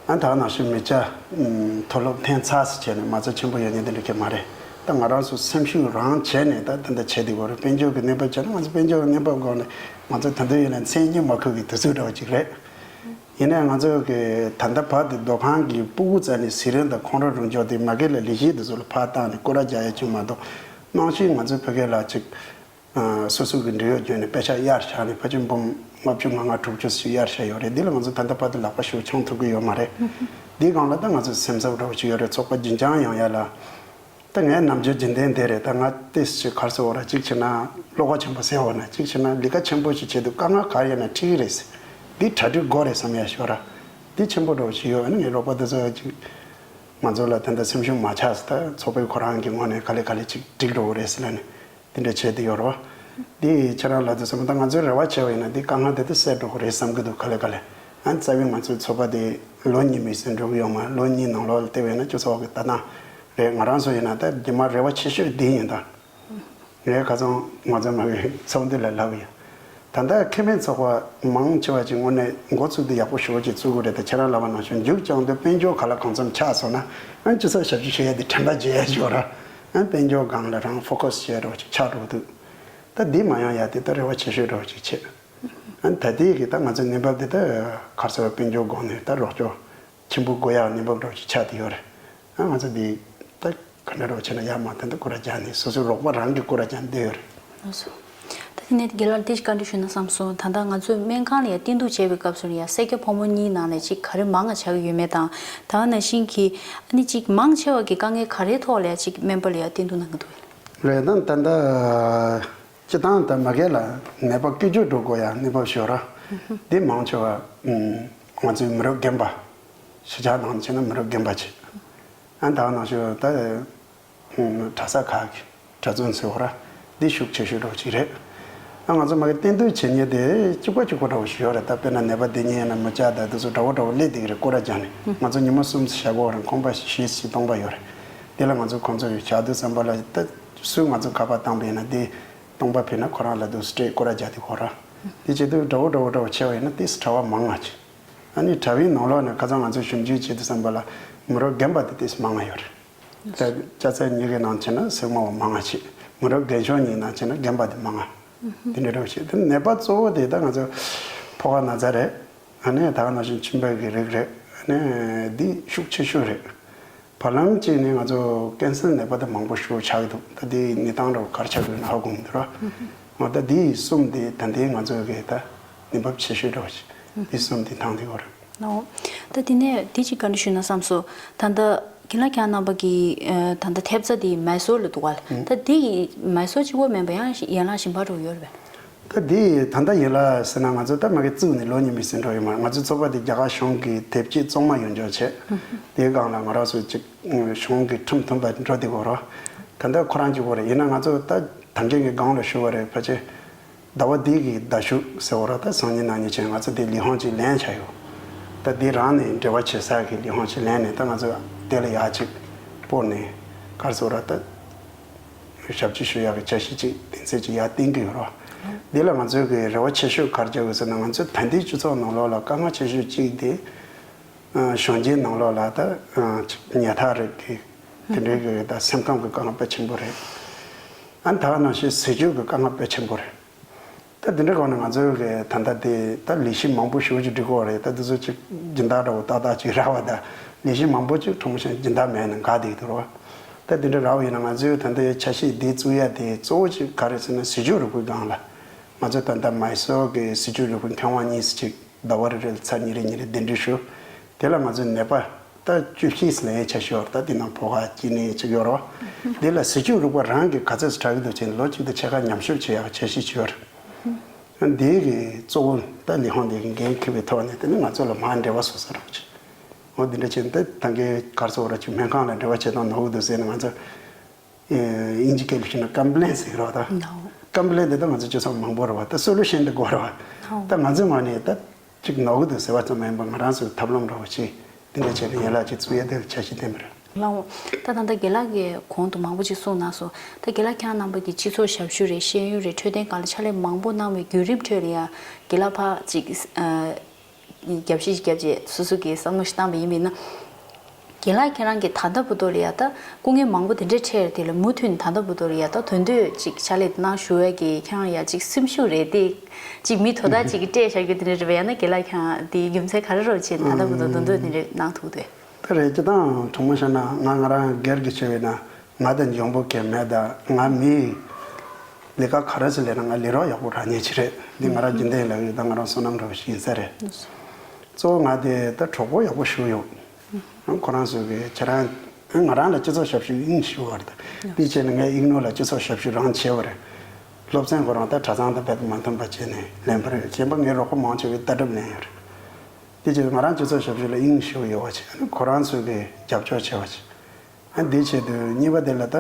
ཨ་ད་ག་ནང་བཞིན་མི་སྐྱ་མཐོ་སློབ་འཐེན་ཚར་ཟེར་བྱས་ནས་མ་རྩ་ཆེན་པོ་ཡོད་མཁན་དེ་འདྲ་གི་མ་རེད། ད་ང་རང་ཚོ་སེམས་ཤུགས་རང་བྱས་ནས་ད་དེ་འདྲ་བྱས་བསྡད་ཡོད་རེད། དཔལ་འབྱོར་གྱི་གནས་བབ་བྱས་ན་ང་ཚོ་དཔལ་འབྱོར་གྱི་གནས་བབ་སྒང་ནས་ང་ཚོ་ད་དུང་ཡིན་ན་མཚན་སྙན་མ་ཁུག་གི་དུས་ཚོད་འདྲ་བོ་ཅིག་རེད། ཡིན་ནའི་ང་ཚོ་གི་ད་ལྟ་བར་དུ་མདོ་ཁམས་ཀྱི་སྤུ་གུ་རྩ་ནས་ཟི་ལིང་དང་ཁོང་ར་རུ་འཇོག་དེ་མ་གི་ལ་ལས་གཞི་དེ་ཚོ་ལ་ཕར་བཏང་ནས་སྐོར་ར་རྒྱག་ཡ་ཅིག་མ་གཏོགས། ནང་བཞིན་ང་ཚོའི་བོད་སྐད་ལ་ཅིག་ཨ་སོ་སོ་གི་འབྲེལ་ཡོད་བརྒྱུད་ནས་དཔེ་ཆ་གཡར་བཞག་ནས་ཕལ་ཆེར་འབུམ་ལྔ་བཅུ་ང་ལྔ་དྲུག་ཅུ་ཞིག་གཡར་བཞག་ཡོད་རེད། འདི་ལ་ང་ཚོ་ད་ལྟ་བར་དུ་ལག་པ་ཞེ་པོ་འཆང་ཐུབ་ཀྱི་ཡོད་མ་རེད། འདིའི་སྒང་ལ་ད་ང་ཚོ་སེམས་འཚབ་འདྲ་བོ་ཅིག་ཡོད་རེད། ཚོགས་པ་རྒྱུན་འཆང་ཡོང་ཡ་ལ། ད་ངའི་རྣམ་འགྱུར་རྒྱུན་ལྡན་དེ་རེད། ད་ང་ཏོག་ཙམ་ཅིག་ག་རེ་ཟེར་དགོས་རེད། གཅིག་བྱས་ན་བློ་ཁོག་ཆེན་པོ་ཟེར་དགོས་ན། གཅིག་བྱས་ན་ལས་ཀ་ཆེན་པོ་ཞིག་བྱེད་དུས་དཀའ་ངལ་ག་རེ་ཡོད་ན་འཕྲད་ཀྱི་རེད་ཟེར། འདི་གྲ་སྒྲིག་དགོས་རེད་བསམ་ཡ་ཞིག་ཡོད་ར། འདི་ཆེན་པོ་འདྲ་བོ་ཞིག་ཡོད། ཨ་ནི་ངའི་རོགས་པ་དེ་ཚོ་ཅིག་ང་ཚོ་ལ་ད་ལྟ་སེམས་ཤུགས་མ་ཆག་ཟེར། ད་ཚོགས་པའི་ཁོ་རང་གི་ངོས་ནས་ག་ལེ་ག་ལེ་ཅིག་འགྲིག་འགྲོ་གི་རེད་ཟེར་ལབ་ནས་དེ་འདྲ་བྱས་བསྡད་ཡོད་རེད་བ། འདི་ཁྱེད་རང་ལབ་དུས་ཙམ་པ་ད་ང་ཚོའི་རེ་བ་བྱས་པ་ཡིན་ན་འདི་དཀའ་ངལ་དེ་ད་སེལ་འགྲོ་གི་རེད་བསམ་གྱི་འདུག་ག་ལེ་ག་ལེ། ཨ་རྩ་བའི་ང་ཚོའི་ཚོགས་པ་དེ་ལོ་གཉིས་མིན་ཟིན་འགྲོ་གི་ཡོད་མ་རེད། ལོ་གཉིས་ནང་ལོགས་ལ་བལྟས་པ་ཡིན་ན་སྤྱི་ཚོགས་ཀྱི་ལྟ་སྟངས་རེད། ང་རང་ཚོ་ཡིན་ན་ད་རྗེས་མ་རེ་བ་ཆེ་ཤོས་འདི་ཡིན་ད། ངས་ཁ་སང་ང་ཚོ་མ་གི་ཚོགས་འདུ་ལ་ལབ་ཡིན། ད་ལྟ་ཁེ་ཕན་ཚོགས་པ་མང་ཆེ་བ་ཅིག་དངོས་གནས་འགོ་ཚུགས་དུས་ཡག་པོ་ཞེ་པོ་ཅིག་བཙུགས་དགོས་རེད། ད་ཁྱེད་རང་ལབ་པ་ནང་བཞིན་མཇུག་བསྐྱངས་དུས་དཔལ་འབྱོར་ག་ལ་གང་འཚམ་ཆགས་སོང་ན། ཨ་སྤྱི་ཚོགས་ཞབས་ཞུ་ཞུ་ཡ་དེ་དྲན་པ་བརྗེད་ཡ་ཞིག་ཡོད་ར། ཨ་དཔལ་འབྱོར་སྒང་ལ་རང་ཕོ་ཁ་སི་བྱས་འགྲོ་ཅིག་ཆགས་འགྲོ་འདུག་ད་འདི་མ་ཡོང་ཡ་དེ་ད་རེ་བ་ཆེ་ཤོས་འདྲ་བོ་ཅིག་བྱེད། ཨ་ད་ལྟའི་གི་ད་ང་ཚོའི་གནས་བབ་འདི་ད་ག་རེ་ཟེར་བ། དཔལ་འབྱོར་སྒང་ནས་ད་རོགས་སྐྱོར་ཆེན་པོ་དགོས་ཡག་གནས་བབ་འདྲ་བོ་ཅིག་ཆགས་བསྡད་ཡོད་རེད། ཨ་ང་ཚོ་འདི་ད་ག་འདྲ་འདྲ་བོ་བྱས་ན་ཡག་མ་ཐོན་ད་སྐོར་ར་རྒྱག་ནས་སོ་སོའི་རོགས་པ་རང་གིས་སྐོར་ར་རྒྱག་བསྡད་ཡོད་རེད། ལགས་སོ། ད་དེ་ནས་རྒན་ལགས་དེ་ཞིག་བཀའ་འདྲི་ཞུ་ན་བསམ་སོང་། ད་ལྟ་ང་ཚོས་སྨན་ཁང་ལ་ཡང་བསྟེན་གཏུག་བྱས་པའི་སྐབས་སུ་ཡང་སེར་སྐྱ་ཕོ་མོ་གཉིས་ནང་ནས་ཅིག་ག་རེ་མང་ང་ཆགས་ཀྱི་ཡོད་མེད་དང་། ད་ག་ནང་བཞིན་གྱི་ཨ་ནི་ཅིག་མང་ཆེ་བ་གི་དཀའ་ངལ་ག་རེའི་ཐོག་ལ་ཡང་ཅིག་སྨན་པ་ལ་ཡང་བསྟེན་གཏུག་གནང་གི་འདུག་གས། རེད། ད་ད་ལྟ་སྤྱི་བཏང་ད་མ་གི་ལ་ནད་པ་སྐྱོན་བརྗོད་འགྲོ་དགོས་ཡ་གནས་བབ་ཞིག་ཡོད་ར། འདི་མང་ཆེ་བ་ང་ཚོའི་མི་རབས་རྒན་པ། གཞིས་ཆགས་ནང་བྱས་ན་མི་རབས་རྒན་པ་ཅིག་ཨ་ད་ག་ནང་བཞིན་ད་གྲྭ་ས་ཁག་གི་གྲྭ་བཙུན་ཟེར་བ་ར། འདི་ཤུགས་ཆེ་ཤོས་འདྲ་བོ་ཅིག་རེད། ཨ་ང་ཚོ་མ་གི་བསྟེན་གཏུག་བྱེད་མཁན་དེ་གཅིག་པ་གཅིག་པ་འདྲ་བོ་ཞིག་ཡོད་རེད། ད་དཔེར་ན་ནད་པ་འདི་གཉིས་ཡིན་ན་མི་སྐྱ་དང་དེ་ཚོ་འདྲ་བོ་འདྲ་བོ་སླེབས་བསྡད་ཀྱི་རེད། སྐོར་ར་རྒྱག་ནས་ང་ཚོ་ཉི་མ་གསུམ་ཙམ་བཞག་གི་ཡོད་རེད། ཁང་པ་བཞི་བཞི་སྟོང་པ་ཡོད་རེད། དེ་ལ་ང་ཚོ་ཁོང་ཚོ་ཡོད་བཞག་དུས་ཙམ་པ་ལ་ད་སུས་ང་ཚོ་ཁ་པར་བཏང་པ་ཡིན་ན་དེ་སྟོང་པ་ཕུལ་ན་ཁོ་རང་ལ་དུ་སྤྲད་སྐོར་ར་རྒྱག་དེ་གོ་ར། དེ་བྱེད་དུས་འདྲ་བོ་འདྲ་བོ་འདྲ་བོ་བྱས་པ་ཡིན་ན་ཏིས་གྲྭ་པ་མང་ང་ཅིག་ཨ་ནི་གྲྭ་པའི་ནང་ལོགས་ནས་ཁ་སང་ང་ཚོས་ཞིབ་འཇུག་བྱེད་དུས་ཙམ་པ་ལ་མི་རབས་རྒན་པ་དེ་ཏིས་མང་ང་ཡོད་རེད། ད་སྐྱ་སེར་གཉིས་ཀའི་ནང་བྱས་ན་སེར་མོ་བ་མང་ང་ཅིག་མི་རབས་རྒན་གཞོན་གཉིས་ནང་བྱས་ན་རྒན་པ་དེ་མང་ང་། དེ་འདྲ་འདྲ་བོ་བྱེད་དུས་ནད་པ་གཙོ་བོ་དེ་ད་ང་ཚོ་ཕོ་ཁ་ན་ཚ་རེད། ཨ་ནི་ད་ག་ནང་བཞིན་མཆིན་པའི་གི་རིགས་རེད། ཨ་ནི་འདི་ཤུགས་ཆེ་ཤོས་རེད། བར་ལམ་གཅིག་ནས་ང་ཚོ་ཀན་སར་ནད་པ་དེ་མང་པོ་ཞིག་ཆགས་ཀྱི་འདུག་ད་དེའི་གནས་སྟངས་འདྲ་བོ་ག་རེ་ཆགས་ཀྱི་ཡོད་ན་ཧ་གོ་མི་འདུག་ར། འོ་ད་དེའི་གསུམ་དེ་ད་ལྟའི་ང་ཚོའི་གི་ད་གནས་བབ་ཆེ་ཤོས་འདྲ་བོ་ཞིག་དེ་གསུམ་དེ་ཐང་དེ་གོ་རེད། ཨོ། ད་དེ་ནས་དེ་ཅིག་བཀའ་འདྲི་ཞུས་ན་བསམ་སོང་། ད་ལྟ་རྒན་ལགས་ཁྱེད་རྣམ་པ་གི་ད་ལྟ་ཐེབས་རྩ་དེ་མའི་སོར་ལ་འདུག་ག་ལ། ད་དེ་ཡི་མའི་སོར་གཅིག་པོ་མིན་པ་ཡང་ཡན་ལག་གཞན་པ་འདྲ་བོ་ཡོད་རེད་པས། ད་འདི་ད་ལྟ་ཡན་ལག་ཟེར་ན་ང་ཚོ་ད་མ་གི་བཙུགས་ནས་ལོ་གཉིས་མིན་ཟིན་འགྲོ་ཡོད་མ་རེད། ང་ཚོའི་ཚོགས་པ་འདི་རྒྱ་གར་གཞུང་གི་དེབ་སྐྱེལ་གཙང་མ་ཡོངས་སྦྱོང་བྱས། དེའི་སྒང་ལ་ང་རང་ཚོ་ཅིག་གཞུང་གི་ཁྲིམས་མཐུན་པ་འགྲོ་བསྡད་དགོས་རེད། ད་ལྟ་ཁོ་རང་གཅིག་པོ་རེད། ཡིན་ན་ང་ཚོ་ད་ད་གིན་གྱི་སྒང་ལ་ཞུ་བ་རེད། ཕལ་ཆེར་ཟླ་བ་འདི་གི་ཟླ་གཞུག་ཟེར་བ་རེད། ད་སང་ཉིན་གནངས་ཉིན་བྱས་ང་ཚོ་དེ་ལས་ཁུངས་ཅིག་ལེན་བྱ་ཡོད། ད་འདི་རང་ནས་འབྲེལ་བ་བྱེད་ས་གི་ལས་ཁུངས་ཅིག་ལེན་ནས་ད་ང་ཚོ་དེ་ལ་ཡག་ཅིག་སྤོར་ནས་ག་རེ་ཟེར་བ་རེད། ད། ཞབས་ཕྱི་ཞུ་ཡག་གི་འཆར་གཞི་གཅིག་གཏན་ཚིགས་གཅིག་ཡར་བཏིང་གི་ཡོད་རེད། འདི་ལ་ང་ཚོས་གི་རེ་བ་ཆེ་ཤོས་ག་རེ་རྒྱག་དགོས་ཟེར་ན། ང་ཚོས་ད་ལྟའི་སྤྱི་ཚོགས་ནང་ལོགས་ལ་དཀའ་ངལ་ཆེ་ཤོས་གཅིག་དེ་གཞོན་སྐྱེས་ནང་ལོགས་ལ་ད་ཉལ་ཐ་རེད་གི་དེ་འདྲའི་གི་ད་སེམས་ཁམས་གི་དཀའ་ངལ་དཔེ་ཆེན་པོ་རེད། ཨ་ད་ནང་བཞིན་ཟས་བཅུད་གི་དཀའ་ངལ་དཔེ་ཆེན་པོ་རེད། ད་དེ་འདྲ་གང་ནས་ང་ཚོའི་གི་ད་ལྟ་དེ་ད་ལས་གཞི་མང་པོ་ཞེ་པོ་ཅིག་སྒྲིག་གི་ཡོད་རེད། ད་དེ་ཚོ་ཅིག་སྦྱིན་བདག་འདྲ་བོ་ཏག་ཏག་ཅིག་རག་པ་ད་ལས་གཞི་མང་པོ་ཅིག་ཁྲོམ་གཞན་སྦྱིན་བདག་མེད་ནས་འགག་བསྡད་ཀྱི་འདུག་རེད་བ། ད་དེ་འདྲ་རག་པ་ཡིན་ན་ང་ཚོའི་ད་ལྟའི་འཆར་གཞི་འདི་བཙུགས་ཡ་དེ་གཙོ་བོ་ཅིག་ག་རེ་ཟེར་ན་ཟས་བཅུད་རིགས་པའི་སྒང་ལ་ང་ཚོ་ད་ལྟ་མའི་སོར་གི་ཟས་བཅུད་རིགས་པའི་མཁས་དབང་གཉིས་ཅིག་ཟླ་བ་རེ་རེ་ལ་ཚར་གཉིས་རེ་གཉིས་རེ་གདན་འདྲེན་ཞུ། དེ་ལ་ང་ཚོའི་ནད་པ་ད་བཅུ་བཞི་ཙམ་ལ་ཡང་འཆར་གཞི་ཡོད་རེད། ད་དེ་ནང་ཕོ་ཁ་སྐྱེ་ནད་ཅིག་ཡོད་རེད་བ། དེ་ལ་ཟས་བཅུད་རིགས་པ་རང་གི་ག་ཚོད་ཙམ་དྲག་གི་འདུག་ཅེས་ལོ་གཅིག་ཏུ་ཕྱེད་ཀ་ཉམས་ཞིབ་བྱེད་ཡག་འཆར་གཞི་ཅིག་ཡོད་རེད། འདི་གི་གཙོ་བོ་ད་ལས་ཁུངས་འདི་གི་འགན་འཁུར་བའི་ཐོག་ནས་དེ་ནི་ང་ཚོ་ལ་མར་འབྲེལ་བ་བཟོ་ས་རོགས་བྱེད། འོ་འདི་འདྲ་བྱས་ནས་ད་ད་གའི་ག་རེ་ཟེར་དགོས་རེད། ཅིག་སྨན་ཁང་ལ་འབྲེལ་བ་བྱེད་སྟངས་ནོར་གི་འདུག་ཟེར་ནས་ང་ཚོ་དབྱིན་ཇི་སྐད་ལ་ཞུས་ན་ཀམ་པི་ལེན་ཟེར་གི་རེད་བ། ད་ཀམ་པི་ལེན་དེ་ད་ང་ཚོ་སྤྱི་ཚོགས་མང་པོ་རེད་བ། ད་སོ་ལུ་ཤན་དེ་དགོས་རེད་བ། ད་ང་ཚོའི་ངོས་ནས་ད་ ཅིག་ནོར་གི་འདུག་ཟེར་བ་ཙམ་མ་ཡིན་པར་ང་རང་ཚོའི་ཐབས་ལམ་འདྲ་བོ་ཅིག་འདི་འདྲ་བྱས་ནས་ཡན་ལག་ཅིག་བཙུགས་ཡ་དེ་འཆར་གཞི་བཏིང་བ་རེད། ལགས་འོང་། ད་ད་ལྟ་རྒན་ལགས་ཀྱིས་གོང་དུ་མང་པོ་ཅིག་གསུངས་གནང་སོང་། ད་རྒན་ལགས་ཁྱེད་རང་རྣམ་པ་གི་སྤྱི་ཚོགས་ཞབས་ཞུ་རེད། ཤེས་ཡོན་རེད། འཕྲོད་བསྟེན་སྒང་ལ་ཕྱག་ལས་མང་པོ་གནང་བའི་བརྒྱུད་རིམ་ཁྲོད་ལ་ཡང་རྒན་ལགས་ཕར་ཅིག་ཨ། རྒྱབ་བཤིག་རྒྱབ་བྱས་སོ་སོ་གི་བསམ་བློ་ཞིག་བཏང་བ་ཡིན་པས་ན། རྒན་ལགས་ཁྱེད་རང་གིས་ད་ལྟ་བར་དུ་ལ་ཡ་ད་སྐུ་ངལ་མང་པོ་དེ་འདྲས་འཕྲད་དེ་ལ་མུ་མཐུད་ནས་ད་ལྟ་བར་དུ་ལ་ཡ་ད་དོན་དུ་ཅིག་ཕྱག་ལས་གནང་བཞུགས་ཡ་གི་ཁྱེད་རང་ཡ་ཅིག་སེམས་ཤུགས་རེད་དེ། ཅིག་མི་དོ་བདག་ཅིག་གིས་སྤྲད་བཞག་རྒྱུ་དེ་འདྲས་རེད་པས། ཡང་ན་རྒན་ལགས་ཁྱེད་རང་དེའི་རྒྱུ་མཚན་ག་རེ་རོགས་བྱས་ད་ལྟ་བར་དུ་དོན་དུ་དེ་འདྲས་གནང་ཐུབ་འདུག་ད་རེད། སྤྱིར་བཏང་དྲང་མོ་བཤད་ན་ང་ང་རང་སྒེར་གྱི་ཆེ་བས་ན་ང་དང་འཇོན་པོ་གལ་མེད། ད་ང་མི་ལས་ཀ་ག་རེ་ཟེར་ལས་ན་ང་ལས་རོགས་ཡག་པོ་རག་མཁན་ཅིག་རེད། འདི་ང་རང་རྒྱུན་ལྡན་ལབ་ཡོད། ད་ང་རང་བསོད་ནམས་འདྲ་བོ་ཞིག་ཡིན་ས་རེད། གཙོ་བོ་ང་དེ་ད་གྲོགས་པོ་ཡག་པོ་ཞིག་ཡོད། ཁོ་རང་ཚོ་གི་ཁྱེད་རང་ང་རང་ལ་སྤྱི་ཚོགས་ཞབས་ཞུ་དབྱིངས་ཞུ་བ་རེད། དེ་བྱས་ནས་ངས་དབྱིངས་ནོར་ལ་སྤྱི་ཚོགས་ཞབས་ཞུ་རང་བྱས་པ་རེད། སློབ་ཚན་ཁོ་རང་ད་གྲྭ་ཚང་དང་རྦད་དེ་མ་མཐུན་པ་བྱས་ནས་ལེན་པ་རེད། གཞན་པ་ངའི་རོགས་པ་མང་ཆེ་བས་ལྟ་གྲུབ་ལེན་ཡོད་རེད། དེ་བྱས་ང་རང་སྤྱི་ཚོགས་ཞབས་ཞུ་ལ་དབྱིངས་ཞུ་ཡོད་པ་བྱས་ནས་ཁོ་རང་ཚོ་གི་རྒྱབ་སྐྱོར་བྱས་པ་བྱས། ཨ་འདི་ཆེད་དུ་གཉིས་པ་དེ་ལ་ད།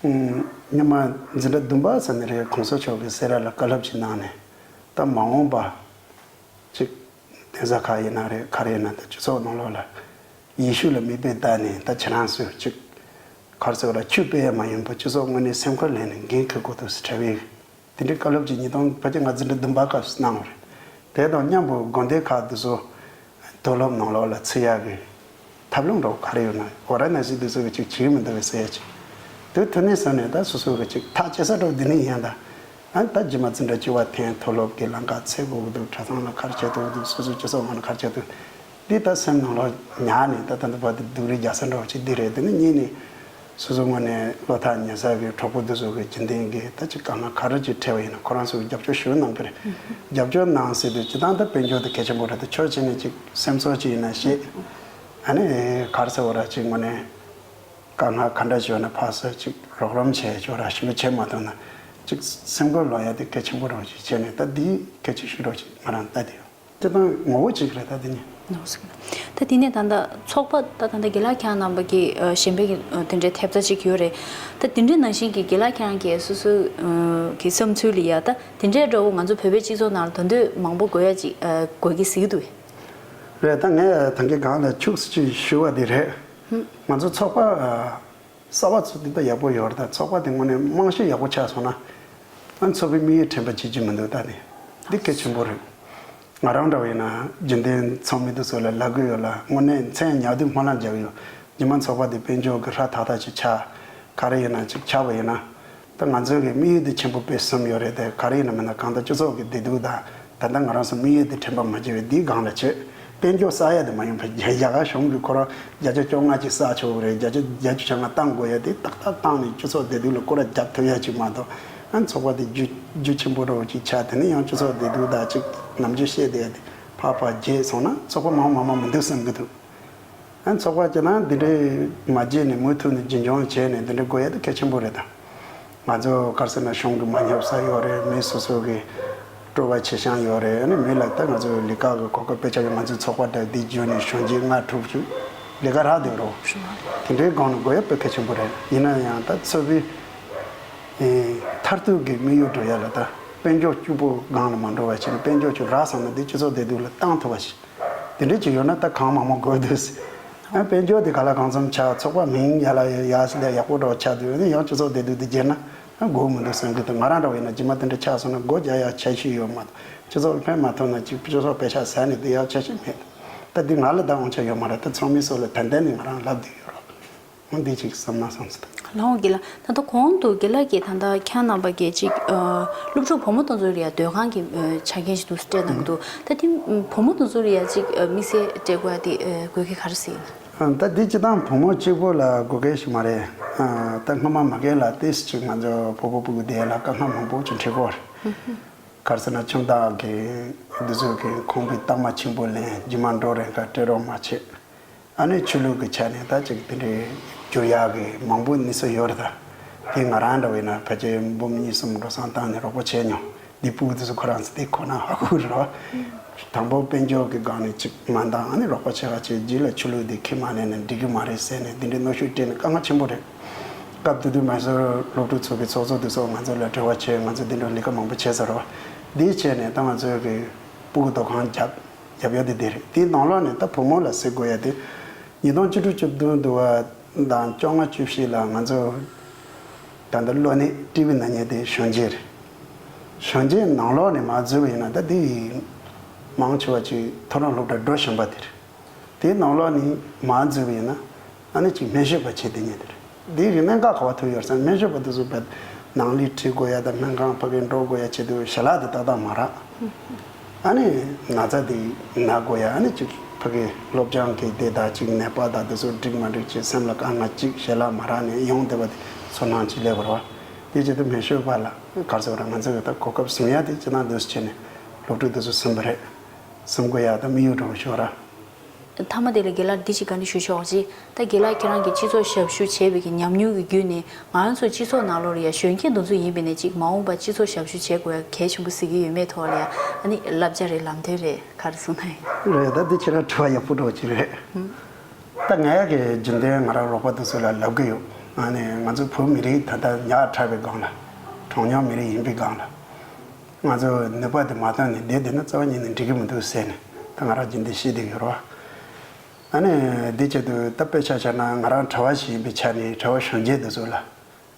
ཨུམ། སྔོན་མ་འཛིན་གྲྭ་བདུན་པ་ཙམ་ནས་རེད། གོང་ས་མཆོག་གིས་སེ་ར་ལ་བཀའ་སློབ་ཅིག་གནང་ནས་ད་མ་འོངས་པ་ཅིག་གདན་ས་ཁག་ཡིན་ན་རེད། ག་རེ་ཡིན་ན་ད་སྤྱི་ཚོགས་ནང་ལོགས་ལ་ཡེ་ཤུ་ལ་མིག་དཔེ་ལྟ་ནས་ད་ཁྱེད་རང་ཚོས་ཅིག་ག་རེ་ཟེར་བ་ལ་ཆུ་སྤེལ་ཡ་མ་ཡིན་པར་སྤྱི་ཚོགས་ངོས་ནས་སེམས་ཁུར་ལེན་ནས་འགན་འཁུར་དགོས་འདུག་ཟེར་གྲྭ་བའི། དེ་འདྲའི་བཀའ་སློབ་ཅིག་ཉིས་སྟོང་ཕལ་ཆེར་ང་འཛིན་གྲྭ་བདུན་པ་སྐབས་སུ་གནང་བ་རེད། དེ་དང་མཉམ་པོ་དགོན་སྡེ་ཁག་འདི་ཚོ་མཐོ་སློབ་ནང་ལོགས་ལ་ཚུད་ཡག་གི་ཐབས་ལམ་འདྲ་བོ་ག་རེ་ཡོད་ན། ཝ་ར་ཎ་སི་འདི་ཚོ་གི་ཅིག་བྱེད་མི་འདུག་གས་ཟེར་ཡ་ཅིག་དེ་ཐོན་ནས་ཟེར་ནས་ད་སོ་སོ་གི་ཅིག་ཐག་བཅད་ས་འདྲ་བོ་འདི་ནས་ཡིན་ད། ཨ་ད་རྗེས་མ་འཛིན་གྲྭ་བཅུ་པ་འཐེན། མཐོ་སློབ་ཀྱི་ལམ་ཁ་འཚོལ་དགོས་ཀྱི་འདུག་གྲྭ་ཚང་ལ་ག་རེ་བྱེད་ཐུབ་ཀྱི་འདུག་སོ་སོའི་སྤྱི་ཚོགས་ངོས་ནས་ག་རེ་བྱེད་ཐུབ། འདི་ལྟར་སེམས་ནང་ལ་ཉར་ནས་ད་ད་ལྟ་བར་དུ་སྡུག་རུས་རྒྱག་ས་འདྲ་བོ་ཅིག་འདི་རེད། དེ་ནི་གཉིས་ནི་སོ་སོ་ངོས་ནས་བློ་ཐག་ཉེ་ས་གི་གྲོགས་པོ་འདི་ཚོ་གི་རྒྱུན་ལྡན་གྱི་ད་ཅིག་དཀའ་ངལ་ག་རེ་ཅིག་འཕྲད་པ་ཡིན་ན་ཁོ་རང་ཚོ་གི་རྒྱབ་སྐྱོར་ཞུ་གནང་གི་རེད། རྒྱབ་སྐྱོར་གནང་ཟེར་དུས་སྤྱིར་བཏང་ད་དཔལ་འབྱོར་དེ་གལ་ཆེན་པོ་རེད། དེ་ཕྱོགས་གཅིག་ནས་ཅིག་སེམས་ཚོར་ཅིག་ཡིན་ན་ཤེས། ཨ་ནི་ག་རེ་ཟེར་བ་ར་ཅིག་ངོས་ནས་དཀའ་ངལ་ག་འདྲ་ཞིག་ཡོད་ན་ཕར་ཚུར་ཅིག་རོགས་རམ་བྱས་ཆོག་ར་ཞུ་བྱེད་མ་ཐུབ་ན་ཅིག་སེམས་ཁུར་ལོག་ཡ་དེ་གལ་ཆེན་པོ་རང་ཞིག་བྱས་ནས་ད་འདི་གལ་ཆེ་ཤོས་རང་ཞིག་ང་རང་ལྟ་དེ་ཡོད། སྤྱིར་བཏང་ངོ་བོ་གཅིག་རེད་ད་དེ་ནི། ནོར་སྲིད་ད་དེ་ནས་ད་ལྟ་ཚོགས་པ་ད་ད་ལྟ་རྒན་ལགས་ཁྱེད་རང་རྣམ་པ་གི་ཨ་གཞན་པའི་གི་ཨ་དེ་འདྲའི་ཐེབས་རྩ་གཅིག་ཡོད་རེད། ད་དེ་འདྲའི་ནང་བཞིན་གྱི་རྒན་ལགས་ཁྱེད་རང་གི་སོ་སོ་ཨ་གི་བསམ་ཚུལ་ལ་ཡ་ད་དེ་འདྲའི་འདྲ་བོ་ང་ཚོ་བོད་པའི་སྤྱི་ཚོགས་ནང་ལ་ད་དུང་མང་པོ་དགོས་ཡ་ཅིག་ཨ་དགོས་ཀྱི་ཟེར་གྱི་འདུག་བས། རེད། ད་ངས་ད་གིན་སྒང་ལ་ཁྱུག་ཙམ་ཅིག་ཞུ་བ་དེ་རེད། ང་ཚོ་ཚོགས་པ་ཨ་གསར་པ་ཚོ་འདི་ལྟ་ཡག་པོ་ཡོད་རེད། ད་ཚོགས་པ་དེ་དངོས་གནས་རྨང་གཞི་ཡག་པོ་ཆགས་སོང་ན་ཨ་ཚོགས་པའི་དམིགས་ཡུལ་དྲན་པ་བྱེད་ཀྱི་མི་འདུག་ད་ནི་འདི་གལ་ཆེན་པོ་རེད། ང་རང་འདྲ་བ་ཡིན་ན་རྒྱུན་ལྡན་ཚོགས་མི་འདི་ཚོ་ལ་ལབ་གི་ཡོད་ལ། དངོས་གནས་མཚན་ཉར་དུས་སྨོན་ལམ་རྒྱག་གི་ཡོད། རྗེས་མ་ཚོགས་པ་འདི་དཔལ་འབྱོར་གྱི་ཧྲ་ཐག་ཐག་ཅིག་ཆགས། ག་རེ་ཡིན་ན་ཅིག་ཆགས་པ་ཡིན་ན། ད་ང་ཚོའི་གི་དམིགས་ཡུལ་དེ་ཆེན་པོ་དཔེ་གསུམ་ཡོད་རེད་དེ། ག་རེ་ཡིན་ན་མིན་ན་གང་ལྟར་སྤྱི་ཚོགས་ཀྱི་བདེ་སྡུག་དང་ད་ལྟ་ང་རང་ཚོ་དམིགས་ཡུལ་དེ་དྲན་པ་མ་བརྗེད་པའི་འདིའི་སྒང་ལ་བྱེད། དཔལ་འབྱོར་བསགས་ཡ་དེ་མ་ཡིན་པར་རྒྱ་རྒྱ་གར་གཞུང་གིས་ཁོ་རང་བརྒྱ་ཆ་བཅོ་ལྔ་ཅིག་བསགས་ཆོག་གི་རེད། བརྒྱ་ཆ་བརྒྱད་ཅུ་གྱ་ལྔ་བཏང་དགོས་ཡ་དེ་ཏག་ཏག་བཏང་ནས་སྤྱི་ཚོགས་བདེ་སྡུག་ལ་སྐོར་ར་རྒྱབ་ཐུབ་ཡ་ཅིག་མ་གཏོགས། ཨ་ཚོགས་པ་དེ་རྒྱུ་རྒྱུ་ཆེན་པོ་འདྲ་བོ་ཅིག་ཆགས། དེ་ནས་ཡང་སྤྱི་ཚོགས་བདེ་སྡུག་དང་ཅིག་ནམ་རྒྱུན་བཤད་བསྡད་ཡ་དེ་ཕར་ཕར་བརྗེད་སོང་ན་ཚོགས་པ་མང་མང་མང་མི་འདུག་བསམ་གི་འདུག་ཨ་ཚོགས་པ་བྱས་ན་འདི་འདྲའི་མ་བརྗེད་ནས་མུ་མཐུད་ནས་རྒྱུན་འཁྱོངས་བྱས་ནས་འདི་འདྲའི་དགོས་ཡ་དེ་གལ་ཆེན་པོ་རེད་ད། ང་ཚོ་ག་རེ་ཟེར་ན་གཞུང་གི་མ་ཉོབ་ས་ཡོད་རེད། མི་སོ་སོ་གི་སྤྲོ་བ་ཆེ་ཆུང་ཡོད་རེད། ཨ་ནི་མི་ལ་ད་ང་ཚོ་ལས་ཀ་གི་གོ་སྐབས་དཔེ་ཆ་ཡོད། ང་ཚོའི་ཚོགས་པ་འདྲ་འདི་བརྒྱུད་ནས་གཞོན་སྐྱེས་ལྔ་དྲུག་ཅིག་ལས་ཀ་རག་བསྡད་རོགས། དེ་འདྲའི་སྒང་ནས་དགོས་ཡ་དཔེ་གལ་ཆེན་པོ་རེད། ཡིན་ན་ཡང་ད་ཚོགས་པའི་མཐར་ཐུག་གི་དམིགས་ཡུལ་འགྲོ་ཡ་ལ་ད་དཔལ་འབྱོར་གཅིག་པོ་སྒང་ལ་མ་འགྲོ་བ་བྱས་ནས་དཔལ་འབྱོར་ཅིག་རག་སོང་ན་འདི་སྤྱི་ཚོགས་བདེ་སྡུག་ལ་བཏང་ཐུབ་པ་ཞིག་དེ་འདྲ་ཅིག་ཡོད་ན་ད་གང་མང་མང་དགོས་འདུག་ཨ་དཔལ་འབྱོར་དེ་ག་ལ་གང་འཚམ་ཆགས། ཚོགས་པ་མིང་ཡར་ལ་ཡར་ལ་ཡག་པོ་འདྲ་བོ་ཆགས་དུས་ཨ་ནི་ཡང་སྤྱི་ཚོགས་བདེ་སྡུག་དེ་བརྗེད་ན་ཨ་དགོས་མི་འདུག་བསམ་གི་འདུག་ང་རང་འདྲ་བ་ཡིན་ན་རྗེས་མ་དེ་འདྲ་ཆགས་སོང་ན་སྒོ་རྒྱག་ཡག་འཆར་གཞི་ཡོད་མ་གཏོགས་སྤྱི་ཚོགས་ལ་ཕན་མ་ཐོགས་ན་ཅིག་སྤྱི་ཚོགས་པེ་ཤག་ཟ་ནས་བསྡད་ཡག་འཆར་གཞི་མེད། ད་འདི་ང་ལ་ད་དབང་ཆ་ཡོད་མ་རེད། ད་ཚོགས་མི་ཚོ་ལ་ཏན་ཏན་ནས་ང་རང་ལབ་བསྡད་ཡོད་རོགས། འོ་འདི་ཅིག་བསམ་ན་བསམ་སོང་། ལགས་འོང་རྒན་ལགས། ད་ལྟ་གོང་དུ་རྒན་ལགས་ཀྱིས་ད་ལྟ་ཁྱེད་རྣམ་པ་གིས་ཅིག་ཨ་སློབ་ཕྲུག་བུ་མོ་དེ་ཚོ་ལ་ཡ་སྡོད་ཁང་གི་ཨ་ཆ་རྐྱེན་ཞིག་འདུག་སྤྲད་གནང་གི་འདུག་ད་དེ་བུ་མོ་དེ་ཚོ་ལ་ཡ་ཅིག་ཨ་དམིགས་བསལ་སྤྲད་དགོས་ཡ་དེ་ཨ་དགོས་གལ་ག་རེ་ཟེར་ཡིན་ན། ད་འདི་སྤྱིར་བཏང་བུ་མོ་གཅིག་པོ་ལ་དགོས་གལ་ཞིག་མ་རེད། ཨ་ད་སྔ་མ་མ་རྒན་ལ་ཏོག་ཙམ་ཅིག་ང་ཚོ་བོད་པ་སྤུ་གུ་དེ་ལ་དཀའ་ངལ་མང་པོ་ཅིག་འཕྲད་ཀྱི་ཡོད་རེད། ག་རེ་ཟེར་ན་ཁྱིམ་བདག་གིས་འདི་ཚོ་གི་ཁང་པའི་རྟགས་མ་ཆེན་པོ་ལེན། རྗེས་མ་འགྲོ་རན་ཁ་སྤྲད་རོགས་མ་བྱེད། ཨ་ནི་ཆོས་ལུགས་ཀྱི་ཆ་ནས་ད་ཅིག་དེ་འདྲའི་འགྱུར་ཡག་གི་མང་པོ་གནས་ཚུལ་ཡོད་རེད་ད། དེ་ང་རང་འདྲ་བས་ན་ཕལ་ཆེར་འབུམ་གཉིས་གསུམ་འགྲོ་སོང་བཏང་ནས་རོགས་པ་བྱས་མྱོང་། འདི་སྤུ་གུ་དེ་ཚོ་ཁོ་རང་ཚོ་དེ་ཁོ་ན་ཧ་གོ་རེད་བ། དང་པོ་དཔལ་འབྱོར་གྱི་སྒང་ནས་ཅིག་མ་འདང་། ཨ་ནི་རོགས་པ་བྱེད་ག་བྱས་རྗེས་ལ་ཆོས་ལུགས་དེ་ཁས་མ་ལེན་ནས་འགྲིག་གི་མ་རེད་ཟེར་ནས་དེ་འདྲའི་གནོན་ཤུགས་སྤྲད་ནས་དཀའ་ངལ་ཆེན་པོ་རེད། སྐབས་དེ་དུས་མ་སོར་སློབ་ཕྲུག་ཚོ་གི་ཚོགས་གཙོ་དེ་ཚོ་ང་ཚོ་ལ་འབྲེལ་བ་བྱས། ང་ཚོ་དེ་འདྲ་ལས་ཀ་མང་པོ་བྱས་ཚར་བ། འདི་བྱས་ནས་ད་ང་ཚོའི་གི་ སྤུ་གུ་དོ་ཁང་རྒྱབ་རྒྱབ་ཡ་དེ་དེ་རེད། དེའི་ནང་ལོགས་ནས་ད་བུ་མོ་ལ་ཟེར་དགོས་ཡ་དེ། ཉིས་སྟོང་བཅུ་དྲུག་བཅུ་བདུན་དུ་བ་དང་བཅོ་ལྔ་བཅུ་བཞི་ལ་ང་ཚོ་ད་ལྟ་གློ་ནད་ཊི་བི་ན་མཁན་དེ་གཞོན་སྐྱེས་རེད། གཞོན་སྐྱེས་ནང་ལོགས་ནས་མར་འཛུལ་བ་ཡིན་ན་ད་དེ་མང་ཆེ་བ་ཅིག་མཐོ་རིམ་སློབ་གྲྭ་འགྲོ་བཞིན་པ་དེ་རེད། དེའི་ནང་ལོགས་ནས་མར་འཛུལ་བ་ཡིན་ན་ཨ་ནི་ཅིག་སྨན་ཞབས་པ་བྱེད་དེ་ཉན་དེ་རེད། འདི་གི་གནད་འགག་ག་བ་ཐུག་ཡོད་ཟེར་ན། སྨན་ཞབས་པ་དེ་ཚོ་བས་ནང་ལས་ཁྲིད་དགོས་ཡ་དང་སྨན་ཁང་ཕ་གི་འགྲོ་དགོས་ཡ་ཆེད་དུ་ཞལ་ལག་དེ་ཏག་ཏག་མ་རག་ཨ་ནི་ན་ཚ་དེ་ན་དགོས་ཡ། ཨ་ནི་ཅིག་ཕ་གི་སློབ་སྦྱོང་གི་དེ་དང་ཅིག་ནད་པ་དང་དེ་ཚོ་འགྲིག་མ་འགྲིག་ཅིག་སེམས་ལ་དཀའ་ངལ་ཅིག་ཞལ་ལག་མ་རག་ནས་ཡོང་བསྡད་པ་དེ་ཚོར་སྣང་ཅིག་སླེབས་པ་རེད་བ། དེ་ཆེད་དུ་སྨན་ཞབས་པ་ལ་ག་རེ་ཟེར་བ་རེད། ང་ཚོ་གི་ད་གོ་སྐབས་བཟུང་ཡ་དེ་ཅི་ན་འདུག་སེ་བྱས་ནས་སློབ་ཕྲུག་དེ་ཚོ་བཟུང་པ་རེད། བཟུང་དགོས་ཡ་ད་དམིགས་ཡུལ་འདྲ་བོ་ཞིག་རེད། མཐའ་མ་དེ་ལ་རྒན་ལགས་འདི་ཞིག་བཀའ་འདྲི་ཞུ་ཆོག་ཅིག་ད་རྒན་ལགས་ཁྱེད་རང་གིས་སྤྱི་ཚོགས་ཞབས་ཞུ་བྱས་པའི་གི་ཉམས་མྱོང་གི་བརྒྱུད་ནས་ང་རང་ཚོ་སྤྱི་ཚོགས་ནང་ལོགས་ལ་ཡ་གཞོན་སྐྱེས་འདི་ཚོ་ཡིན་པས་ན་ཅིག་མ་འོངས་པ་སྤྱི་ཚོགས་ཞབས་ཞུ་བྱེད་དགོས་ཡ་གལ་ཆེན་པོ་གཟིགས་ཀྱི་ཡོད་མེད་ཐོག་ལ་ཡ་ཨ་ནི་བསླབ་བྱ་རེད་ལམ་སྟོན་རེད་ག་རེ་གསུང་ན་ཡིན། རེད། ད་འདི་ཁྱེད་རང་དྲི་བ་ཡག་པོ་འདྲ་བོ་ཅིག་རེད། ད་ངའི་གི་རྒྱུན་ལྡན་ང་རང་རོགས་པ་དེ་ཚོ་ལ་ལབ་གི་ཡོད། ཨ་ནི་ང་ཚོ་བོད་མི་རིགས་ད་ལྟ་ཉག་ཕྲ་བའི་སྒང་ལ་གྲངས་ཉུང་མི་རིགས་ཡིན་པའི་སྒང་ལ། ང་ཚོ་ནུས་པ་དེ་མ་བཏོན་ནས་བསྡད་བསྡད་ན་རྩ་བ་ཉིད་ནས་འགྲིག་གི་མི་འདུག་ཟེར་ནས་ད་ང་རང་རྒྱུན་ལྡན་བཤད་བསྡད་ཡོད་རེད་བ། ཨ་ནི་འདི་ཆེད་དུ་ད་དཔེ་ཆ་བཞག་ན་ང་རང་གྲྭ་བ་ཞིག་ཡིན་པའི་ཆ་ནས་གྲྭ་བ་གཞོན་སྐྱེས་འདི་ཚོ་ལ་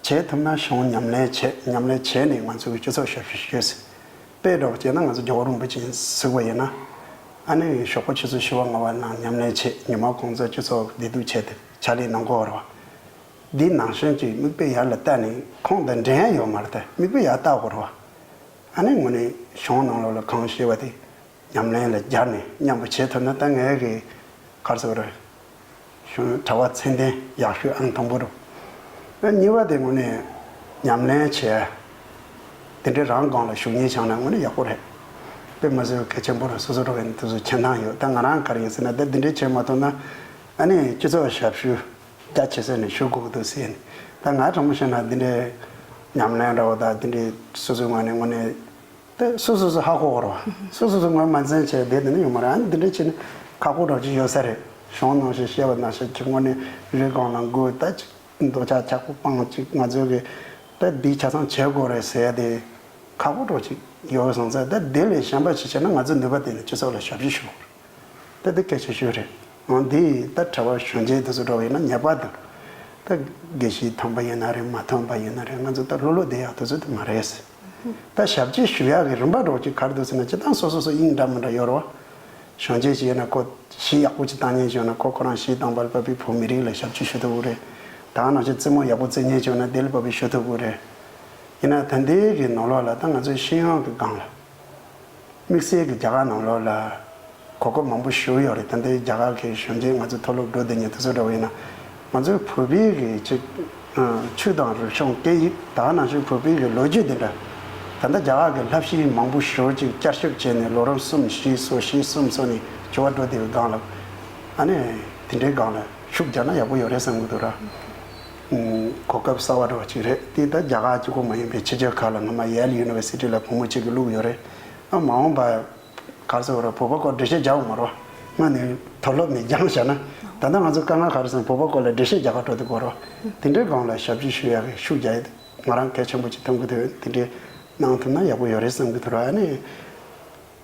བྱེད་ཐུབ་ན་གཞུང་ཉམས་ལེན་བྱེད། ཉམས་ལེན་བྱས་ནས་ང་ཚོ་གི་སྤྱི་ཚོགས་ཞབས་ཞུ་ཞུས་ཟེར། དཔེ་འདྲ་བོ་བྱས་ན་ང་ཚོ་རྒྱལ་བ་རིན་པོ་ཆེ་གཟིགས་པ་ཡིན་ན། ཨ་ནི་ཞོགས་པ་ཆུ་ཚོད་བཞི་པ་ལྔ་པ་ནང་ཉམས་ལེན་བྱེད། ཉི་མ་གུང་སེང་སྤྱི་ཚོགས་བདེ་སྡུག་བྱས་ཏེ་ཕྱག་ལས་གནང་གི་ཡོད་རེད་བ། འདི་ནང་བཞིན་གྱི་མིག་དཔེ་ཡར་ལ་བལྟས་ནས་ཁོང་དང་འབྲེལ་ཡ་ཡོད་མ་རེད་དེ་མིག་དཔེ་ཡར་བལྟ་དགོས་རེད་བ། ཨ་ནི་དངོས་གནས་གཞུང་ནང་ལོགས་ལ་གང་བཤད་པ་དེ་ཉམས་ལེན་ལ་སྦྱར་ནས་མཉམ་པོ་བྱེད་ཐུབ་ན་ད་ངའི་གི་ག་རེ་ཟེར་དགོས་རེད། གཞུང་གྲྭ་པ་ཚད་ལྡན་ཡག་ཤོས་ཨང་དང་པོ་རེད། ཨ་གཉིས་པ་དེ་དངོས་གནས་ཉམས་ལེན་བྱས། དེ་འདྲའི་རང་སྒང་ལ་ཞུགས་མཁན་བྱུང་ན་དངོས་གནས་ཡག་པོ་རེད། དཔེ་མི་སྲིད་གལ་ཆེན་པོ་རེད། སོ་སོ་རང་གི་དེ་ཚོ་འཆད་སྟངས་ཡོད། ད་ང་རང་ག་རེ་ཡིན་ཟེར་ན་ད་འདི་འདྲའི་བྱེད་མ་ཐུབ་ན་ཨ་ནི་སྤྱི་ཚོགས་ཞབས་ཞུ་རྒྱ་ཆེ་ས་ནས་ཞུ་དགོས་ཀྱི་འདུག་ཟེར་ནས། ད་ང་དྲང་མོ་བཤད་ན་འདི་འདྲའི་ཉམས་ལེན་འདྲ་བོ་དང་འདི་འདྲའི་སོ་སོའི་ངོས་ནས་དངོས་གནས། དེ་སོ་སོ་སོ་ཧ་གོ་གོ་རོ། སོ་སོ་སོ་ངོས་མ་འཛིན་བྱས་བསྡད་དེ་ནི་ཡོང་མ་རེད། ཨ་ནི་འདི་འདྲ་བྱས་ནས་ཁག་པོ་འདྲ་ཅིག་ཡོད་ས་རེད། གཞུང་ནང་བཞིན་བཤད་པ་ནང་བཞིན་གྱི་དངོས་གནས་རི་སྒང་ལ་འགོས་ད་ཅིག་འདོད་ཆགས་ཆག་པོ་སྤངས་ཅིག་ང་ཚོ་གི་ད་འདི་ཆ་ཚང་བྱེད་དགོས་རེད་ཟེར་ཡ་དེ་ཁག་པོ་འདྲ་ཅིག་ཡོད་སོང་ཙང་། ད་དེ་ལས་གཞན་པ་ཅིག་བྱས་ན་ང་ཚོ་ནུས་པ་བཏོན་ནས་སྤྱི་ཚོགས་ལ་ཞབས་ཞུ་ཞུ་དགོས་རེད། ད་འདི་གལ་ཆེ་ཤོས་རེད། འོ་འདི་ད་གྲྭ་པ་གཞོན་སྐྱེས་དེ་ཚོ་འདྲ་བ་ཡིན་ན་ངེས་པར་དུ་ད་དགེ་བཤེས་ཐོན་པ་ཡིན་ན་རེད། མ་ཐོན་པ་ཡིན་ན་རེད། ང་ཚོ་ད་ལྷོད་ལྷོད་བསྡད་ཡག་དེ་ཚོ་དེ་མ་རེད། ད་ཞབས་ཕྱི་ཞུ་ཡག་གི་རིམ་པ་འདྲ་བོ་ཅིག་ག་རེ་འདུག་ཟེར་ན། སྤྱིར་བཏང་སོ་སོ་སོ་དབྱིངས་འདྲ་མི་འདྲ་ཡོད་རེད་བ། གཞོན་སྐྱེས་ཅིག་ཡིན་ན་ཁོ་གཞས་ཡག་པོ་ཅིག་བཏང་མཁན་ཅིག་ཡོད་ན་ཁོ་ཁོ་རང་གཞས་བཏང་པ་ལ་བབས་པའི་བོད་མི་རིགས་ལ་ཞབས་ཕྱི་ཞུ་ཐུབ་ཀྱི་རེད། ད་ག་ནང་བཞིན་རྩེད་མོ་ཡག་པོ་རྩེ་མཁན་ཅིག་ཡོད་ན་དེ་ལ་བབས་པའི་ཞུ་ཐུབ་ཀྱི་རེད། ཡིན་ན་ད་ལྟའི་གི་ནང་ལོགས་ལ་ད་ང་ཚོའི་ཤེས་ཡོན་གི་སྒང་ལ། དམིགས་བསལ་གྱི་རྒྱ་གར་ནང་ལོགས་ལ་གོ་སྐབས་མང་པོ་ཞིག་ཡོད་རེད། ད་ལྟའི་རྒྱ་གར་གྱི་གཞོན་སྐྱེས་ང་ཚོའི་མཐོ་སློབ་འགྲོ་བསྡད་མཁན་དེ་ཚོ་འདྲ་བོ་ཡིན་ན། ང་ཚོའི་བོད་པའི་གི་ཅིག་ཆོས་དང་རིག་གཞུང་སྐད་ཡིག་ད་ག་ནང་བཞིན་བོད་པའི་གི་ལོ་རྒྱུས་དེ་འདྲ། ད་ལྟ་རྒྱ་གར་གྱི་བསླབ་གཞི་མང་པོ་ཞིག་ཅིག་བསྐྱར་ཞིབ་བྱས་ནས་ལོ་རིམ་གསུམ་བཞི་སོ་བཞི་གསུམ་སོ་ནས་བྱེ་བ་འགྲོ་བསྡད་པའི་སྒང་ལ། ཨ་ནི་དེ་འདྲའི་སྒང་ལ་ཤུགས་རྒྱག་ན་ཡག་པོ་ཡོད་རེད་བསམ་གྱི་འདུག་ར། གོ་སྐབས་གསར་བ་འདྲ་བ་ཅིག་རེད། དེ་ད་རྒྱ་གར་གཅིག་པོ་མ་ཡིན་པའི་ཕྱི་རྒྱལ་ཁག་ལ་སྔོན་མ་Yale University ལ་བུ་མོ་གཅིག་གིས་བླུགས་ཡོད་རེད། ཨ་མ་འོངས་པ་ག་རེ་ཟེར་བ་རེད། བོད་པ་སྐོར་འགྲེལ་བཤད་རྒྱག་དགོས་མ་རེད། སྔོན་ནས་མཐོ་སློབ་ནས་སྦྱངས་བཞག་ན། ད་ལྟ་ང་ཚོ་དཀའ་ངལ་ག་རེ་ཟེར་ན་བོད་པ་སྐོར་ལ་འགྲེལ་བཤད་རྒྱག་ག་འགྲོ་དུས་སྐོར་རེད། དེ་འདྲའི་སྒང་ལ་ཞབས་ཕྱི་ཞུ་ཡག་གི་ཤུགས་རྒྱག་ཡ་དེ་ང་རང་གལ་ཆེན་པོ་ཅིག་མཐོང་གི་འདུག་དེ་འདྲའི་གནང་ཐུབ་ན་ཡག་པོ་ཡོད་རེད་བསམ་གྱི་འདུག་ར། ཨ་ནི།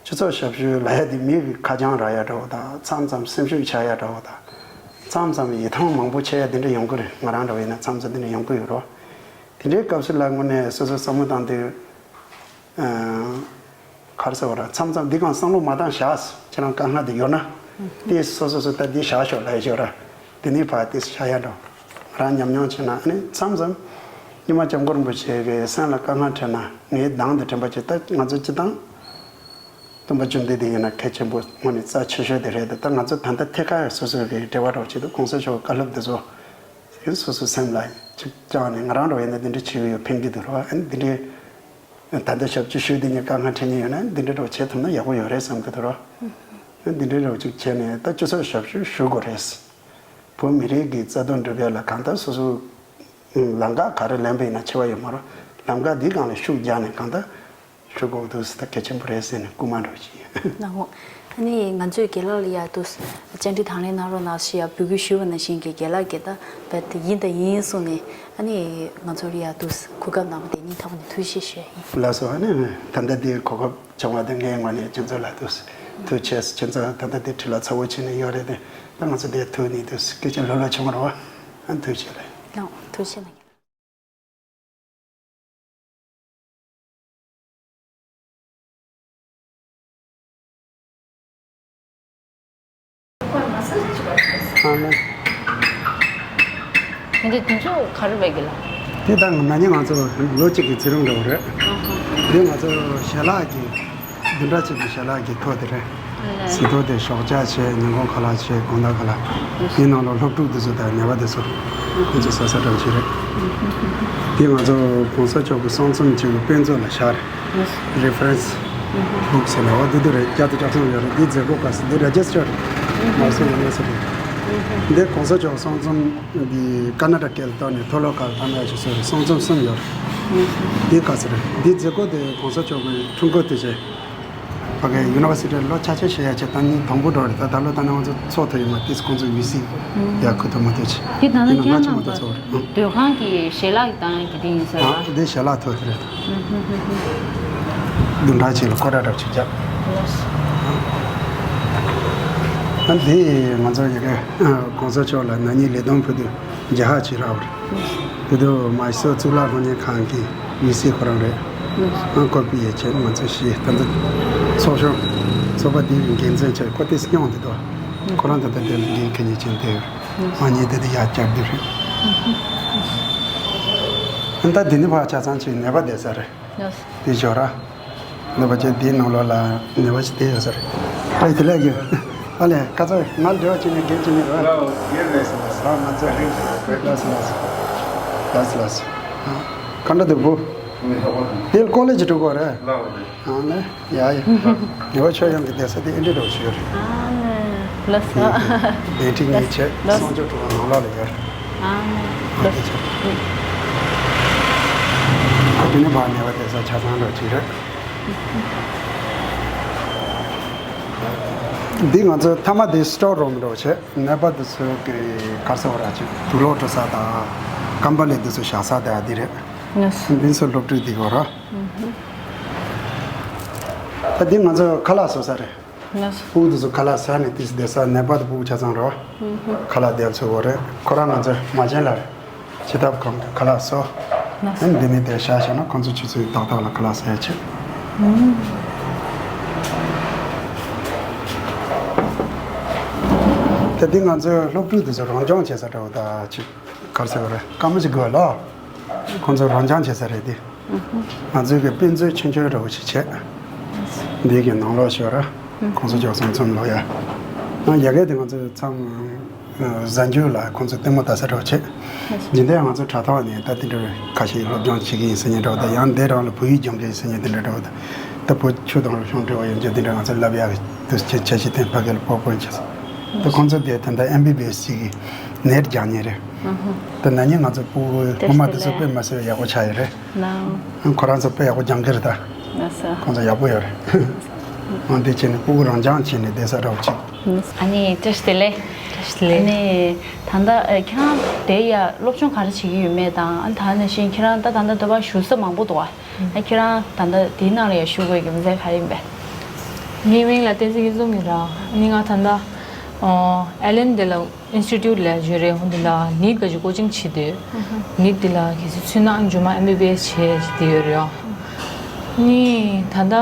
སྤྱི་ཚོགས་ཞབས་ཞུ་ལབ་ཡ་དེ་མི་གི་ཁ་བྱང་རག་ཡ་འདྲ་བོ་དང་། མཚམས་མཚམས་སེམས་ཤུགས་ཆག་ཡ་འདྲ་བོ་དང་། མཚམས་མཚམས་ཡིད་ཐང་མང་པོ་ཆད་ཡ་དེ་འདྲ་ཡོང་གི་རེད། ང་རང་འདྲ་བོ་ཡིན་ན་མཚམས་མཚམས་དེ་འདྲ་ཡོང་གི་ཡོད་རེད། དེ་འདྲའི་སྐབས་སུ་ལ་དངོས་གནས་སོ་སོ་བསམ་བློ་བཏང་དུས། ཨ། ག་རེ་ཟེར་བ་རེད། མཚམས་མཚམས་འདི་གང་བསམ་བློ་མ་བཏང་བཞག་ཁྱེད་རང་དཀའ་ངལ་དེ་ཡོད་ན། དེ་སོ་སོ་སོ་ད་འདི་བཞག་ཤོག་ལབ་ཡ་ཅིག་ཡོད་ར། དེ་ནས་ཕར་དེ་བཞག་ཡ་འདྲ་བོ། ང་རང་ཉམས་མྱོང་བྱས་ན་ཨ་ནི་མཚམས་མཚམས་སྔོན་མ་སྐྱབས་མགོན་རིན་པོ་ཆེ་གི་སེམས་ལ་དཀའ་ངལ་འཕྲད་ན་ངའི་གདངས་དེ་དྲན་པ་ཅིག་ད་ང་ཚོ་སྤྱིར་བཏང་སྟོན་པ་བཅོམ་ལྡན་འདས་ཡིན་ན་གལ་ཆེན་པོ་དངོས་གནས་རྩ་ཆེ་ཤོས་དེ་རེད། ད་ང་ཚོ་ད་ལྟ་ཐད་ཀར་སོ་སོ་གི་འབྲེལ་བ་འདྲ་བོ་བྱེད་དུས་གོང་ས་མཆོག་བཀའ་སློབ་འདི་ཚོ་སོ་སོའི་སེམས་ལ་ཅིག་བཅངས་ནས། ང་རང་འདྲ་བོ་ཡིན་ན་འདི་འདྲ་བྱེད་ཀྱི་ཡོད། ཕན་གྱི་འདུག་ར། ཨ་ནི་འདི་འདྲའི་ད་ལྟ་ཞབས་ཕྱི་ཞུས་དེ་ནས་དཀའ་ངལ་འཕྲད་མཁན་ཡོད་ན་འདི་འདྲ་འདྲ་བོ་བྱེད་ཐུབ་ན་ཡག་པོ་ཡོད་རེད་བསམ་གྱི་འདུག་ར། ཨ་ནི་འདི་འདྲའི་འདྲ་བོ་ཅིག་བྱས་ནས་ད་སྤྱི་ཚོགས་ཞབས་ཞུ་ཞུ་དགོས་རེད། བོད་མི་རིགས་ཀྱི་རྩ་དོན་སྒྲུབ་ཡ་ལ་གང་ལྟར་སོ་སོ་ལམ་ཁ་ག་རེ་ལེན་པ་ཡིན་ན་ཁྱད་པར་ཡོད་མ་རེད། ལམ་ཁ་འདིའི་སྒང་ལ་ཤུགས་རྒྱག་ནས་གང་ལྟར་ཞུ་དགོས་འདུག་ཟེར། ད་གལ་ཆེན་པོ་རེད་ཟེར་ནས་སྐུལ་མ་འདྲ་བོ་ཅིག་ཡིན། ལགས་འོང་། ཨ་ནི་ང་ཚོས་རྒན་ལགས་ལ་ཡ་འདུག་བཅར་འདྲི་དང་ལེན་གནང་རོགས་གནང་ཞེས་ཡ་འབོད་སྐུལ་ཞུས་པ་ནང་བཞིན་གྱི་རྒན་ལགས་ཀྱིས་ད་རྦད་དེ་ཡིན་དང་ཡིན་གསུངས་ནས། ཨ་ནི་ང་ཚོར་ཡ་འདུག་གོ་སྐབས་གནང་བ་དེ་ཉིད་ཐོག་ནས་ཐུགས་རྗེ་ཆེ་ཞུ་ཡ་ཡིན། ལགས་སོ། ཨ་ནི་ད་ལྟ་འདིར་གོ་སྐབས་བྱུང་བ་དེ་ངའི་ངོས་ནས་ཁྱེད་ཚོ་ལ་འདུག་ཐུགས་རྗེ་ཆེ། ཁྱེད་ཚོ་ད་ལྟ་འདིར་ཁྲིད་ལ་ཚ་བོ་བྱས་ནས་ཡོད་རེད་དེ། ད་ང་ཚོ་འདིར་ཐུག་ནས་འདུག་སྐད་ཆ་ལྷོད་ལྷོད་བྱུང་བ་རེད་བ། ཨ་ཐུགས་རྗེ་ཆེ་ལགས། ལགས་ཐུགས་རྗེ་ཆེ་ལགས། ཨ་ལེ། འདི་དུས་ཚོད་ག་རེ་བས་ཀྱི་ལགས། དེ་ད་ན་ནིང་ང་ཚོ་ལོ་གཅིག་གི་ཚེ་རིང་འདྲ་བོ་རེད། ཨ་ཧ། འདི་ང་ཚོ་ཞལ་ལག་གི་བདུན་ཕྲག་གཅིག་གི་ཞལ་ལག་གི་ཐོ་དེ་རེད། ཨ་ལེ། ཟིན་ཐོ་དེ་ཞོགས་ཇ་བྱས། ཉིན་གུང་ཁ་ལག་བྱས། དགོང་དག་ཁ་ལག་དེའི་ནང་ལ་སློབ་ཕྲུག་དེ་ཚོ་དང་ནད་པ་དེ་ཚོ་ཁོང་ཚོ་ཟ་ས་འདྲ་བོ་ཅིག་རེད། དེ་ང་ཚོ་གོང་ས་མཆོག་གི་གསུང་རྩོམ་ཅིག་གི་དཔེ་མཛོད་ལ་བཞག་རེད། རེ་ཕ་རན་སི་བུག་ཟེར་ནས་འོ་དེ་དུ་རེད། བརྒྱ་དང་བཅུ་གསུམ་ཡོད་རེད། འདི་མཛད་སྒོ་ག་ས་འདི་རེ་ཇི་སི་ཊར་མ་སོང་ཡོད་མ་ས་རེད། འདི་གོང་ས་མཆོག་གསུང་རྩོམ་འདི་ཀ་ན་ཌ་སྐད་ལ་བཏང་ནས་མཐོ་སློབ་ཁག་ལ་བཏང་ཡ་ཞིག་བཟོས་རེད། གསུང་རྩོམ་གསུམ་ཡོད་རེད། འདི་ག་ས་རེད། འདི་མཛད་སྒོ་དེ་གོང་ས་མཆོག་གི་འཁྲུངས་སྐར་དུས་ཆེན། ཕ་གི་ཡུ་ནི་ཝར་སི་ཊི་ལ་ལོ་ཆ་ཆ་བྱེད་ཡ་ཆེད་ད་ནི་དང་པོ་འགྲོ་རེད། ད་ད་ལོ་ད་ནང་ང་ཚོ་ཚོགས་ཐུབ་ཡོད་མ་རེད། དེས་ཁོང་ཚོ་ཡུལ་སྲིད་ཡ་ཁུ་ཐུ་མ་ཐུ་ཆེ་དེ་ད་ནི་ཡིན་ན་ང་ཁྱེད་ཚོ་མ་རྣམ་ཐུ་པ་ཚོགས་རེད། ཨང་། སྡོད་ཁང་གི་ཞལ་ལག་གི་བཏང་ཡ་གི་དེ་ཡིན་ས་ཨ་རེད། དེ་ཞལ་ལག་ཐོ་དེ་རེད། བདུན་ཕྲག་གཅིག་ལ་ཀོ་ཊ་འདྲ་ཆུ་བརྒྱབ། ཨ་དེ་ང་ཚོ་ཡི་གེ་གོང་ས་མཆོག་ལ་ན་ནིང་ལས་བསྡོམས་ཕུལ་དུས་རྒྱ་ཧ་ཆི་ར་བར། དེ་དུ་མ་སོ་གཙུག་ལག་སློབ་གཉེར་ཁང་གི་མི་སེར་ཁོ་རང་རེད། ཨང་། ཀོ་པི་ཡེ་ཆེ་ང་ཚོ་ཤི་ད་ཚོ་ཚོགས་ཤོག་ཚོགས་པ་དེའི་འགན་འཛིན་ཆེ་ཁོ་དེ་སྙིང་དེ་དོ། ཁོ་རང་ད་ལྟ་དེ་ལ་འགན་འཁྱེར་ཉེ་ཆེན་དེ་ཨང་། ཉེ་དེ་དེ་ཡ་བསྐྱར་དུ་རེད། ཨང་། ད་དེ་ནི་ཕ་ཆ་ཚང་ཆེ་ནད་པ་བསྡད་ས་རེད། དེ་ཞོར་ར། ནུབ་པ་ཅན་དེའི་ནང་ལོགས་ལ་ནུབ་པ་ཅན་དེ་ཡོད་ཟེར། ཨ་ཡེ་དེ་ལས་ཀྱི། ཨ་ལས་ཀ་ཚོད་ང་འབྲེལ་བ་བྱེད་ནས་འགན་བྱེད་ནས་ར། ལ་ང་ཚོ་རིང་ལ་ལ་ལ་ལ། ག་འདྲ་འདུག་བུ། དེ་ཀོ་ལེ་ཇི་འགྲོ་གོ་རེད། ཨ་ལས། ཡ་ཡ། ཡོ་ཆོས་ཡང་གི་བསྡད་ས་དེ་ཨེ་འདྲ་འགྲོ་ཆོས་རེད། ཨ་ལས། ལགས་སོ། བདེན་ཁྲིམས་ཉེས་ཆད་སངས་རྒྱས་གྲོང་ནང་ལ་ལ་ཡོད། ཨ་ལས། ཨ་ལས། ཁོ་དེ་ནས་བར་ནས་བ་བསྡད་ས་ཆ་ཚང་འགྲོ་ཆོས་རེད། འདི་ང་ཚོ་མཐའ་མ་དེ་སི་ཊོར་རུམ་འགྲོ་བྱས། ནད་པ་དེ་ཚོ་གི་ག་རེ་ཟེར་བ་ར་ཅིག་དུག་ལོག་འགྲོ་ས་དང་། ཀམ་པ་ལི་དེ་ཚོ་བཞག་ས་དང་འདི་རེད། ལགས་སོ། འདི་ཚོ་སློབ་ཕྲུག་འདི་གོ་ར། ད་འདི་ང་ཚོ་ཁ་ལག་བཟོ་ས་རེད། ལགས་སོ། སྤུ་གུ་དེ་ཚོ་ཁ་ལག་ཟ་ནས་དེ་བསྡད་ས། ནད་པ་དང་སྤུ་གུ་ཆ་ཚང་རེད་བ། ཁ་ལག་དེ་ཚོ་གོ་རེད། ཁོ་རང་ང་ཚོ་མ་བྱན་ལ་རེད། བྱེད་ཐབས་གང་གི་ཁ་ལག་བཟོ། ལགས་སོ། ཨ་ནི་འདི་ནས་དེ་བཞག་བཞག་ན་ཁོང་ཚོ་ཆུ་ཚོད་ཏག་ཏག་ལ་ཁ་ལག་ཟ་ཡ་བྱེད། ད་འདི་ང་ཚོའི་སློབ་ཕྲུག་དེ་ཚོ་རང་སྦྱོང་བྱེད་ས་འདྲ་བོ་ད་ཅིག་ག་རེ་ཟེར་བ་རེད། སྐར་མ་ཅིག་དགོས་ལ། ཁོང་ཚོ་རང་སྦྱོང་བྱེད་ས་རེད་དེ། ང་ཚོའི་གི་དཔེ་མཛོད་ཆུང་ཆུང་འདྲ་བོ་ཞིག་བྱས། འདི་གི་ནང་ལོགས་ཤོར་ར། ཁོང་ཚོ་ཅོག་ཙམ་ཙམ་ལོག་ཡ། ཡ་གི་དེ་ང་ཚོ་ཚང་། གཟའ་མཇུག་ལ་ཁོང་ཚོ་ལྟད་མོ་ལྟ་ས་འདྲ་བོ་བྱེད། རྗེས་འདེད་ང་ཚོ་དྲ་ཐོག་ནས་ད་དེ་འདྲ་ཁ་ཤས་སློབ་སྦྱོང་བྱེད་ཀྱི་ཡིན་ཟེར་མཁན་འདྲ་བོ་དང་། ཡང་འདི་རང་ལ་བོད་ཡིག་སྦྱོང་གི་ཡིན་ཟེར་མཁན་དེ་འདྲ་འདྲ་བོ་དང་། ད་བོད་ཆོས་དང་རིག་གཞུང་འབྲེལ་བ་ཡོད་མཁན་དེ་འདྲ་ང་ཚོ་བསླབ་ཡག་དུ་བྱེད་བྱེད་བྱེད་དེ་ཕ་གི་ལ་པོ་པོ་བྱེད། ད་ཁོང་ཚོ་དེ་ད་ལྟ་ཨེམ་བི་བི་ཨེས་ཅིག་གི་ནེཊ་སྦྱང་མཁན་རེད། ད་ན་ནིང་ང་ཚོ་སྤུ་གུ་སྔོན་མ་དེ་ཚོ་དཔེ་མ་སྲིད་ཡག་པོ་ཆགས་ཡོད་རེད། ཁོ་རང་ཚོ་དཔེ་ཡག་པོ་སྦྱང་གི་རེད་ད། ལགས་སོ། ཁོང་ཚོ་ཡག་པོ་ཡོད་རེད། འོ་དེ་བྱས་ནས་སྤུ་གུ་རང་སྦྱང་བྱས་ནས་བསྡད་ས་འདྲ་བོ་ཅིག་ཨ་ནི་བཀྲ་ཤིས་བདེ་ལེགས། བཀྲ་ཤིས་བདེ་ལེགས། ཨ་ནི་ད་ལྟ་ཨ་ཁྱེད་རང་དེ་ཡ་སློབ་སྦྱོང་ག་རེ་བྱེད་ཀྱི་ཡོད་མེད་དང་། ཨ་ད་ནང་བཞིན་ཁྱེད་རང་ད་ད་ལྟ་འདོད་པ་ཞུ་ས་མང་པོ་འདུག་ཨ། ཨ་ཁྱེད་རང་ད་ལྟ་དེའི་ནང་ལ་ཡ་ཞུགས་དགོས་ཀྱི་མི་ཚད་ག་རེ་ཡིན་པས། ངའི་མིང་ལ་བསྟན་འཛིན་སྐྱིད་འཛོམས་ཡིན་ར། ཨ་ནི་ང་ད་ལྟ་ཨ་ཨེ་ལན་དེ་ལ་ཨིན་སི་ཊི་ཊུཊ་ལ་ཡོད་རེད། འོ་འདི་ལ་ནིཊ་ག་ཅིག་ཀོ་ཅིང་བྱེད་དུས། ནིཊ་འདི་ལ་གལ་སྲིད་ཚུད་ན་མཇུག་མ་ཨེམ་བི་བི་ཨེས་བྱེད་ཅིག་དེ་ཡོད་རེད་ཨ། ནི་ད་ལྟ་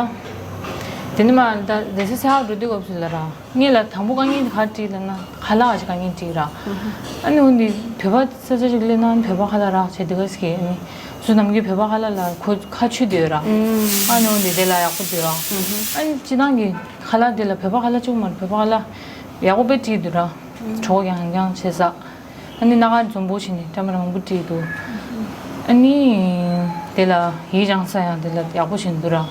དེ་ནི་མ་ད་སྡེ་སྲིད་ཚེ་ཧག་འགྲོ་དུས་སྐབས་སུ་ལ་ར། ངས་ལ་དང་པོ་དཀའ་ངལ་ག་རེ་འཕྲད་ལབ་ན་ཁ་ལག་ག་ཅིག་དཀའ་ངལ་འཕྲད་ར། ཨ་ནི་འོ་འདི་བོད་པ་ས་ཆ་ཅིག་སླེབས་ན་བོད་པ་ཁ་ལག་རག་བྱས་དེ་ག་ཟེར་གི་ཨ་ནི། སུ་ནམ་རྒྱུན་བོད་པ་ཁ་ལག་ལ་ཁོ་ཁ་ཆུ་དེ་ཡོད་ར། ཨ་ནི་འོ་འདི་དེ་ལ་ཡག་པོ་འདུག་ར། ཨ་ནི་སྤྱིར་བཏང་གི་ཁ་ལག་དེ་ལ་བོད་པ་ཁ་ལག་གཅིག་པུ་མ་རེད། བོད་པ་ཁ་ལག་ཡག་པོ་དཔེ་བྲིས་འདུག་ར། གྲོགས་ཀྱང་ཡང་བྱེད་ས། ཨ་ནི་སྣ་ཁ་འཛོམས་པོ་བྱས་ནས་ཀྲམ་ར་མང་པོ་བྲིས་འདུག་ཨ་ནི་དེ་ལ་ཡིག་སྦྱང་ས་ཡང་དེ་ལ་ཡག་པོ་བྱས་འདུག་ར།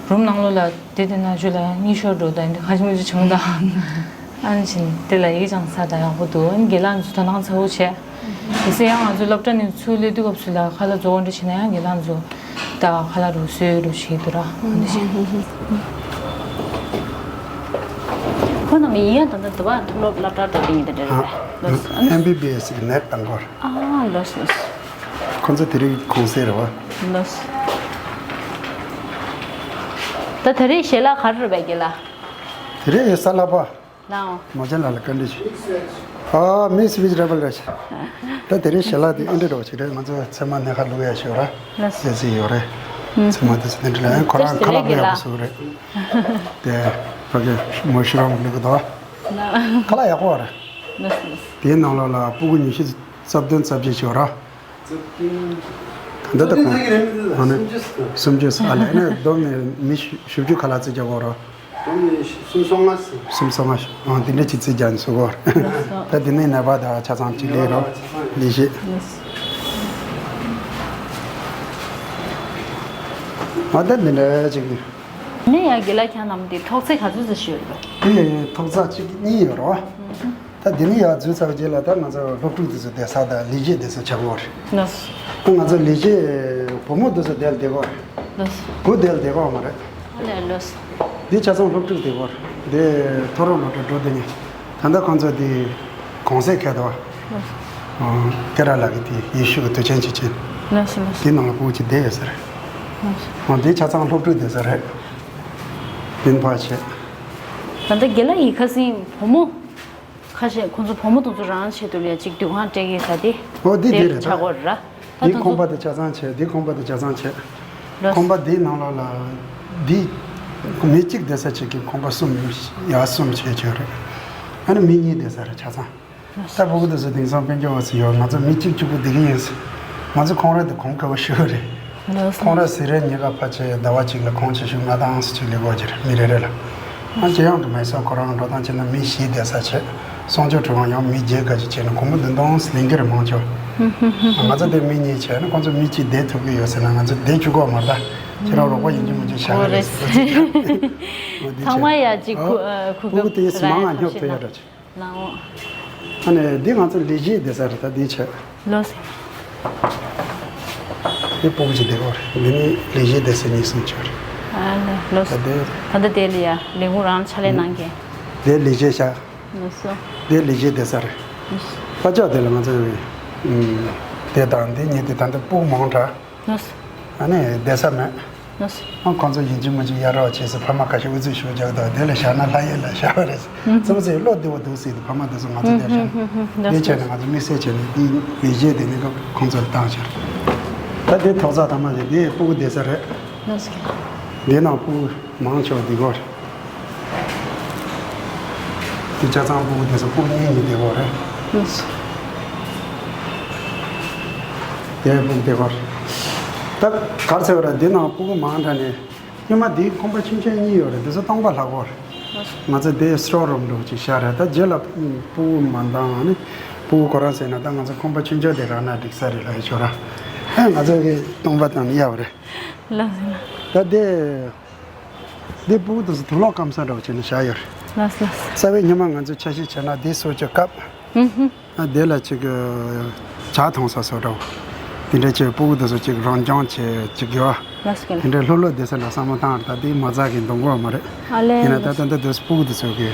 རུམ་ནང་ལོགས་ལ་དེ་དེ་ན་ཞུ་ལ་ཡང་གཉིད་ཤོར་འགྲོ་དང་འདི་ཁ་ཆེ་མོ་ཅིག་བྱུང་དང་། ཨ་ནི་བྱས་དེ་ལ་ཡིག་སྦྱང་ས་དང་ཡག་པོ་འདུག་ཨ་ནི་རྒན་ལགས་ཚོ་དོ་སྣང་ཚ་བོ་བྱས། གལ་སྲིད་ཡང་ང་ཚོ་སློབ་གྲྭ་ནས་ཚུར་སླེབས་དུས་སྐབས་སུ་ལ་ཁ་ལག་རྫོགས་འདྲ་བྱས་ན་ཡང་རྒན་ལགས་ཚོ་ད་ཁ་ལག་རུ་བཟོས་རུ་བྱེད་འདུག་ར། འོ་འདི་བྱས། ཁོ་རྣམས་ཡིན་ཡང་ད་ལྟ་དུ་བ་མཐོ་སློབ་སློབ་གྲྭ་འགྲོ་གི་ཡིན་ད་འདྲ་རེད་པས། ལོས། ཨེམ་བི་བི་ཨེས་གི་ནེཊ་བཏང་གོ། ཨ་ལོས་ལོས། ཁོ་ཚོ་དེ་རིང་གུང་སེང་རེད་པ། ལོས། ད་དེ་རིང་ཞལ་ལག་ག་རེ་རེད་པས་རྒན་ལགས། དེ་རིང་ཡོད་ས་ལག་པ། ལའོ། མ་བྱན་ལགས་ལ་བཀའ་འདྲི་ཞུ། ཨ་མིག་སི་ཝེཇ་ར་བལ་རེད། ད་དེ་རིང་ཞལ་ལག་དེ་ཨེ་འདྲ་འདྲ་བོ་ཞིག་རེད། ང་ཚོ་ཚེར་མ་སྣེ་ཁ་བླུག་ཡ་ཞིག་ཡོད་ར། ལགས། ཟས་ཟིག་ཡོད་རེད། ཚེར་མ་དེ་ཚོ་དེ་འདྲ་ལ་ཡང་ཁོ་རང་ཁ་ལག་བླུག་ཡག་པོ་བཟོ་གི་རེད། དེ་ཕ་གི་མོ་ཤི་རོམ་བླུག་གི་འདུག་ལགས། ཁ་ལག་ཡག་པོ་རེད། ལགས་ལགས། དེའི་ནང་ལོགས་ལ་སྤུ་གུ་ཉི་ཤུ་རྩ་བདུན་རྩ་བརྒྱད་ཞིག་ཡོད་ར། ད་ལྟ་གང་། ཨ་ནི་སུམ་ཅུ་སོང་ཨ་ལས་ནི་བསྡོམས་ནས་མི་བཞི་བཅུ་ཁ་ལག་རྩིས་རྒྱག་དགོས་རོ། བསྡོམས་ནས་སུམ་སོ་ལྔ་ཟེར། སུམ་སོ་ལྔ་ཞིག་ཨང་དེ་འདྲ་ཅིག་རྩིས་རྒྱག་ནས་བཟོ་དགོས་རེད། ད་དེ་ནས་ནད་པ་དང་ཆ་ཚང་གཅིག་ལས་རོ། ལས་བྱེད། ཨ་ད་འདི་འདྲ་ཅིག་ནས་ཡང་དགེ་ལགས་ཁྱེད་རྣམས་དེ་ཐོག་ཚད་ག་ཚོད་ཙམ་ཞིག་ཡོད་རེད། དེ་ཐོག་ཚད་གཅིག་གཉིས་ཡོད་རོ། ད་འདི་ནས་ཡར་འཛུལ་ཚར་བའི་རྗེས་ལ་ད་ང་ཚོ་སློབ་ཕྲུག་དེ་ཚོ་བསྡད་ས་དང་ལས་བྱེད་དེ་ཚོ་བྱ་དགོས་རེད། ལགས། ད་ང་ཚོ་ལས་བྱེད་བུ་མོ་དེ་ཚོ་བསྡད་ལ་བསྡད་དགོས་རེད། ལགས། བུ་བསྡད་ལ་བསྡད་དགོས་མ་རེད། ཨ་ལས་ལགས། འདི་ཆ་ཚང་སློབ་ཕྲུག་བསྡད་དགོས་རེད། འདི་མཐོ་རིམ་སློབ་གྲྭ་འགྲོ་བསྡད་མཁན། ད་ལྟ་ཁོང་ཚོ་འདི་གུང་སེང་འཁེལ་འདུག་ལགས། ཨ་ཀེ་ར་ལ་གི་དེ་ཡེ་ཤུ་གི་དུས་ཆེན་ཅིག་བྱས། ལགས་ལགས། དེ་ནང་ལ་སྤུ་གུ་ཅིག་བསྡད་ཡོད་ས་རེད། ལགས། ཨ་འདི་ཆ་ཚང་སློབ་ཕྲུག་བསྡད་ས་རེད། བིན་ཕ་བྱས། ད་ལྟ་དགེ་ལགས་ཡིན་ཁ་སང་བུ་མོ། ཁ་ཤས་ཁོང་ཚོ་བུ་མོ་དེ་ཚོ་རང་ཆེད་དུ་ལ་ཅིག་དུས་ཁང་སྤྲད་ཀྱི་ས་དེ། ཨོ་འདི་འདི་དེ་རེད་ཆགས་ད། ཀྱི་ཡོད་རེད་ར། ད་འདི་དེ་ཁང་པ་ཚོ། དེ་ཆ་ཚང་བྱས། འདི་ཁང་པ་དེ་ཆ་ཚང་བྱས། ལགས། ཁང་པ་འདིའི་ནང་ལོགས་ལ་འདི་མི་གཅིག་བསྡད་ས་ཅིག་གི་ཁང་པ་གསུམ། ཡ་གསུམ་བྱས་བྱས་རེད། ཨ་ནི་མི་གཉིས་བསྡད་ས་རེད་ཆ་ཚང་། ལགས། ད་སྤུ་གུ་དེ་ཚོ་དེང་སང་དཔལ་འབྱོར་བ་ཚོ་ཡོད། ང་ཚོ་མི་གཅིག་གཅིག་པུ་བསྡད་ཀྱི་ཡིན། ང་ཚོ་ཁོང་ར་དེ་གོང་དཀའ་བ་ཞེ་པོ་རེད། ལགས། ཁོང་ར་ཟེར་རེ་ཉེ་ག་ཕལ་ཆེར་ཟླ་བ་གཅིག་ལ་གོང་ཆེ་ཤོས་ལྔ་སྟོང་ཙམ་ཅིག་ལེན་གྱི་ཡོད་རེད་མི་རེ་རེ་ལ། ང་རྗེས་ཡང་དུ་མེད་ས་ཁོ་རང་འགྲོ་སྟངས་བྱས་ན་མི་བཞི་བསྡད་ས་བྱས། གསང་སྤྱོད་ཁྲོམ་ཡང་མི་བརྒྱད་ག་ཅིག་བྱས་ན་སྒོར་མོ་བདུན་སྟོང་ཙམ་ལེན་གྱི་རེད་མང་ཆེ་བ། ང་ཚོ་དེ་མི་གཉིས་བྱས་ན་ཁོང་ཚོ་མི་གཅིག་བསྡད་ཐུབ་ཀྱི་ཡོད་ཟེར་ན་ང་ཚོ་བསྡད་བཅུག་གི་ཡོད་མ་རེད་ད། ཁྱེད་རང་རོགས་པ་ཡིན་གཅིག་མིན་གཅིག་བྱ་གི་རེད་ཟེར་ཚིག་ཅིག་འོ་འདི་ཚང་མ་བྱས། ཡ་གཅིག་ཨ་ཁུ་ཁུ་ཁུ་གུ་དེ་མང་ང་སྙོབ་ཐུབ་ཡ་འདྲ་ཅིག་ལའོ། ཨ་ནི་འདི་ང་ཚོ་ལས་བྱེད་བསྡད་ས་རེད་ད་འདི་བྱས། ལོས། འདི་སྤུ་གུ་ཅིག་བསྡད་ཡོད་རེད། འདི་ནི་ལས་བྱེད་བསྡད་ས་གཉིས་གསུམ་ཅིག་རེད། ཨ་ནི་ལོས། ད་འདི། ད་ལྟ་དེ་ལ་ཡ་ལས་ཁུངས་རང་ཕྱག་ལས་གནང་མཁན། འདི་ལས་བྱེད་བཞག་ལོས་སོ། འདི་ལས་བྱེད་བསྡད་ས་རེད། ཨ་ཅག་དེ་ལ་ང་ཚོ་ཨུམ། དེ་དང་འདི་གཉིས་དེ་ད་ལྟ་སྤུ་གུ་མང་དྲགས། ལོས། ཨ་ནི་བསྡད་ས་མེད། ལོས། ཨ་ཁོང་ཚོ་ཡིན་གཅིག་མིན་གཅིག་གཡར་རོགས་བྱས་ཟེར་ཕ་མ་ཁ་ཤས་ཨུ་ཚུགས་ཞུ་རྒྱག་དང་དེ་ལ་བཞག་ན་ལྷ་ཡུལ་ལ་བཞག་པ་རེད། ཙི་མོ་ཚོས་བློ་བདེ་བོ་འདུག་ཟེར་དུས་ཕ་མ་དེ་ཚོ་ང་ཚོ་དེར་བཞག་ལོས། དེ་བྱས་ནས་ང་ཚོ་དམིགས་བསལ་བྱས་ནས་འདི་ལས་བྱེད་དེ་ནི་ཁོང་ཚོ་ལ་བཏང་ཤར། ད་དེ་ཐོག་ཚགས་ཐ་མ་རེད། དེ་སྤུ་གུ་བསྡད་ས་རེད། ལོས། དེ་ནང་སྤུ་གུ་མང་ཆེ་བ་འདི་གོ་རེད། དེ་ཆ་ཚང་སྤུ་གུ་དེ་ཚོ་སྤུ་གུ་གཉིས་གཉིས་དེ་གོ་རེད། ལགས། དེ་སྤུ་གུ་དེ་གོ་རེད། ད་གར་ཚེ་བ་ར་འདི་ནང་སྤུ་གུ་མང་དྲགས་ནས་སྔོན་མ་འདིའི་ཁང་པ་ཆུང་ཆུང་གཉིས་ཡོད་རེད། དེ་ཚོ་སྟོང་པ་ལྷག་གོ་རེད། ལགས། ང་ཚོ་དེ་སི་ཊོར་རུམ་འདྲ་བོ་ཅིག་བཞག་རེད། ད་རྗེས་ལ་སྤུ་གུ་མ་འདང་ནི་སྤུ་གུ་ཁོ་རང་ཟེར་ན་ད་ང་ཚོ་ཁང་པ་ཆུང་ཆུང་དེ་རག་ན་འགྲིག་ས་རེད་ལབ་ཡོད་ཆོག་ར། ཨ་ང་ཚོ་གི་སྟོང་པ་བཏང་ནི་ཡག་པོ་རེད། ལགས་ལགས། ད་དེ། འདི་སྤུ་གུ་དེ་ཚོ་དུག་ལོག་སྐམ་ས་འདྲ་བོ་བྱས་ནས་བཞག་ཡོད་རེད། ལགས་ལགས། རྩ་བའི་སྔོན་མ་ང་ཚོས་ཆ་ཤས་བྱས་ན་འདི་གསོ་བཅོས་སྐབས། ཨུ་ཧུ། ཨ་དེ་ལ་ཅིག་ཇ་འཐུང་ས་བཟོ་འདྲ་བོ། དེ་འདྲ་བྱས་སྤུ་གུ་དེ་ཚོ་ཅིག་རང་སྦྱོང་བྱས་ཅིག་ཡོད། ལགས་སོ། དེ་འདྲའི་ལྷོད་ལྷོད་བསྡད་ས་ལ་བསམ་བློ་བཏང་རེད། ད་དེ་མ་རྩ་གི་འདོན་གོ་མ་རེད། ཨ་ལས། ཡིན་ན་ད་ལྟ་འདི་དུས་སྤུ་གུ་དེ་ཚོ་གི་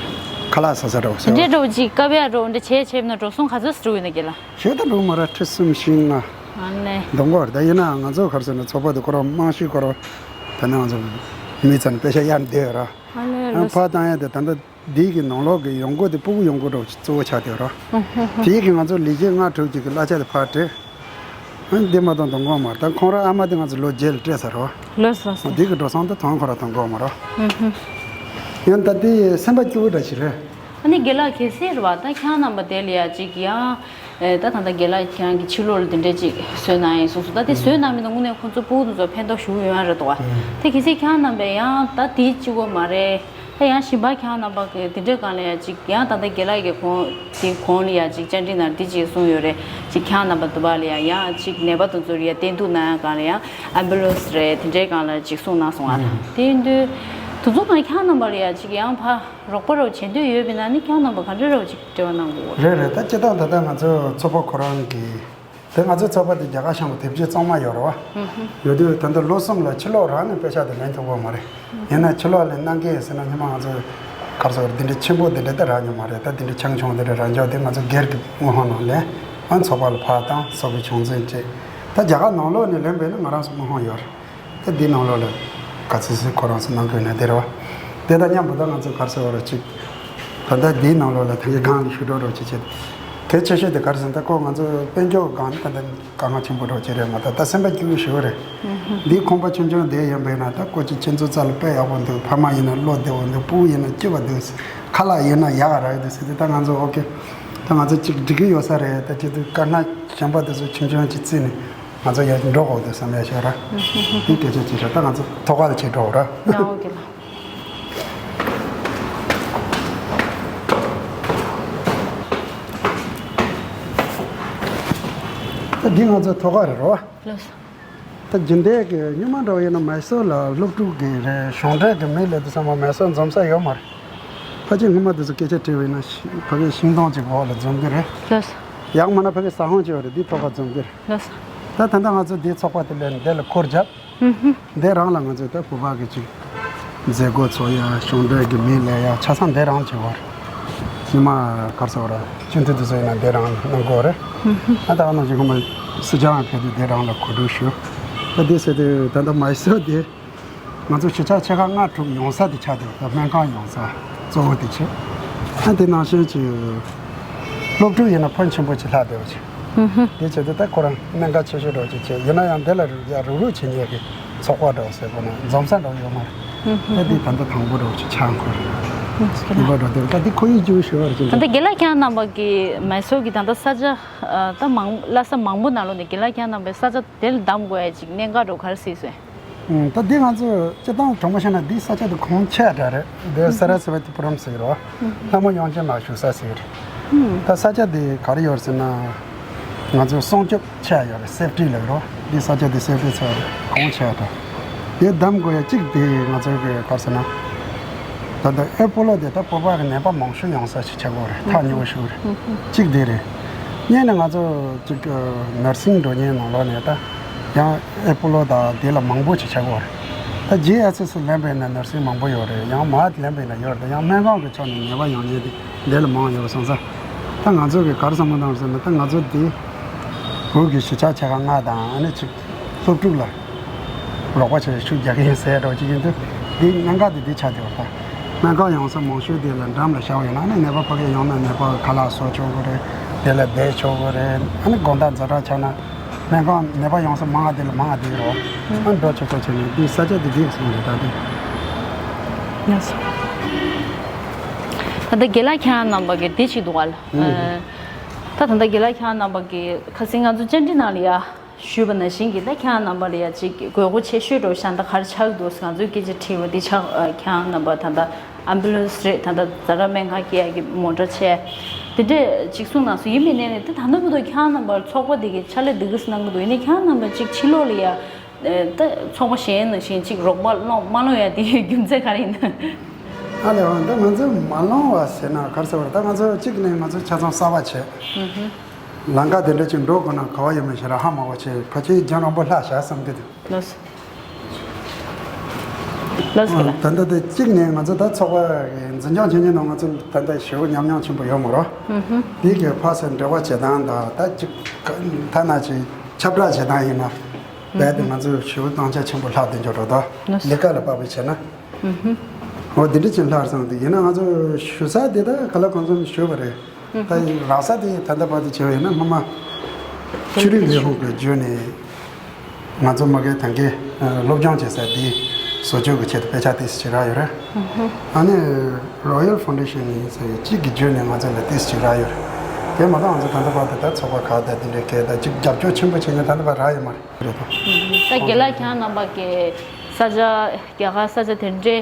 ཁ་ལག་ཟ་ས་འདྲ་བོ་དེ་ཟེར་འདྲའི་བ། འདྲ་བོ་ཅིག་བཀབ་ཡ་འདྲ་བོ་འདྲ་བྱས་བྱས་ན་འགྲོ་སོང་ག་ཚོད་འགྲོ་ཡོད་ན་རྒན་ལགས། ཞེ་དྲག་འགྲོ་མ་རེད། ཁྲི་གསུམ་བཞི་ལྔ། ཨ་ལས། འདོན་གོ་རེད། ད་ཡིན་ནའང་ང་ཚོ་ག་རེ་ཟེར་ན་ཚོགས་པ་དེ་ཁོ་རང་རྨང་གཞི་ཁོ་རང་ད་ནང་ཚོ་མི་ཚང་པེ་ཤ་གཡར་བསྡད་ཡོད་ར། ཨ་ལས། ཨ་ལོས། ཕར་བཏང་ཡ་དེ་ད་ལྟ་འདི་གི་ནང་ལོགས་ཀྱི་ཡོང་སྒོ་དེ་སྤུ་གུ་ཡོང་སྒོ་འདྲ་བོ་ཞིག་གཙོ་བོ་ཆགས་བསྡད་ཡོད་ར། ཨུ་ཧུ་ཧུ། དེ་གི་ང་ཚོ་ལས་བྱེད་ལྔ་དྲུག་ཅིག་གི་གླ་ཆ་དེ་ཕར་སྤྲད། ཨ་འདི་མ་གཏོགས་འདོན་གོ་མ་རེད། ད་ཁོང་རང་ཨ་མ་དེ་ང་ཚོ་ལོ་བརྒྱད་ལ་སྤྲད་ཚར་ར། ལོས་ལོས། འདི་གི་འགྲོ་སོང་དེ་དོན་ཁོ་རང་འདོན་གོ་མ་ར། ཨུ་ཧུ། ཡང་ད་དེ་སེམས་པ་སྐྱིད་པོ་འདྲ་ཞིག་རེད། ཨ་ནི་རྒན་ལགས་གལ་སྲིད་རེད་བ། ད་ཁྱེད་རྣམ་པ་དེ་ལ་ཡ་ཅིག་ཡང་། ཨེ་ད་ད་ལྟ་རྒན་ལགས་ཁྱེད་རང་གི་ཕྱི་ལོགས་ལ་དེ་འདྲས་ཅིག་བཟོས་གནང་ཡིན་གསུངས་སོང་། ད་དེ་བཟོས་གནང་མིན་ད་དངོས་གནས་ཁོང་ཚོ་སྤུ་གུ་དེ་ཚོ་ཕན་ཐོགས་ཞེ་པོ་ཡོང་ཡ་རེད་འདུག་བ། དེ་གལ་སྲིད་ཁྱེད་རྣམ་པས་ཡང་ད་དེ་གཅིག་པོ་མ་རེད། ད་ཡང་གཞན་པ་ཁྱེད་རྣམ་པ་གི་དེ་འདྲས་སྒང་ལ་ཡ་ཅིག་ཡང་ད་ལྟ་རྒན་ལགས་ཀྱི་གོང་དེ་གོང་ལ་ཡ་ཅིག་བཅར་འདྲི་ནང་དེ་ཅིག་གསུངས་ཡོད་རེད། ཅིག་ཁྱེད་རྣམ་པ་དུ་བ་ལ་ཡ་ཡང་ཅིག་ནད་པ་དེ་ཚོར་ཡ་བསྟེན་གཏུག་གནང་ཡ་སྒང་ལ་ཡ་ཨམ་བུ་ལན་སི་རེད། དེ་འདྲས་སྒང་ལ་ཅིག་གསུངས་གནང་སོང་ང་། དེ་ཡིན་དུས་དེ་ཚོ་སྒང་ཁྱེད་རྣམ་པ་ལ་ཡ་ཅིག་ཡང་ཕ། རོགས་པ་རོགས་བྱེད་འདོད་ཡོད་པ་ཡིན་ན་ནི་ཁྱེད་རྣམ་པ་ག་འདྲ་རོགས་ཅིག་འབྲེལ་བ་གནང་དགོས་རེད། རེད་རེད། ད་སྤྱིར་བཏང་ད་ལྟ་ང་ཚོ་ཚོགས་པ་ཁོ་རང་གི་དེ་ང་ཚོའི་ཚོགས་པ་དེ་རྒྱ་གར་ཤང་གི་དེབ་སྐྱེལ་གཙང་མ་ཡོད་རེད་བ། ཡོད་དུས་ད་ལྟ་ལོ་གསུམ་ལ་ཕྱི་ལོགས་རང་ནས་པེ་ཤག་དེ་ལེན་ཐུབ་ཀྱི་མ་རེད། ཡིན་ན་ཕྱི་ལོགས་ལ་གནང་གི་ཟེར་ན་སྔོན་མ་ང་ཚོ་ གར་སོགས་འདི་འདྲའི་ཆེན་པོ་འདི་འདྲ་ད་རག་མྱོང་མ་རེད། ད་འདི་འདྲའི་ཆུང་ཆུང་འདི་འདྲ་རག་འཇོག་དེ་ང་ཚོ་སྒེར་གྱི་དངོས་ཧོང་ནང་ལེན་ཨང་ཚོགས་པ་ལ་ཕར་བཏང་། ཚོགས་པའི་བྱུང་འཛིན་བྱས། ད་རྒྱ་གར་ནང་ལོགས་ནས་ལེན་པས་ན་ང་རང་ཚོ་དངོས་ཧོང་ཡོད་རེད། ད་འདི་ནང་ལོགས་ལ་ག་ཚོད་ཚོད་ཁོ་རང་ཚོ་གནང་དགོས་ན་དེ་རེད་བ། དེ་དང་མཉམ་པོ་ད་ང་ཚོ་གར་སོགས་ར་ཅིག་ད་ལྟ་འདིའི་ནང་ལོགས་ལ་ད་གི་སྒང་ལ་ཞུ་གྲོགས་རོགས་ཅིག་བྱེད། གལ་ཆེ་ཤོས་དེ་གར་སོང་ད་ཁོ་ང་ཚོ་དཔལ་འབྱོར་སྒང་ནས་ད་ལྟ་དཀའ་ངལ་ཆེན་པོ་རོགས་ཅིག་རེད་མ་གཏོགས་ད་སེམས་པ་སྐྱིད་པོ་ཞེ་པོ་རེད། འདིའི་ཁང་པ་ཆུང་ཆུང་དེ་ཡིན་པས་ན་ད་ཀོ་ཅི་ཁྱེད་ཚོ་རྩ་ལ་དཔེ་ཡག་པོ་འདུག་ཕ་མ་ཡིན་ན་བློ་བདེ་བོ་འདུག་ཕྲུ་གུ་ཡིན་ན་སྐྱིད་པ་འདུག་ཁ་ལག་ཡིན་ན་ཡག་རག་འདུག་ཟེར་ཏེ་ད་ང་ཚོ་ཨོ་ཀེ། ད་ང་ཚོ་གཅིག་འགྲིག་གི་ཡོད་ས་རེད། ད་ཁྱེད་ཚོ་དཀའ་ངལ་གཞན་པ་དེ་ཚོ་ཆུང་ཆུང་ཅིག་བརྩིས་ནས་ང་ཚོ་ཡར་འགྲོ་དགོས་འདུག་བསམ་ཡ་ཞིག་ར། དེ་སྐད་ཆ་ཅིག་ར། ད་ང་ཚོ་ཐོག་ཁ་ལ་ཅིག་འགྲོ་ར། ཡ་ཨོ་ཀེ་ལགས། ད་འདི་ང་ཚོ་ཐོག་ཁ་རེད་རོ། ལགས་སོ། ད་རྒྱུན་ལྡན་གྱི་སྔོན་མ་འདྲ་བོ་ཡིན་ན་མའི་སོར་ལ་སློབ་ཕྲུག་གི་རེད། གཞུང་འབྲེལ་གྱི་མི་སླེབས་དུས་ཙམ་པ་མའི་སོར་འཛོམས་ས་ཡོད་མ་རེད། ཕལ་ཆེར་སྔོན་མ་དེ་ཚོ་སྐད་ཆ་དྲིས་པ་ཡིན་ན་ཕ་གིའི་ཤིང་སྡོང་གཅིག་འོག་ལ་འཛོམས་ཀྱི་རེད། ལགས་སོ། ཡང་མིན་ན་ཕ་གིའི་ཟ་ཁང་གཅིག་ཡོད་རེད། འདི་ཐོག་ཁ་འཛོམས་ཀྱི་རེད། ལགས་སོ། ད་ད་ལྟ་ང་ཚོ་འདིའི་ཚོགས་པ་དེ་སླེབས་ནས་འདི་ལ་འཁོར་བརྒྱབ། འདི་རང་ལ་ང་ཚོས་ད་བོད་པ་གི་ཅིག་མཛད་སྒོ་ཚོགས་ཡ། གཞུང་འབྲེལ་གྱི་མི་སླེབས་ཡ་ཆ་ཚང་འདི་རང་བྱེད་དགོས་རེད། ཉི་མ་གར་སོགས་ར་སྤྱི་འཐུས་དེ་ཚོ་ཡིན་ན་འདི་རང་གནང་དགོས་རེད། ཨ་ད་ག་ནང་བཞིན་ཁོ་མ་སི་ཇང་ཕེབས་དུས་འདི་རང་ལ་གོ་སྒྲིག་ཞུ། ད་འདི་ཟེར་དུས་ད་ལྟ་མའི་སོར་འདི་ང་ཚོ་གཞིས་ཆགས་ཆེ་ཁག་ལྔ་དྲུག་ཡོང་ས་དེ་ཆགས་འདུག་ད་སྨན་ཁང་ཡོང་ས་གཙོ་བོ་དེ་བྱས། ཨ་དེ་ནང་བཞིན་གྱི་སློབ་ཕྲུག་ཡིན་ན་ཕོན་ཆེན་པོ་ཅིག་ལྷག་བསྡད་པ་བྱས། དེ་བྱས་ཏེ་ད་ཁོ་རང་གནད་འགག་ཆེ་ཤོས་འདྲ་བོ་ཅིག་བྱས། ཡིན་ན་ཡང་འདི་ལ་རུག་ཡ་རུག་རུག་བྱེད་མཁན་གྱི་ཚོགས་པ་འདྲ་བོ་ཟེར་དགོས་ན་འཛོམས་ས་འདྲ་བོ་ཡོད་མ་རེད། ད་འདི་ད་ལྟ་དང་པོ་འདྲ་བོ་ཅིག་ཆགས་འཁོར་ཡིན་པ་འདྲ་བོ་དེ་ད་འདི་ཁོ་ཡིག་རྒྱུགས་ཞུ་བར་ཅིག་ད་ལྟ་རྒན་ལགས་ཁྱེད་རྣམ་པ་གི་མའི་སོར་གྱི་ད་ལྟ་ས་ཆ་ད་མང་ལྷ་ས་མང་པོ་ནང་ལོགས་ནས་རྒན་ལགས་ཁྱེད་རྣམ་པའི་ས་ཆ་དེ་ལ་བདམས་དགོས་ཡ་ཅིག་གནད་འགག་འདྲ་བོ་ག་རེ་གཟིགས་སོང་། ད་འདི་ང་ཚོས་སྤྱིར་བཏང་དྲང་པོ་བཤད་ན་འདི་ས་ཆ་དེ་གོང་ཆེ་དྲགས་རེད། འདི་སེ་ར་སི་བ་ཏི་པུ་རམ་ཟེར་གི་རེད། ལྷ་མོ་དབྱངས་ཅན་ལགས་བཞུགས་ས་ཟེར་གི་རེད། ད་ས་ཆ་འདི་ག་རེ་ཡོད་ཟེར་ན་ང་ཚོ་སྲུང་སྐྱོབ་ཆེ་ཡ་ཡོད་རེད། སེབ་ཊི་ལབ་གི་རེད། འདི་ས་ཆ་འདི་སེབ་ཊི་ཚོ་གོང་ཆེ་དྲགས། འདི་བདམས་དགོས་ཡ་གཅིག་འདི་ང་ཚོ་གི་ག་རེ་ཟེར་ན། ད་ལྟ་ཨེ་པོ་ལོ་དེ་ད་བོད་པ་གི་ནད་པ་མང་ཤོས་ཡོང་ས་ཞིག་ཆགས་ཀྱི་ཡོད་རེད། ཐག་ཉེ་བོ་ཞིག་རེད། གཅིག་དེ་རེད། གཉིས་ནས་ང་ཚོ་ཅིག་ནར་སིང་འགྲོ་མཁན་ནང་ལོགས་ནས་ད་ཡང་ཨེ་པོ་ལོ་དང་དེ་ལ་མང་པོ་ཞིག་ཆགས་ཀྱི་ཡོད་རེད། ད་ཇི་ཨེཆ་ཨེས་སུ་ལེན་པ་ཡིན་ན་ནར་སིང་མང་པོ་ཡོད་རེད། ཡང་མ་ལེན་པ་ཡིན་ན་ཡོད་རེད། ཡང་སྨན་ཁང་གི་ཕྱོགས་ནས་ནད་པ་ཡོང་མཁན་དེ་དེ་ལ་མང་ཡོད་སོང་ཙང་། ད་ང་ཚོ་གི་ག་རེ་བསམ་བློ་བཏང་ཟེར་ན་ད་ང་ཚོ་དེ་བོད་ཀྱི་གཞིས་ཆགས་ཆེ་ཁག་ལྔ་དང་ཨ་ནི་ཅིག་སློབ་ཕྲུག་ལ་རོགས་པ་བྱས་ཤུགས་རྒྱག་གི་ཡིན་ཟེར་འདྲ་བོ་ཅིག་ཡིན་དུས། འདི་གནད་འགག་དེ་འདི་ཆགས་བསྡད་པ་དང་། སྨན་ཁང་ཡོང་ས་མང་ཤོས་དེ་ལ་འགྲམ་ལ་བཞག་པ་ཡིན་ན་ཨ་ནི་ནད་པ་ཕ་གིར་ཡོང་ན་ནད་པ་ཁ་ལག་བཟོ་ཆོག་གི་རེད། དེ་ལ་བསྡད་ཆོག་གི་རེད། ཨ་ནི་དགོང་དག་ཛ་དྲག་ཆགས་ན་སྨན་ཁང་ནད་པ་ཡོང་ས་མང་བ་དེ་ལ་མང་བ་དེ་རོ། ཨ་འགྲོ་ཆོག་གོ་བྱས་ནས་འདི་ས་ཆ་དེ་འདི་སོང་རེད་ད་དེ། ཡ་སོ། ད་ལྟ་རྒན་ལགས་ཁྱེད་རང་རྣམ་པ་གི་འདི་ཅིག་འདུག་ག་ལ། ད་ད་ལྟ་རྒན་ལགས་ཁྱེད་རང་རྣམ་པ་གི་ཁ་སང་ང་ཚོ་བཅར་འདྲི་ནང་ལ་ཡ། ཞུས་པ་ནང་བཞིན་གྱི་ད་ཁྱེད་རང་རྣམ་པ་ལ་ཡ་ཅིག་དགོས་མཁོ་ཆེ་ཤོས་འདྲ་བོ་ཞིག་ད་ག་རེ་ཆགས་འདུག་ང་ཚོས་སྐད་ཆ་དྲིས་པ་འདི་ཆགས། ཁྱེད་རང་རྣམ་པ་ད་ལྟ་ཨམ་བུ་ལན་སི་རེད། ད་ལྟ་ཛ་དྲག་སྨན་ཁང་སྐྱེལ་ཡག་གི་མོ་ཊ་བྱས། དེ་འདྲས་ཅིག་གསུངས་གནང་སོང་། ཡིན་པའི་ནས་ནས་ད་ད་ལྟ་བར་དུ་ཁྱེད་རང་རྣམ་པར་ཚོགས་པ་འདི་གི་ཕྱག་ལས་འདི་ག་ཙམ་གནང་གི་འདུག་ཡིན་ནའི་ཁྱེད་རང་རྣམ་པ་ཅིག་ཕྱི་ལོགས་ལ་ཡ་ད་ཚོགས་པ་གཞན་ནང་བཞིན་ཅིག་རོགས་པ་སློང་མ་སློང་ཡ་དེའི་རྒྱུ་མཚན་ག་རེ་ཡིན་ན། ཨ་ལས་འོང་ད་ང་ཚོས་མ་སློང་བ་ཟེར་ན་ག་རེ་ཟེར་བ་རེད། ད་ང་ཚོ་གཅིག་ནས་ང་ཚོ་ཆ་ཚང་གསར་པ་བྱས། ལམ་ཁ་དེ་འདྲ་ཅིག་འགྲོ་དགོས་ན་ག་བ་ཡོད་མེད་ཞེ་དྲག་ཧ་མ་གོ་བྱས། ཕལ་ཆེར་རྒྱང་རིང་པོ་ལྷག་བཞག་བསམ་གྱི་འདུག་ལགས་སོ། ལགས་སོ་ལགས། ད་ལྟ་དེ་གཅིག་ནས་ང་ཚོ་ད་ཚོགས་པ་འཛིན་སྐྱོང་བྱེད་མཁན་ནང་ང་ཚོ་ད་ལྟ་ཞེ་པོ་ཉམས་མྱོང་ཆེན་པོ་ཡོད་མ་རེད། འདི་གི་ཕར་ཚུར་འབྲེལ་བ་བྱེད་སྟངས་དང་ད་ཅིག་ཐ་ན་ཅིག་ཁྱབ་བསྒྲགས་བྱེད་སྟངས་ཡིན་ན་རྦད་དེ་ང་ཚོ་ཞེ་པོ་སྟངས་ཆ་ཆེན་པོ་ལྷག་བསྡད་འཇོག་འགྲོ་ད། ལགས་སོ། ལས་ཀ་ལ་དཔག་པའི་བྱས་ན། འོ་འདི་འདྲ་ཅིག་ལྷག་སོང་དུས་ཡིན་ན་ང་ཚོ་ཞུ་ས་དེ་ད་ག་ལ་གང་འཚམ་ཞུས་པ་རེད། ད་རག་ས་དེ་ད་ལྟ་བར་དུ་བྱས་པ་ཡིན་ན་སྔོན་མ་ཆོས་རིག་ལས་ཁུངས་ཀྱི་བརྒྱུད་ནས་ང་ཚོ་མ་གི་ད་གི་སློབ་སྦྱོང་བྱེད་ས་དེ་བཟོ་བཅོས་ཀྱི་ཆེད་དུ་དཔེ་ཆ་ཏོག་ཙམ་ཅིག་རག་ཡོད་རེད། ཨ་ནི་Royal Foundation ཡིན་ཟེར་གཅིག་གི་བརྒྱུད་ནས་ང་ཚོ་ལ་ཏོག་ཙམ་ཅིག་རག་ཡོད་རེད། དེ་མ་གཏོགས་ང་ཚོ་ད་ལྟ་བར་དུ་ད་ཚོགས་པ་ཁག་དང་དེ་འདྲའི་སྐད་དང་གཅིག་རྒྱབ་སྐྱོར་ཆེན་པོ་བྱེད་མཁན་ད་ལྟ་བར་རག་ཡོད་མ་རེད། རེད་དོ། ད་རྒན་ལགས་ཁྱེད་རང་རྣམ་པ་གི་ས་ཆ་རྒྱ་གར་ས་ཆ་དེ་འདྲའི་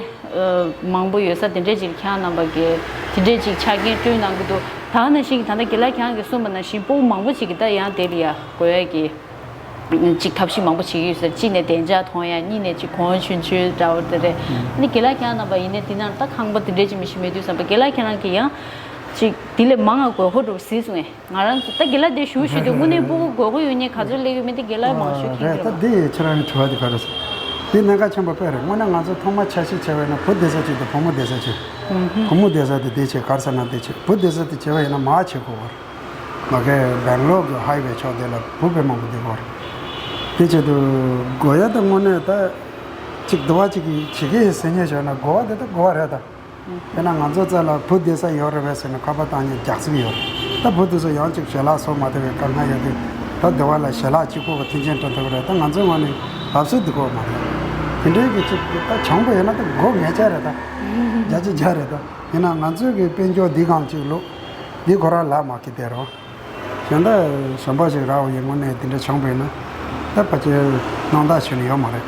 མང་པོ་ཡོད་ས་དེ་འདྲའི་ཅིག་ཁྱེད་རང་རྣམ་པ་གི་དེ་འདྲའི་ཅིག་ཆ་རྐྱེན་བསྐྲུན་གནང་གི་འདུག་ད་ག་ནང་བཞིན་གྱི་ད་ལྟ་རྒན་ལགས་ཁྱེད་རང་གིས་གསུངས་པ་ནང་བཞིན་སྤུ་གུ་མང་པོ་ཅིག་གི་ད་ཡང་དེ་ལ་ཡ་དགོས་ཡ་གི་ཅིག་ཐབས་ཤེས་མང་པོ་བྱེད་ཀྱི་ཡོད་ས་རེད། གཅིག་ནས་བདེ་འཇགས་མཐོང་ཡ། གཉིས་ནས་ཅིག་གོང་ཆུང་ཆུང་འདྲ་བོ་དེ་རེད། ཨ་ནི་རྒན་ལགས་ཁྱེད་རང་རྣམ་པ་ཡིན་ནའི་དེ་ནང་ད་ཁང་པ་དེ་འདྲའི་ཅིག་མི་ཤེས་མེད་དུས་ཙམ་པ་རྒན་ལགས་ཁྱེད་རང་གིས་ཡང་ཅིག་དེ་ལས་མང་བ་དགོས་མཁོ་འདྲ་བོ་གཟིགས་སོང་ངས། ང་རང་ཚོ་ད་རྒན་ལགས་དེ་ཞུ་ཞུ་དུས་དངོས་གནས་སྤུ་གུ་དགོས་མཁོ་ཡོད་མཁན་ག་ཚོད་སླེབས་ཡོད་མེད་དེ་རྒན་ལགས་མང་ཤོས་མཁྱེན་རེད། གྱི་ད་རེད། དེ་ཁྱེད་རང་གི་དྲི་བ་དེ་ག་རེ་ཟེར། དེ་གནད་འགག་ཆེན་པོ་དཔེ་རེད། དངོས་གནས་ང་ཚོ་ཐོག་མ་འཆར་གཞི་བྱས་པ་ཡིན་ན་བུ་བསྡད་ས་གཅིག་དང་བུ་མོ་བསྡད་ས་གཅིག་བུ་མོ་བསྡད་ས་དེ་དེ་བྱས། ག་རེ་ཟེར་ན་དེ་བྱས། བུ་བསྡད་ས་དེ་བྱས་པ་ཡིན་ན་མར་བྱེད་དགོས་པ་རེད། མ་གི་སྦེང་ལོར་གི་ཧའི་ཝེ་ཕྱོགས་དེ་ལ་བུ་དཔེ་མང་པོ་བསྡད་ཀྱི་ཡོད་རེད། དེ་བྱེད་དུས་དགོས་ཡ་དེ་དངོས་གནས་ད་ཅིག་དུ་བ་ཅིག་གིས་བྱེད་ཀྱི་ཡིན་ཟེར་མཁན་བྱུང་ན་དགོས་པ་དེ་ད་དགོས་པ་རེད་ད། དཔེར་ན་ང་ཚོ་རྩ་ལ་བུ་བསྡད་ས་ཡོད་རེད་པས་ཟེར་ནས་ཁ་པར་བཏང་མཁན་རྒྱག་ཚིག་ཡོད་རེད། ད་བུ་དེ་ཚོ་ཡང་ཅིག་ཞལ་ལག་བཟོ་མ་ཐུབ་པའི་དཀའ་ངལ་ཡོད་དུས། ད་སྡེ་བ་ལ་ཞལ་ལག་གཅིག་པོ་གི་མཐུན་རྐྱེན་སྤྲོད་ཐུབ་ཀྱི་རེད། ད་ང་ཚོའི་ངོས་ནས་ལབ་སྲོལ་འདི་དགོས་མ་རེད། དེ་འདྲའི་གི་ཅིག་ད་བྱུང་པ་ཡིན་ན་ད་དགོས་ངེས་ཅན་རེད། ད་བརྒྱ་ཆ་བརྒྱ་རེད། ད་ཡིན་ན་ང་ཚོའི་གི་དཔལ་འབྱོར་འདི་སྒང་ཅིག་ལོ་འདི་ཁོ་རང་ལ་མ་ཁི་དེ་རོ། གཞན་དག་གཞན་པ་ཞིག་རག་པ་ཡིན་ངོས་ནས་དེ་འདྲ་བྱུང་པ་ཡིན་ན་ད་ཕལ་ཆེར་སྣང་དག་བྱས་ནས་ཡོད་མ་རེད།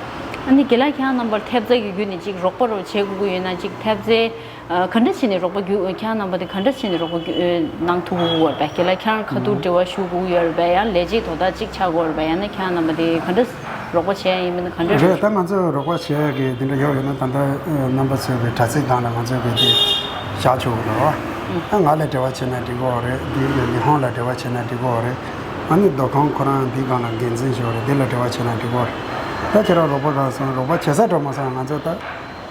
ཨ་ནི་དགེ་ལགས་ཁྱེད་རང་རྣམ་པར་ཐེབས་རྩ་གི་བརྒྱུད་ནས་ཅིག་རོགས་པ་རོགས་བྱེད་དགོས་ཀྱི་ཡོད་ན། ཅིག་ཐེབས་རྩའི་ཨ་ག་འདྲ་བྱས་ནས་རོགས་པ་བརྒྱུད། ཁྱེད་རང་རྣམ་པ་དེ་ག་འདྲ་བྱས་ནས་རོགས་པ་བརྒྱུད་གནང་ཐུབ་ཀྱི་ཡོད་རེད་པས། དགེ་ལགས་ཁྱེད་རང་ཁ་ཐུག་འབྲེལ་བ་ཞུ་དགོས་ཀྱི་ཡོད་རེད་པས། ཡང་ལས་བྱེད་དོ་བདག་ཅིག་ཆགས་དགོས་རེད་པས། ཡང་ན་ཁྱེད་རང་རྣམ་པ་དེ་ག་འདྲ་རོགས་པ་བྱས་ཡིན་མིན་ག་འདྲ་རེད། ད་ང་ཚོས་རོགས་པ་བྱེད་ཡག་གི་དེ་འདྲ་ཡོད་ཡོད་ན་ད་ལྟ་རྣམ་པ་ཚོའི་གི་དྲ་ཚིགས་སྒང་ལ་ང་ཚོས་གི་དེ་བཞག་ཆོག་གི་རེད་བ། ད་ང་ལ་འབྲེལ་བ་བྱས་ན་འགྲིག་གི་རེད། དེ་ལི་ཧོང་ལ་འབྲེལ་བ་བྱས་ན་འགྲིག་གི་རེད། ཨ་ནི་སྡོད་ཁང་ཁོ་རང་འདི་སྒང་ལ་འགན་འཛིན་ཞིག་ཡོད་རེད། དེ་ལ་འབྲེལ་བ་བྱས་ན་འགྲིག་གི་རེད། ད་ཁྱེད་རང་རོགས་པ་གང་སོང་རོགས་པ་བྱེད་ས་འགྲོ་མ་སོང་། ང་ཚོ་ད་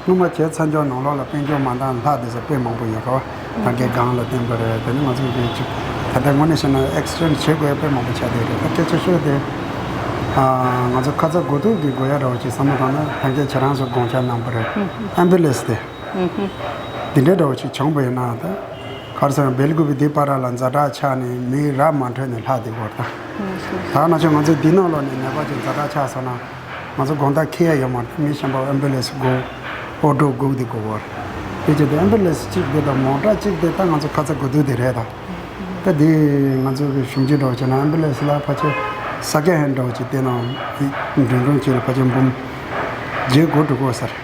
སྔོན་མ་བྱས་ཚར་འཇོག་ནང་ལོགས་ལ་དཔལ་འབྱོར་མ་འདང་ལྷག་བསྡད་ས་དཔེ་མང་པོ་ཡོད་རེད་བ། ད་གའི་སྒང་ལ་བརྟེན་པ་རེད། དེ་ནི་ང་ཚོ་གི་ཅིག་ད་ལྟ་དངོས་གནས་བཤད་ན་ཨེག་སི་ཅེན་ཇི་བྱེད་དགོས་ཡ་དཔེ་མང་པོ་ཆགས་བསྡད་རེད། ད་སྐད་ཆ་ཤོད་དེ། ང་ཚོ་ཁ་ཚ་དགོས་གཏུགས་ཀྱི་དགོས་ཡ་འདྲ་བོ་ཅིག་བསམ་བློ་བཏང་ན། ད་གའི་ཁྱེད་རང་ཚོ་དགོངས་འཆར་གནང་པ་རེད། ཨམ་བུ་ལེན་སི་དེ། འདི་འདྲའི་འདྲ་བོ་ཅིག་བྱུང་པ་ཡིན་ན་ད། ག་རེ་ཟེར་ན་སྦེལ་ཀོབ་འདི་བར་ལ་ཛ་དྲག་ཆགས་ནས་མི་རབས་མ་འཕྲོད་ནས་ལྷག་བསྡད་ཀྱི་ཡོད་རེད་ད། ད་ནང་བཞིན་ང་ཚོ་འདི་ནང་ལོགས་ནས་ནད་པ་ཅིག་ཛ་དྲག་ཆགས་སོང་ན། ང་ཚོ་དགོང་དག་འཁྱེར་ཡ་ཡོད་མ་རེད། མི་གཞན་པ་ཨམ་བུ་ལེན་སི་སྒུག་ཨོ་ཊོ་སྒུག་དེ་སྒུག་དགོས་རེད། དེ་བྱས་ཏེ་ཨམ་བུ་ལེན་སི་གཅིག་དེ་དང་མོ་ཊ་གཅིག་དེ་ད་ང་ཚོ་ཁ་ཚ་དགོས་གཏུགས་དེ་རེད་ད། ད་དེ་ང་ཚོ་གི་ཞིབ་འཇུག་འདྲ་བོ་བྱས་ན་ཨམ་བུ་ལེན་སི་ལ་ཕལ་ཆེར་ས་ཀེན་ཧེན་ཌི་འདྲ་བོ་ཅིག་བལྟས་ན་འགྲིམ་འགྲུལ་བྱས་ལ་ཕལ་ཆེར་འབུམ་བརྒྱད་དགུ་འགྲོ་གི་ཡོད་ས་རེད།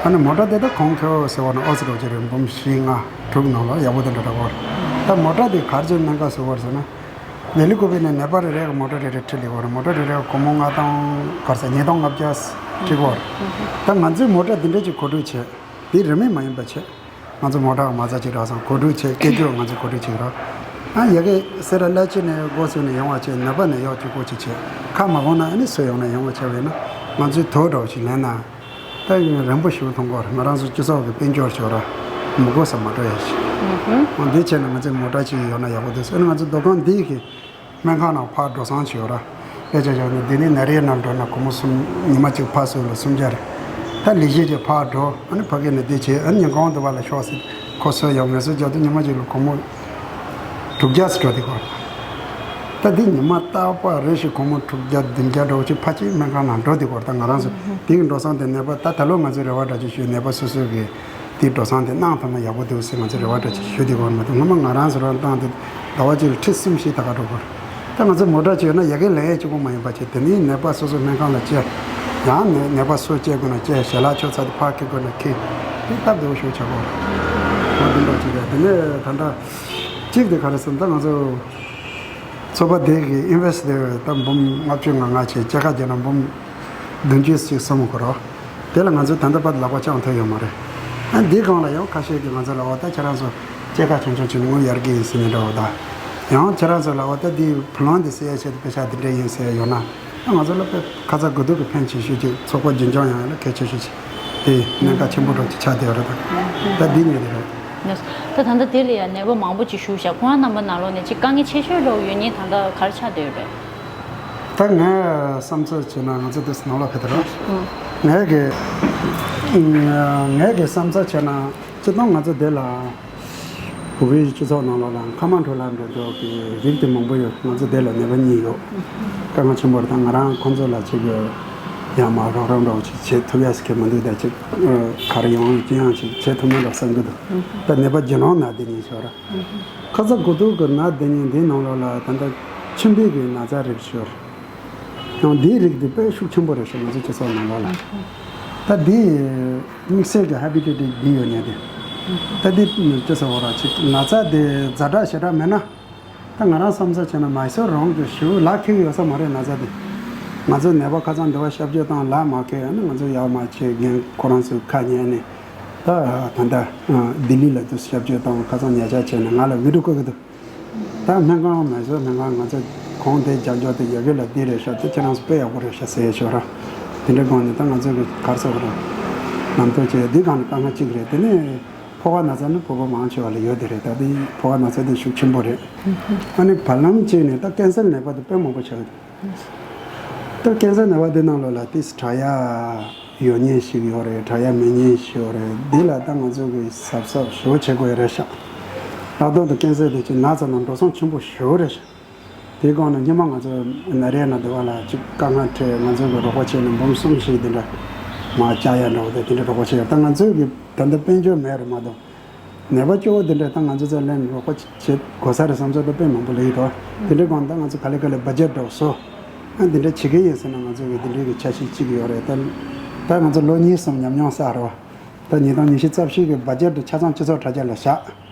ཨ་ནི་མོ་ཊ་དེ་ད་གོང་ཁེ་པོ་ཟེར་བ་ན་ཨོ་ཙི་འདྲ་བོ་ཅིག་རེད། འབུམ་བཞི་ལྔ་དྲུག་ནང་ལ་ཡག་པོ་དེ་འདྲ་འདྲ་བོ་རེད། ད་མོ་ཊ་དེ་ག་རེ་བྱས་གནད་འགག་བཟོ་གི་ཡོད་རེད་ཟེར་ན། སྦེལ་ཀོབ་ནས་ནད་པ་རེ་རེ་གི་མོ་ཊ་རེ་རེ་ཁྲིད་སླེབས་ཀྱི་ཡོད་རེད། མོ་ཊ་རེ་རེ་གི་སྒོར་མོ་ལྔ་སྟོང་ག་རེ་ཟེར་ཉིས་སྟོང་ལྔ་བརྒྱ་ཁྲིད་ཀྱི་ཡོད་རེད། ད་ང་ཚོས་མོ་ཊ་འདི་འདྲ་ཅིག་གོ་སྒྲིག་བྱས། འདི་རིན་མེད་མ་ཡིན་པ་བྱས། ང་ཚོ་མོ་ཊ་མ་རྩ་ཅིག་རག་སོང་། གོ་སྒྲིག་བྱས། སྐད་སྒྱུར་ང་ཚོས་གོ་སྒྲིག་བྱས་རོགས། ཨ་ཡ་གི་སེ་ར་བླ་སྤྱི་ནས་སྒོ་ཚུགས་ནས་ཡོང་བ་བྱས། ནད་པ་ནས་གཡོག་གཅིག་པོ་ཅིག་བྱས། ཁ་མ་གོང་ན་ཨ་ནི་སུ་ཡོང་ན་ཡོང་བ་བྱས་པས་ན་ང་ཚོས་དོ་འདྲ་བོ་ཞིག་ལེན་ན། ད་ཡིན་རན་པོ་ཞིག་མཐོང་གི་ཡོད་རེད། ང་རང་ཚོ་སྤྱི་ཚོགས་ཀྱི་དཔལ་འབྱོར་ཞིག་ར་མི་དགོས་ས་མ་འགྲོ་ཡ་ཞིག་འདི་བྱས་ན་ང་ཚོའི་མོ་ཊ་ཅིག་ཡོད་ན་ཡག་པོ་འདུག་ཟེར། ཨ་ནི་ང་ཚོ་སྡོད་ཁང་འདི་གི་སྨན་ཁང་ནང་ཕར་འགྲོ་སོང་ཅིག་ཡོད་ར། དཔེ་ཆ་བཞག་ན་འདི་ནས་ན་རེ་ནང་འགྲོ་ན་སྒོར་མོ་གསུམ། ཉི་མ་གཅིག་ཕར་ཚུར་ལ་སུམ་བརྒྱ་རེད། ད་ལས་གཞི་ཅིག་ཕར་འགྲོ། ཨ་ནི་ཕ་གི་ནས་འདི་བྱས། ཨ་ནི་ཉིན་གུང་འདི་བ་ལ་ཤོག་ཟེར་ཁོ་ཚོ་ཡང་ངལ་གསོ་རྒྱག་དུས་ཉི་མ་གཅིག་ལ་སྒོར་མོ་དྲུག་བརྒྱ་ཙམ་འགྲོ་བསྡད་ཀྱི་ཡོད་རེད། ད་འདི་ཉི་མ་རྟག་པར་རེ་ཞིག་སྒོར་མོ་དྲུག་བརྒྱ་བདུན་བརྒྱ་འགྲོ་ཅིག་ཕལ་ཆེར་སྨན་ཁང་ནང་འགྲོ་བསྡད་ཀྱི་ཡོད་རེད། ད་ང་རང་ཚོ་འདི་གི་འགྲོ་སོང་དེ་ནད་པ། ད་ད་ལོ་ང་ཚོས་རེ་བ་འདྲ་ཅིག་ཞུས། ནད་པ་སོ་སོ་གི་དེའི་འགྲོ་སོང་དེ་གནང་ཐུབ་ན་ཡག་པོ་འདུག་ཟེར་ང་ཚོས་རེ་བ་འདྲ་ཅིག་ཞུ་བསྡད་ཀྱི་ཡོད་རེད་མ་གཏོགས། སྔོན་མ་ང་རང་ཚོ་རང་བཏང་དུས་ཟླ་བ་གཅིག་ལ་ཁྲི་གསུམ་བཞི་ད་ག་འགྲོ་གི་ཡོད་རེད། ད་ང་ཚོ་མོ་ཊ་ཅིག་ཡོད་ན་ཡ་གི་ལེན་ཡས་གཅིག་པོ་མ་ཡིན་པ་བྱས། དེ་ནས་ནད་པ་སོ་སོ་སྨན་ཁང་ལ་བསྐྱལ། ཡང་ནས་ནད་པ་སུ་སྐྱེལ་དགོས་ན་སྐྱེལ། ཞལ་ལག་མཆོད་ཚར་དུས་ཕར་འཁྱེར་དགོས་ན་འཁྱེར། དེ་སྟབས་བདེ་པོ་ཞིག་ཆགས་ཀྱི་ཡོད་རེད། འོ་འདི་འདྲ་ཅིག་རེད། དེ་ནས་ད་ལྟ་གཅིག་དེ་ག་རེ་ཟེར་ན། ད་ང་ཚོ་ཚོགས་པ་དེ་གི་ཨིན་ཝེ་སི་ཊི་དེ་ད་འབུམ་ལྔ་བཅུ་ང་ལྔ་བྱས། སྐྱེད་ཀ་བརྒྱབ་ན་འབུམ་བདུན་ཅུ་ཞིག་སོང་གི་རེད། དེ་ལ་ང་ཚོས་ད་ལྟ་བར་ལག་པ་བརྐྱངས་ཐུབ་ཡོད་མ་རེད། ཨ་འདིའི་སྒང་ལ་ཡང་ཁ་ཤས་ཀྱིས་ང་ཚོ་ལ་འོ་ད་ཁྱེད་རང་ཚོ་སྐྱེད་ཀ་ཆུང་ཆུང་བྱས་ནས་དངུལ་གཡར་གྱི་ཡིན་ཟེར་ནས་འདྲ་བོ་དང་། ཡང་ཁྱེད་རང་ཚོ་ལ་འོ་ད་འདི་བུ་ལོན་འདི་སེལ་ཡ་ཆེད་དུ་པེ་ས་འདི་འདྲ་ཡིན་ཟེར་ཡ་ཡོད་ན། ཨ་ང་ཚོ་ལ་དཔེ་ཁ་ཚ་དགོས་གཏུགས་ཀྱི་ཕན་ཆེ་ཤོས་ཅིག་ཚོགས་པ་རྒྱུན་སྐྱོང་ཡོང་ཡ་ལ་གལ་ཆེ་ཤོས་ཅིག་དེ་གནད་འགག་ཆེན་པོ་འདྲ་ཅིག་ཆགས་བསྡད་ཡོད་རེད། ད་ད་འདི་ཉིད་དེ་རེད། ལགས་སོ། ད་ད་ལྟ་དེ་ལ་ཡང་ནད་པ་མང་པོ་ཅིག་བཞུགས་ཤག་ཁོང་རྣམ་པ་ནང་ལོགས་ནས་ཅིག་དཀའ་ངལ་ཆེ་ཤོས་འདྲ་བོ་ཡོད་མཁན་ད་ལྟ་ག་རེ་ཆགས་བསྡད་ཡོད་རེད། ད་ངས་བསམ་ཚུལ་བྱས་ན། ང་ཚོ་དུས་ནང་ལ་ཕེབས་དུས་ར། ངས་ཀྱི་ངས་ཀྱི་བསམ་ཚུལ་བྱས་ན། སྤྱིར་བཏང་ང་ཚོ་འདི་ལ་བོད་པའི་སྤྱི་ཚོགས་ནང་ལོགས་ལ་ཁ་མ་འཕྲོད་ལ་འགྲོ་འགྲོ་གི་རིགས་དེ་མང་པོ་ཡོད། ང་ཚོ་འདི་ལ་ནད་པ་གཉིས་ཡོད། དཀའ་ངལ་ཆེན་པོ་རེད། ད་ང་རང་ཁོང་ཚོ་ལ་ཅིག་ཡང་མ་རོགས་རམ་འདྲ་བོ་ཅིག་བྱེད་ཐུབ་ཡ་ཟེར་མཁན་མི་འདུག་ད་ཅིག་ག་རེ་ཡོང་ཅི་ཡང་ཅིག་བྱེད་ཐུབ་མེད་འདྲ་བསམ་གྱི་འདུག་ད་ནད་པ་རྒྱུ་ནོར་ན་འདི་གཉིས་ཤོར། ཁ་ཚ་དགོས་གཏུགས་ཀྱི་ན་འདི་གཉིས་འདི་ནང་ལོགས་ལ་ད་ལྟ་མཆིན་པའི་གི་ན་ཚ་རིགས་ཤོར། ཡང་འདིའི་རིགས་འདི་དཔེ་ཤུགས་ཆེན་པོ་རེད་ཤག་ང་ཚོ་སྤྱི་ཚོགས་ནང་ལོགས་ལ། ད་འདི་དམིགས་བསལ་གྱི་ཧེ་པ་ཊའི་ཊིས་བྷི་ཡོད་མཁན་དེ། ད་འདི་ཅི་ཟེར་བ་ར་ཅིག་ན་ཚ་དེ་ཛ་དྲག་ཞེ་དྲག་མེད་ན། ད་ང་རང་བསམ་ཚུལ་བྱས་ན་མ་སོ་རང་གི་ཞེ་པོ་ལག་ཁེལ་གྱི་ཡོད་ས་མ་རེད་ན་ཚ་དེ། ང་ཚོ་ནད་པ་ཁ་ཚང་འདི་བ་སྐྱབས་བཅོལ་བཏང་ལག་མ་ཁེལ་ཡ་ནི་ང་ཚོ་ཡག་མ་བྱེད་མཁན་ཁོ་རང་ཚོའི་ཁ་ཉན་ནས། ད་ད་ལྟ་ལྡི་ལི་ལ་དུ་སྐྱབས་བཅོལ་བཏང་ཁ་ཚང་ཉལ་ཆ་བྱས་ནས་ང་ལ་བི་ཌི་ཡོ་བསྐུར་གི་འདུག་ད་སྨན་ཁང་མ་བཟོས། སྨན་ཁང་ང་ཚོ་གོང་དེ་རྒྱབ་སྐྱོར་དེ་ཡ་གི་ལ་འདི་རེད་ཤག་དེ་ཁྱེད་རང་ཚོ་དཔེ་ཡག་པོ་རེད་ཤག་ཟེར་ཡ་ཤོད་ར། དེ་འདྲའི་སྒང་ནས་ད་ང་ཚོ་གི་ག་རེ་ཟེར་དགོས་རེད། ལམ་སྟོན་བྱས་འདི་སྒང་ནས་དཀའ་ངལ་གཅིག་རེད། དེ་ནས་ཕོ་བ་ན་ཚ་ནི་བོད་པ་མང་ཆེ་བ་ལ་ཡོད་དེ་རེད། ད་དེ་ཕོ་བ་ན་ཚ་དེ་ཤུགས་ཆེན་པོ་རེད། ཨ་ནི་བར་ལམ་གཅིག་ནས་ད་ཀན་སར་ནད་པ་དེ་དཔེ་མང་པོ་ཆགས་ཡོད། ད་ཀན་སར་ནད་པ་དེ་ནང་ལོགས་ལ་ཏིས་དྲག་ཡག་ཡོད་མཁན་ཞིག་ཡོད་རེད། དྲག་ཡག་མེད་མཁན་ཞིག་ཡོད་རེད། འདི་ལ་ད་ང་ཚོ་གི་གཟབ་གཟབ་ཞེ་པོ་བྱེད་དགོས་ཡོད་རེད་ཤག་ལྷག་དོན་དུ་ཀན་སར་དེ་ཅིག་ན་ཚ་ནང་འགྲོ་སོང་ཆེན་པོ་ཞེ་པོ་རེད་ཤག་དེའི་སྒང་ནས་སྔོན་མ་ང་ཚོ་ན་རེ་ན་དེ་བ་ལ་ཅིག་དཀའ་ངལ་འཕྲད། ང་ཚོ་གི་རོགས་པ་བྱས་ནས་འབུམ་གསུམ་ཞིག་དེ་འདྲ་མར་བཅག་ཡག་འདྲ་བོ་དེ་དེ་འདྲ་རོགས་པ་བྱས་ཡོད། ད་ང་ཚོའི་གི་ད་ལྟ་དཔལ་འབྱོར་མེད་རེད་མ་གཏོགས། ནད་པ་སྐྱོ་བོ་དེ་འདྲ་ད་ང་ཚོ་ཚོ་ལན་རོགས་པ་བྱེད་དགོས་ས་རེད་བསམ་ཚོད་ད་དཔེ་མང་པོ་ལ་ཡོད་དོ། དེ་འདྲའི་སྒང་ད་ང་ཚོ་ག་ལེ་ག་ལེ་བ་ཇེཊ་འདྲ་བོ་བཟོ། ཨ་འདི་འདྲ་བྱེད་ཀྱི་ཡིན་ཟེར་ན་ང་ཚོ་གི་དེ་འདྲའི་གི་འཆར་གཞི་གཅིག་ཡོད་རེད། ད་ད་ང་ཚོ་ལོ་གཉིས་གསུམ་ཉམས་མྱོང་བསགས་རེད་བ། ད་ཉིས་སྟོང་ཉི་ཤུ་རྩ་བཞི་གི་བ་ཇེཊ་ཆ་ཚང་སྤྱི་ཚོགས་དྲ་རྒྱ་ལ་བཞག་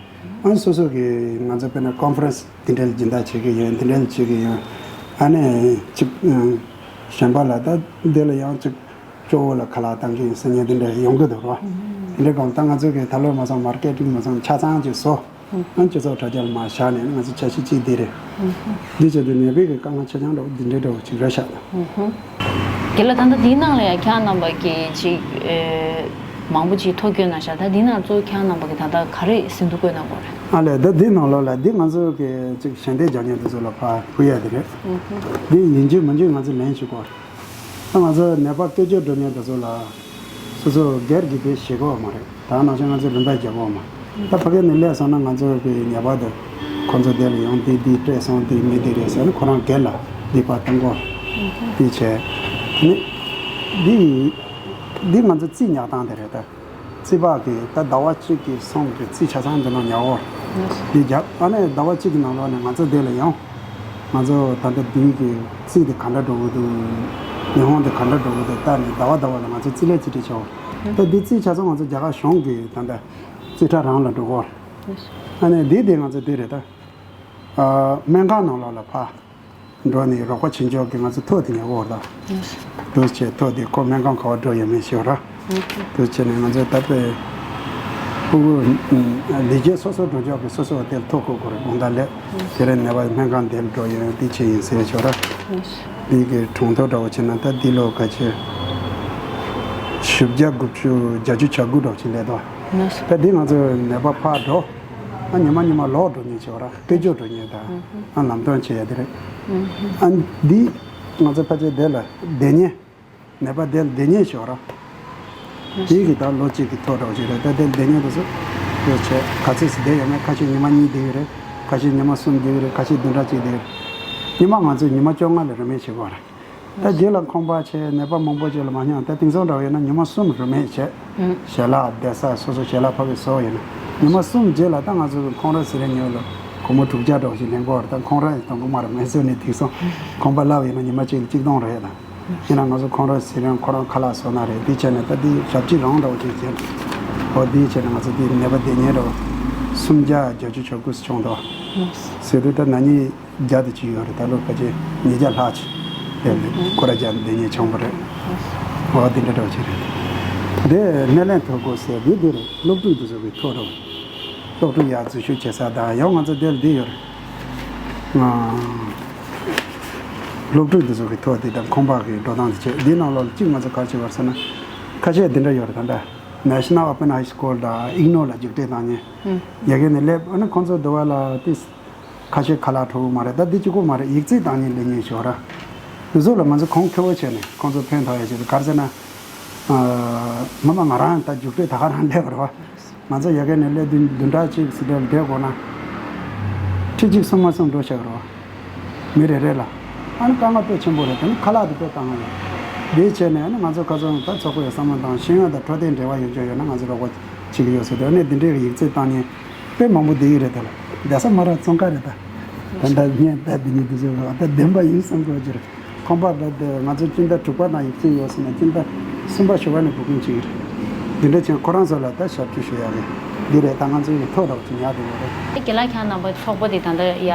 ཨ་སོ་སོ་གི་ང་ཚོ་དཔེར་ན་ཀོན་ཕ་རེན་སི་དེ་འདྲ་ལ་སྦྱིན་བདག་བྱེད་ཀྱི་ཡོད། དེ་འདྲ་ལ་བྱེད་ཀྱི་ཡོད། ཨ་ནི་གཅིག་གཞན་པ་ལ་ད་འདི་ལ་ཡང་གཅིག་སྐྱོ་བོ་ལ་ཁ་ལག་བཏང་གི་ཡིན་ཟེར་མཁན་དེ་འདྲ་ཡོང་གི་འདུག་རོ། དེ་འདྲ་གང་ལྟར་ང་ཚོ་གི་ད་ལོ་མ་སོང་མར་ཀེ་ཊིང་མ་སོང་ཆ་ཚང་ཅིག་བཟོ། ཨང་སྤྱི་ཚོགས་དྲ་རྒྱ་ལ་མར་བཞག་ནས་ང་ཚོ་འཆར་གཞི་གཅིག་འདི་རེད། འདི་བྱས་ཏེ་ནད་པའི་གི་དཀའ་ངལ་ཆེ་ཆུང་འདྲ་བོ་འདི་འདྲའི་འདྲ་བོ་ཅིག་རེད་ཤག་དགེ་ལགས། ད་ལྟ་འདིའི་ནང་ལ་ཡང་ཁྱེད་རྣམ་པ་གི་ཅིག་ཨེ་མང་པོ་ཅིག་ཐོ་བཀོད་གནང་ཤག་ད་འདི་ནང་གཙོ་བོ་ཁྱེད་རྣམ་པ་གི་ད་ལྟ་ག་རེ་ཟིན་ཐོ་བཀོད་གནང་དགོས་རེད། ཨ་ལས་ད་འདི་ནང་ལོགས་ལ་འདི་ང་ཚོ་གི་ཅིག་ཞལ་འདེབས་རྒྱག་མཁན་དེ་ཚོ་ལ་ཕར་ཕུལ་ཡ་དེ་རེད། འདི་ཡིན་གཅིག་མིན་གཅིག་ང་ཚོ་ལན་ཞིག་དགོས་རེད། ད་ང་ཚོ་ནད་པ་སྐད་སྒྱུར་འགྲོ་མཁན་དེ་ཚོ་ལ་སོ་སོ་སྒེར་གྱི་དེ་ཞིག་དགོས་མ་རེད། ད་ནང་བཞིན་ང་ཚོ་རིན་པ་རྒྱག་དགོས་མ། ད་ཕ་གི་ནས་སླེབས་སོང་ན་ང་ཚོ་གི་ཉེས་པ་དེ་ཁོང་ཚོ་དེ་ལ་ཡོང་དེ་དེ་སྤྲད་སོང་དེ་མི་དེ་རེད་ཟེར་ན་ཁོ་རང་སྒེར་ལ་དེ་ཕར་གཏོང་དགོས། དེ་བྱས་ནི་དེ་དེ་ང་ཚོ་རྩིས་ཉར་སྟངས་དེ་རེད་ད། རྩིས་པ་གིས་ད་ཟླ་བ་གཅིག་གི་སོང་གི་རྩིས་ཆ་ཚང་འདི་ནང་ཉར་འོ། འདི་རྒྱབ་ཨ་ནི་ཟླ་བ་གཅིག་གི་ནང་ལོགས་ནས་ང་ཚོ་འདི་ལ་ཡོང་། ང་ཚོ་ད་ལྟ་འདི་གི་རྩིས་དེ་ག་འདྲ་འགྲོ་གི་འདུག་ཉི་ཧོང་དེ་ག་འདྲ་འགྲོ་གི་འདུག་ལྟ་ནས་ཟླ་བ་ཟླ་བ་ལ་ང་ཚོ་རྩིས་ལས་རྩིས་སྤྲད་ཆོག་ད་འདི་རྩིས་ཆ་ཚང་ང་ཚོ་རྒྱ་གར་གཞུང་གི་ད་ལྟ་རྩིས་ཁྲ་རང་ལ་འགྲོ་གོ། ཨ་ནི་འདི་དེ་ང་ཚོ་འདི་རེད་ད། སྨན་ཁང་ནང་ལོགས་ལ་ཕ། འགྲོ་ནས་རོགས་པ་བྱེད་ཕྱོགས་ཀྱི་ང་ཚོ་ཐོ་དེ་ཉར་གོ་ར། དུ་བྱས་ཐོ་དེ་ཁོ་སྨན་ཁང་ག་བ་འགྲོ་ཡོད་མེད་ཤོད་ར། དུ་བྱས་ནས་ང་ཚོ་ད་དཔེ་ཕྲུ་གུ་ལས་བྱེད་སོ་སོ་འགྲོ་ཕྱོགས་ཀྱི་སོ་སོ་དེར་ཐོ་བཀོད་དགོས་རེད་དགོངས་དག་ལས། དེ་རིང་ནད་པ་སྨན་ཁང་དེར་འགྲོ་ཡོད་དེ་བྱས་ཡིན་ཟེར་ཤོད་ར། དེ་གི་གྲངས་ཐོ་འདྲ་བོ་བྱས་ན་ད་འདི་ལོ་ག་ཚོད་བཞི་བརྒྱ་དགུ་བཅུ་བརྒྱད་ཅུ་གྱ་དགུ་འདྲ་བོ་ཅིག་སླེབས་འདུག་ད་འདི་ང་ཚོ་ནད་པ་ཕར་འགྲོ། ཨ་ཉི་མ་ཉི་མ་ལོག་འགྲོ་མཁན་ཆེ་བ་ར་སྐད་སྒྱུར་འགྲོ་མཁན་དང་ཨ་ལམ་སྟོན་བྱེད་ཡ་དེ་རེད། ཨ་འདི་ང་ཚོ་ཕལ་ཆེར་དེ་ལ་བསྡད་མཁན་ནད་པ་དེ་ལ་བསྡད་མཁན་ཆེ་བ་ར། དེ་གི་ད་ལོ་གཅིག་གི་ཐོ་འདྲ་བོ་ཅིག་རེད། ད་དེ་ལ་བསྡད་མཁན་དེ་ཚོ་ལོ་ཆེ་ག་ཚོད་ཙམ་བསྡད་ཡོད་མེད། ཁ་ཤས་ཉི་མ་གཉིས་བསྡད་ཀྱི་རེད། ཁ་ཤས་ཉི་མ་གསུམ་བསྡད་ཀྱི་རེད། ཁ་ཤས་བདུན་ཕྲག་གཅིག་བསྡད་ཀྱི་རེད། ཉི་མ་ང་ཚོས་ཉི་མ་བཅོ་ལྔ་ལ་རིན་མེད་བྱེད་དགོས་རེད། ད་རྗེས་ལ་ཁང་པ་བྱས་ནད་པ་མང་པོ་ཅིག་ལ་མ་སྙམ་ད་དེང་སང་འདྲ་བ་ཡིན་ན་ཉི་མ་གསུམ་རིན་མེད་བྱས། ཞལ་ལག་བསྡད་ས་སོ་སོ་ཞལ་ལག་ཕ་གི་བཟོ་བ་ཡིན་ན་ཉི་མ་གསུམ་རྗེས་ལ་ད་ང་ཚོ་གི་ཁོང་ར་ཟེར་རེ་ཉོས་ལ་སྒོར་མོ་དྲུག་བརྒྱ་འདྲ་བ་ཞིག་ལེན་དགོས་རེད། ད་ཁོང་ར་ཡི་དང་པོ་མ་རེད་མེད་ཟེར་ནས་དེང་སང་ཁང་པ་ལབ་ཡིན་ན་ཉི་མ་གཅིག་ལ་གཅིག་སྟོང་རེད་ད། ཡིན་ན་ང་ཚོ་ཁོང་ར་ཟེར་རེ་ཁོ་རང་ཁ་ལག་བཟོ་ན་རེད། དེ་བྱས་ནས་ད་དེ་ཞབས་ཕྱི་རང་འདྲ་བ་ཅིག་བྱས་ནས་ཨོ་དེ་བྱས་ནས་ང་ཚོ་དེ་ནད་པ་བསྡད་ཉེན་འདྲ་བ་སུམ་བརྒྱ་བརྒྱད་ཅུ་གྱ་དགུ་བྱུང་འདུག་ཟེར་དུས་ད་ན་ནིང་བརྒྱ་དེ་ཅིག་ཡོད་རེད། ད་ལོ་ཕལ་ཆེར་ཉིས་བརྒྱ་ལྷག་ཅིག་དེ་ལས་ཁོ་ར་རྒྱ་འདི་ཉིད་བྱུང་བ་རེད། འོ་འདི་འདྲ་འདྲ་བ་ཅིག་རེད། འདི་སྣེ་ལེན་ཐོ་འགོད་ཟེར་འདི་འདི་རེད། སློབ་ཕྲུག་འདི་ཚོ་གི་ཐོ་རེད། སློབ་ཕྲུག་ཡར་འཛུལ་ཞུགས་བྱེད་ས་དང་ཡང་ང་ཚོ་འདིར་འདི་ཡོད་རེད། སློབ་ཕྲུག་འདི་ཚོ་གི་ཐོ་འདི་དང་ཁང་པ་གི་འགྲོ་སྟངས་འདི་བྱས་འདི་ནང་ལོགས་ལ་གཅིག་ང་ཚོ་ག་རེ་བྱེད་པ་རེད་ཟེར་ན་ཁ་ཤས་འདི་འདྲ་ཡོད་རེད། ད་ལྟ་National Open High School་དང་Ignore་ལ་རྒྱུགས་སྤྲོད་བཏང་མཁན་ཡ་གི་ནས་སླེབས། ཨ་ནི་ཁོང་ཚོ་འདི་བ་ལ་ཏིས། ཁ་ཤས་ཁ་ལག་འཕྲོ་བོ་མ་རེད། ད་འདི་གཅིག་པོ་མ་རེད། ཡིག་རྩིས་བཏང་མཁན་ལས་མཁན་ཞིག་ཡོད་ར། འདི་ཚོ་ལ་ང་ཚོ་གོང་ཁེ་པོ་བྱས་ནས་ཁོང་ཚོ་ཕན་ཐོགས་ཡ་ཞིག་རེད། ག་རེ་ཟེར་ན། ངོ་མ་ང་རང་ད་རྒྱུགས་སྤྲོད་ད་ག་རང་སླེབས་པ་རེད་བ། ང་ཚོ་ཡ་གི་ནས་སླེབས་བདུན་བདུན་ཕྲག་གཅིག་ཙམ་སླེབས་བསྡད་དགོས་ན། ཁྲི་གཅིག་སུམ་མ་གསུམ་འགྲོ་ཤག་རེད་བ། མི་རེ་རེ་ལ། ཨ་ནི་དཀའ་ངལ་དཔེ་ཆེན་པོ་རེད། དེ་ནི་ཁ་ལག་དེ་དཔེ་དཀའ་ངལ་ཡོད། དེ་བྱས་ནས་ཨ་ནི་ང་ཚོ་ཁ་སང་ད་ཚོགས་པའི་བསམ་བློ་དང་ཤེས་ཡོན་དང་འཕྲོད་བསྟེན་འབྲེལ་བ་ཡོད་ཆོག་ཡོད་ན་ང་ཚོ་རོགས་པ་བྱེད་ཀྱི་ཡོད་ཟེར་དུས་ཨ་ནི་དེ་འདྲའི་ཡིག་རྩིས་བཏང་མཁན། དཔེ་མང་པོ་བསྡད་ཡོད་རེད། ད་ལ་བསྡད་ས་མ་རག་བཙོང་ཁ་རེད། ད་ད་ལྟ་བརྙན་ད་འདི་གཉིས་འདི་ཚོ་ད་བདེན་པ་ཡིན་བསམ་དགོས་ཀྱི་རེད། ཁང་པ་ད་དེ་ང་ཚོ་སྤྱི་ཟླ་དྲུག་པ་དང་ཡིག་ཚད་ཡོད་ཟེར་ན་སྤྱི་ཟླ་གསུམ་པ་བཞི་པ་ནས་བུ་ཀུན་བྱེད་ཀྱི་རེད། འདི་འདྲ་བྱས་ཁོ་རང་ཚོ་ལ་ད་ཞབས་ཕྱི་ཞུ་ཡག་རེད། འདི་རེད། ད་ང་ཚོ་ཡི་ཐོག་རོགས་ཀྱི་ཉག་དེ་ཡོད་རེད། དགེ་ལགས་ཁྱེད་རྣམ་པ་ཚོགས་པ་དེ་ད་ལྟ་ཡ་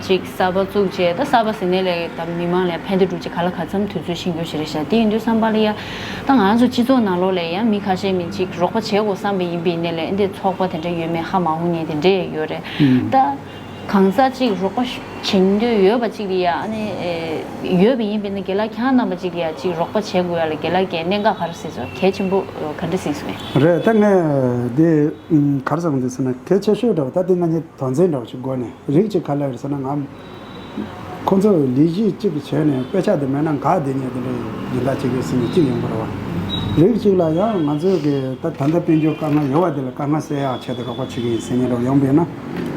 ཅིག་གསར་པ་བཙུགས་རྗེས་ད་གསར་པ་ཟེར་ནས་ལས་ད་མི་མང་ལ་ཕན་བདེ་སྒྲུབ་ཅིག་ག་ལ་ག་ཚམ་དུས་ཚོད་ཤིང་རྒྱུ་ཞིག་རེད་ཤག་དེ་ཡིན་དུས་བསམ་པ་ལ་ཡ་ད་ང་རང་ཚོ་སྤྱི་ཚོགས་ནང་ལོགས་ལ་ཡ་མི་ཁ་ཤས་མི་ཅིག་རོགས་པ་བྱེད་དགོས་བསམ་པ་ཡིན་པ་ཡིན་ནའི་ལས་འདི་ཚོགས་པ་དེ་འདྲ་ཡོད་མེད་ཧ་མ་གོ་མཁན་དེ་འདྲས་ཡོད་རེད། ད། གང་ཟག་ཅིག་རོགས་པ་ཞུ་བྱེད་འདོད་ཡོད་པ་ཅིག་ལ་ཡ། ཨ་ནི་ཨེ་ཡོད་པ་ཡིན་པས་ན་རྒན་ལགས་ཁྱེད་རྣམ་པ་ཅིག་ལ་ཡ་ཅིག་རོགས་པ་བྱེད་དགོས་ཡ་ལ་རྒན་ལགས་ཀྱིས་གནད་འགག་ག་རེ་གཟིགས་སོང་། གལ་ཆེན་པོ་ག་འདྲ་གཟིགས་སོང་ངས། རེད། ད་ངས་འདི་ཨུམ་ག་རེ་བསམ་འདུག་ཟེར་ན། གལ་ཆེ་ཤོས་འདྲ་བོ་ད་འདི་ང་གཉིས་དོན་ཚན་འདྲ་བོ་ཞིག་དགོས་ནས། རིགས་གཅིག་ག་ལ་རེད་ཟེར་ན། ང་ཁོང་ཚོ་ལས་གཞི་གཅིག་བྱས་ནས་དཔེ་ཆ་དེ་མེད་ན་འགག་བསྡད་མཁན་དེ་འདྲ་སྦྱིན་བདག་བྱེད་ཀྱི་ཟེར་ནས་གཅིག་ཡོང་གི་རེད་བ། རིགས་གཅིག་ལ་ཡང་ང་ཚོས་གི་ད་ད་ལྟ་དཔལ་འབྱོར་དཀའ་ངལ་ཡོད་བ་དེ་ལ་དཀའ་ངལ་སེལ་ཡག་ཆེད་དུ་རོགས་པ་བྱེད་ཀྱི་ཡིན་ཟེར་མཁན་འདྲ་བོ་ཡོང་པས་ན།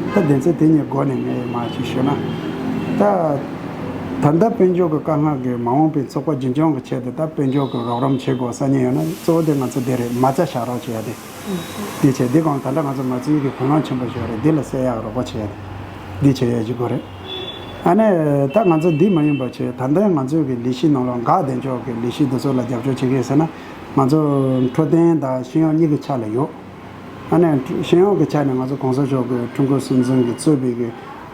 ད་སྡེ་ཚན་དེ་གཉིས་སྒོ་ནས་ངས་མར་ཅིག་ཞུས་ན། ད་ད་ལྟ་དཔལ་འབྱོར་གྱི་དཀའ་ངལ་གྱིས་མ་འོངས་པའི་ཚོགས་པ་རྒྱུན་འཁྱོངས་ཀྱི་ཆེད་དུ་ད་དཔལ་འབྱོར་གྱི་རོགས་རམ་བྱེད་དགོས་ས་གཉིས་ཡོད་ན། གཙོ་བོ་དེ་ང་ཚོ་འདི་རེད། མ་རྩ་བཞག་རོགས་བྱེད་ཡ་དེ། འདི་བྱས། འདི་གང་ད་ལྟ་ང་ཚོ་མ་རྩའི་གི་གོ་ལོང་ཆེན་པོ་ཞིག་ཡོད་རེད། འདི་ལ་སེལ་ཡག་རོགས་པ་བྱེད་ཡ་དེ། འདི་བྱེད་ཡ་ཅིག་དགོས་རེད། ཨ་ནི་ད་ང་ཚོ་འདི་མ་ཡིན་པ་བྱས། ད་ལྟ་ང་ཚོའི་གི་ལས་གཞི་ནང་ལ་འགག་བསྡད་ཆོག་གི་ལས་གཞི་འདི་ཚོ་ལ་རྒྱབ་སྐྱོར་བྱེད་ཀྱི་ཡིན་ཟེར་ན། ང་ཚོ་འཕྲོད་བསྟེན་དང་ཤེས་ཡོན་གཉིས་ཀྱི་ཆ་ལ་ཡོད། ཨ་ནི་ཤེས་ཡོན་གྱི་ཆ་ནས་ང་ཚོ་གོང་ས་མཆོག་གི་ཀྲུང་གོ་སྲིད་འཛིན་གྱིས་གཙོས་པའི་གི་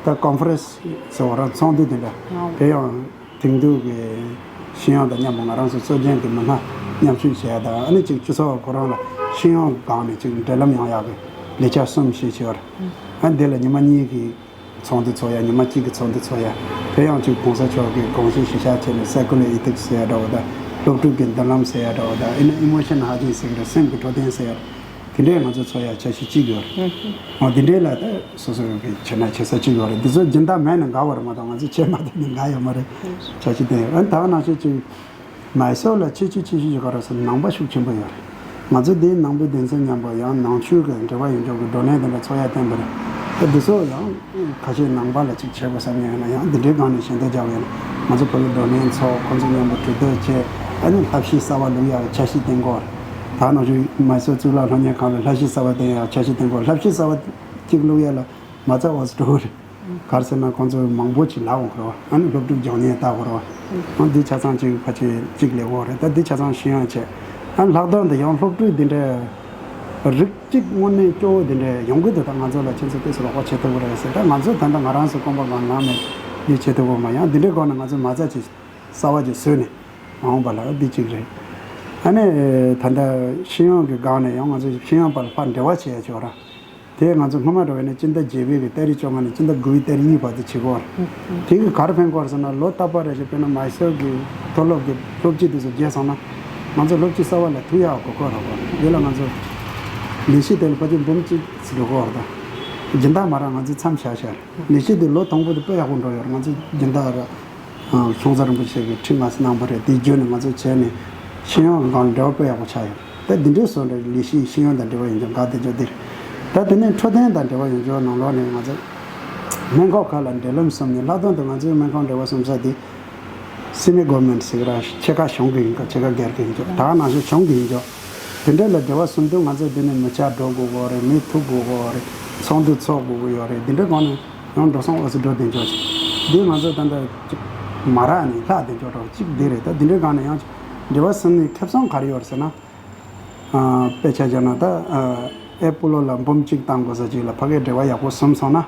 ད་ཀོན་ཧྥ་རེན་སི་ཟེར་བ་ར། ཚོགས་འདུ་དེ་འདྲ། ཨང་། དེ་ཡང་དེང་དུས་ཀྱི་ཤེས་ཡོན་དང་མཉམ་པོ་ང་རང་ཚོ་གཙོ་རྒྱན་གྱི་མི་སྣ་མཉམ་ཞུགས་བྱས་དང་། ཨ་ནི་གཅིག་སྤྱི་ཚོགས་ཁོ་རང་ལ་ཤེས་ཡོན་སྒང་ནས་གཅིག་འབྲེལ་ལམ་ཡོང་ཡག་གི་ལས་འཆར་གསུམ་བཞི་ཅིག་ཡོད་རེད། ཨ་ནི་དེ་ལ་ཉི་མ་གཉིས་ཀྱི་ཚོགས་འདུ་ཚོགས་ཡ། ཉི་མ་གཅིག་གི་ཚོགས་འདུ་ཚོགས་ཡ། དེ་ཡང་གཅིག་གོང་ས་མཆོག་གི་དགོངས་གཞི་གཞིར་བཞག་བྱས་ནས་སའི་ཀོ་ལོ་ཨེ་ཐིག་སི་ཟེར་ཡ་འདྲ་བོ་དང་། སློབ་ཕྲུག་གི་མདུན་ལམ་ཟེར་ཡ་འདྲ་བོ་དང་། ཨ་ནི་ཨི་མོ་ཤན་ཧའི་ཇིན་ཟེར་གྱི་རེད། སེམས་ཀྱི་འཕྲོད་བསྟེན་ཟེར་ཡ། དེ་འདྲས་ང་ཚོ་ཚོགས་ཡ་འཆར་གཞི་གཅིག་ཡོད་རེད། ཨོ། དེ་འདྲས་ལ་ད་སོ་སོ་གི་བྱེད་ན་བྱེད་ས་གཅིག་ཡོད་རེད། འདི་ཚོ་སྦྱིན་བདག་མེད་ནས་འགག་པ་རེད་མ་གཏོགས། ང་ཚོ་བྱས་མ་ཐུབ་ནས་འགག་ཡོད་མ་རེད། འཆར་གཞི་དེ་ཡོད། ཨ་ནི་ད་ག་ནང་བཞིན་གཅིག་མའི་སོར་ལ་ཆེ་ཆེ་ཆེ་ཆེ་ཞིག་ག་རེ་ཟེར་ན། ནང་པ་ཤུགས་ཆེན་པོ་ཡོད་རེད། ང་ཚོ་འདིའི་ནང་པའི་སྡེ་ཚན་མཉམ་པོ་ཡང་ནང་ཆོས་ཀྱི་འབྲེལ་བ་ཡོད་ཆོག་གི་བགྲོ་གླེང་དེ་འདྲ་ཚོགས་ཡ་བསྟན་པ་རེད། ད་འདི་ཚོ་ཡང་ཁ་ཤས་ནང་པ་ལ་ཅིག་བྱེད་དགོས་བསམ་ཡ་ཡོད་ན། ཡང་འདི་འདྲའི་སྒང་ནས་ཞལ་འདེབས་རྒྱག་པ་ཡིན་ན། ང་ཚོ་བོད་ལ་བགྲོ་གླེང་ཚོགས། ཁོང་ཚོ་མཉམ་པོ་གྲོས་བསྡུར་བྱས། ཨ་ནི་བསླབ་གཞི་གསར་པ་བླུག་ཡག་འཆར་གཞི་བཏིང་གི་ཡོད་རེད། ད་ནང་བཞིན་མའི་སོར་གཙུག་ལག་སློབ་གཉེར་ཁང་ལ་བསླབ་གཞི་གསར་པ་བཏིང་ཡག་འཆར་གཞི་བཏིང་གི་ཡོད་རེད། བསླབ་གཞི་གསར་པ་གཅིག་བླུག་ཡག་ལ་མ་རྩ་འོ་ཙམ་འགྲོ་གི་རེད། ག་རེ་ཟེར་ན། ཁོང་ཚོ་མང་པོ་ཅིག་ལབ་འོང་གི་རེད་བ། ཨ་ནི་སློབ་ཕྲུག་སྦྱོང་ཉེན་བཏགས་གི་རེད་བ། ཨ་འདི་ཆ་ཚང་ཅིག་ཕལ་ཆེར་གཅིག་ལས་འོ་རེད། ད་འདི་ཆ་ཚང་ཤེས་ཡོན་བྱས། ཨ་ལྷག་དོན་དུ་ཡང་སློབ་ཕྲུག་འདི་འདྲ་རིགས་གཅིག་དངོས་གནས་སྐྱོ་བོ་འདི་འདྲ་ཡོང་གི་འདུག་ད་ང་ཚོ་ལ་ཁྱེད་ཚོ་དཔེ་སུ་རོགས་པ་བྱེད་ཐུབ་ཀྱི་རེད་ཟེར། ད་ང་ཚོ་ད་ལྟ་ང་རང་ཚོ་རྐང་པ་སྒང་ནང་ནས་འདི་བྱེད་ཐུབ་ཀྱི་མ། ཡང་འདི་འདྲའི་སྒོ་ནས་ང་ཚོ་མ་རྩ་ཅིག་གསར་པ་ཅིག་བཟོས་ནས་མ་འོངས་པ་ལ་འདི་གཅིག་རེད། ཨ་ནི་ད་ལྟ་ཤེས་ཡོན་གྱི་སྒང་ནས་ཡང་ང་ཚོ་ཤེས་ཡོན་པ་ལ་ཕར་འབྲེལ་བ་བྱེད་ཡ་ཅིག་ཡོད་ར། དེ་ང་ཚོ་སྔོན་མ་འགྲོ་བའི་ནས་སྤྱི་ཟླ་བརྒྱད་པའི་གི་ཏ་རིག་བཅོ་ལྔ་ནས་སྤྱི་ཟླ་དགུ་པའི་ཏ་རིག་གཉིས་བར་དུ་བྱེད་དགོས་རེད། དེ་གི་ག་རེ་ཕན་གི་ཡོད་རེད་ཟེར་ན། ལོ་རྟག་པ་རེ་བཞིན་དཔེར་ན་མའི་སོར་གི་མཐོ་སློབ་གི་སློབ་སྤྱི་དེ་ཚོ་བརྗེས་སོང་ན། ང་ཚོ་སློབ་སྤྱི་གསར་པ་ལ་ཐུག་ཡག་གོ་སྐབས་རག་གི་ཡོད་རེད། དེ་ལ་ང་ཚོ་ལས་གཞི་དེ་ལ་ཕལ་ཆེར་འབུམ་གཅིག་ཙམ་འགྲོ་གི་ཡོད་རེད། ད་སྦྱིན་བདག་མ་རག། ང་ཚོས་མཚམས་བཞག་བཞག་རེད། ལས་གཞི་དེ་ལོ་དང་པོ་དེ་དཔེ་ཡག་པོ་འགྲོ་ཡོད་རེད། ང་ཚོ་སྦྱིན་བདག་ར། ཨ། ཤོང་ཚ་རིན་པོ་ཆེ་གིས་ཁྲི་མངའ་གནང་བ་རེད། དེ་བརྒྱུད་ནས་ང་ཚོ་བྱས་ནས་ཤེས་ཡོན་སྒང་འབྲེལ་བ་དཔེ་ཡག་པོ་ཆགས་ཡོད། ད་འདི་འདྲའི་བཟོ་འདྲ་ལས་གཞི་ཤེས་ཡོན་དང་འབྲེལ་བ་ཡོད་ཆོག་འགག་བསྡད་ཆོག་འདི་རེད། ད་དེ་ནས་འཕྲོད་བསྟེན་དང་འབྲེལ་བ་ཡོད་ཆོག་ནང་ལོགས་ནས་ང་ཚོ་སྨན་ཁང་ཁག་ལ་འབྲེལ་ལམ་བཟུང་ནས། ལྷག་དོན་དུ་ང་ཚོའི་སྨན་ཁང་འབྲེལ་བ་བཟུང་ས་དེ་སེ་མི་གོ་ཝར་མེན་ཊི་ཟེར་གི་ར། ཕྱེད་ཀ་གཞུང་གི་ཡིན་ཆོག་ཕྱེད་ཀ་སྒེར་གྱི་ཡིན་ཆོག་ད་ག་ནང་བཞིན་གཞུང་གི་ཡིན་ཆོག་དེ་འདྲ་ལ་འབྲེལ་བ་བཟུང་དུས་ང་ཚོ་དེ་ནས་མི་ཆ་འགྲོ་དགོས་ཀྱི་ཡོད་རེད། མི་ཐུག་དགོས་ཀྱི་ཡོད་རེད། ཚོགས་འདུ་ཚོགས་དགོས་ཀྱི་ཡོད་རེད། འདི་འདྲའི་སྒང་ནས་ཡང་འགྲོ་སོང་འོ་ཙམ་འགྲོ་བསྡད་ཆོག་ཅིག་འདི་ང་ཚོ་ད་ལྟ་ཅིག་མ་རག་ནས་ལྷག་བསྡད་ཆོག་འདྲ་བོ་ཅིག་འདི་རེད། ད་འདི་འདྲའི་སྒང་ནས་ཡང་འབྲེལ་བ་བཟུང་ནས་ཁེ་བཟང་ག་རེ་ཡོད་རེད་ཟེར་ན། ཨ། དཔེ་ཆ་བཞག་ན་ད། ཨ། ཨེ་པོ་ལོ་ལ་འབུམ་གཅིག་བཏང་དགོས་ས་ཅིག་ལ་ཕ་གིར་འབྲེལ་བ་ཡག་པོ་བཟུང་སོང་ན།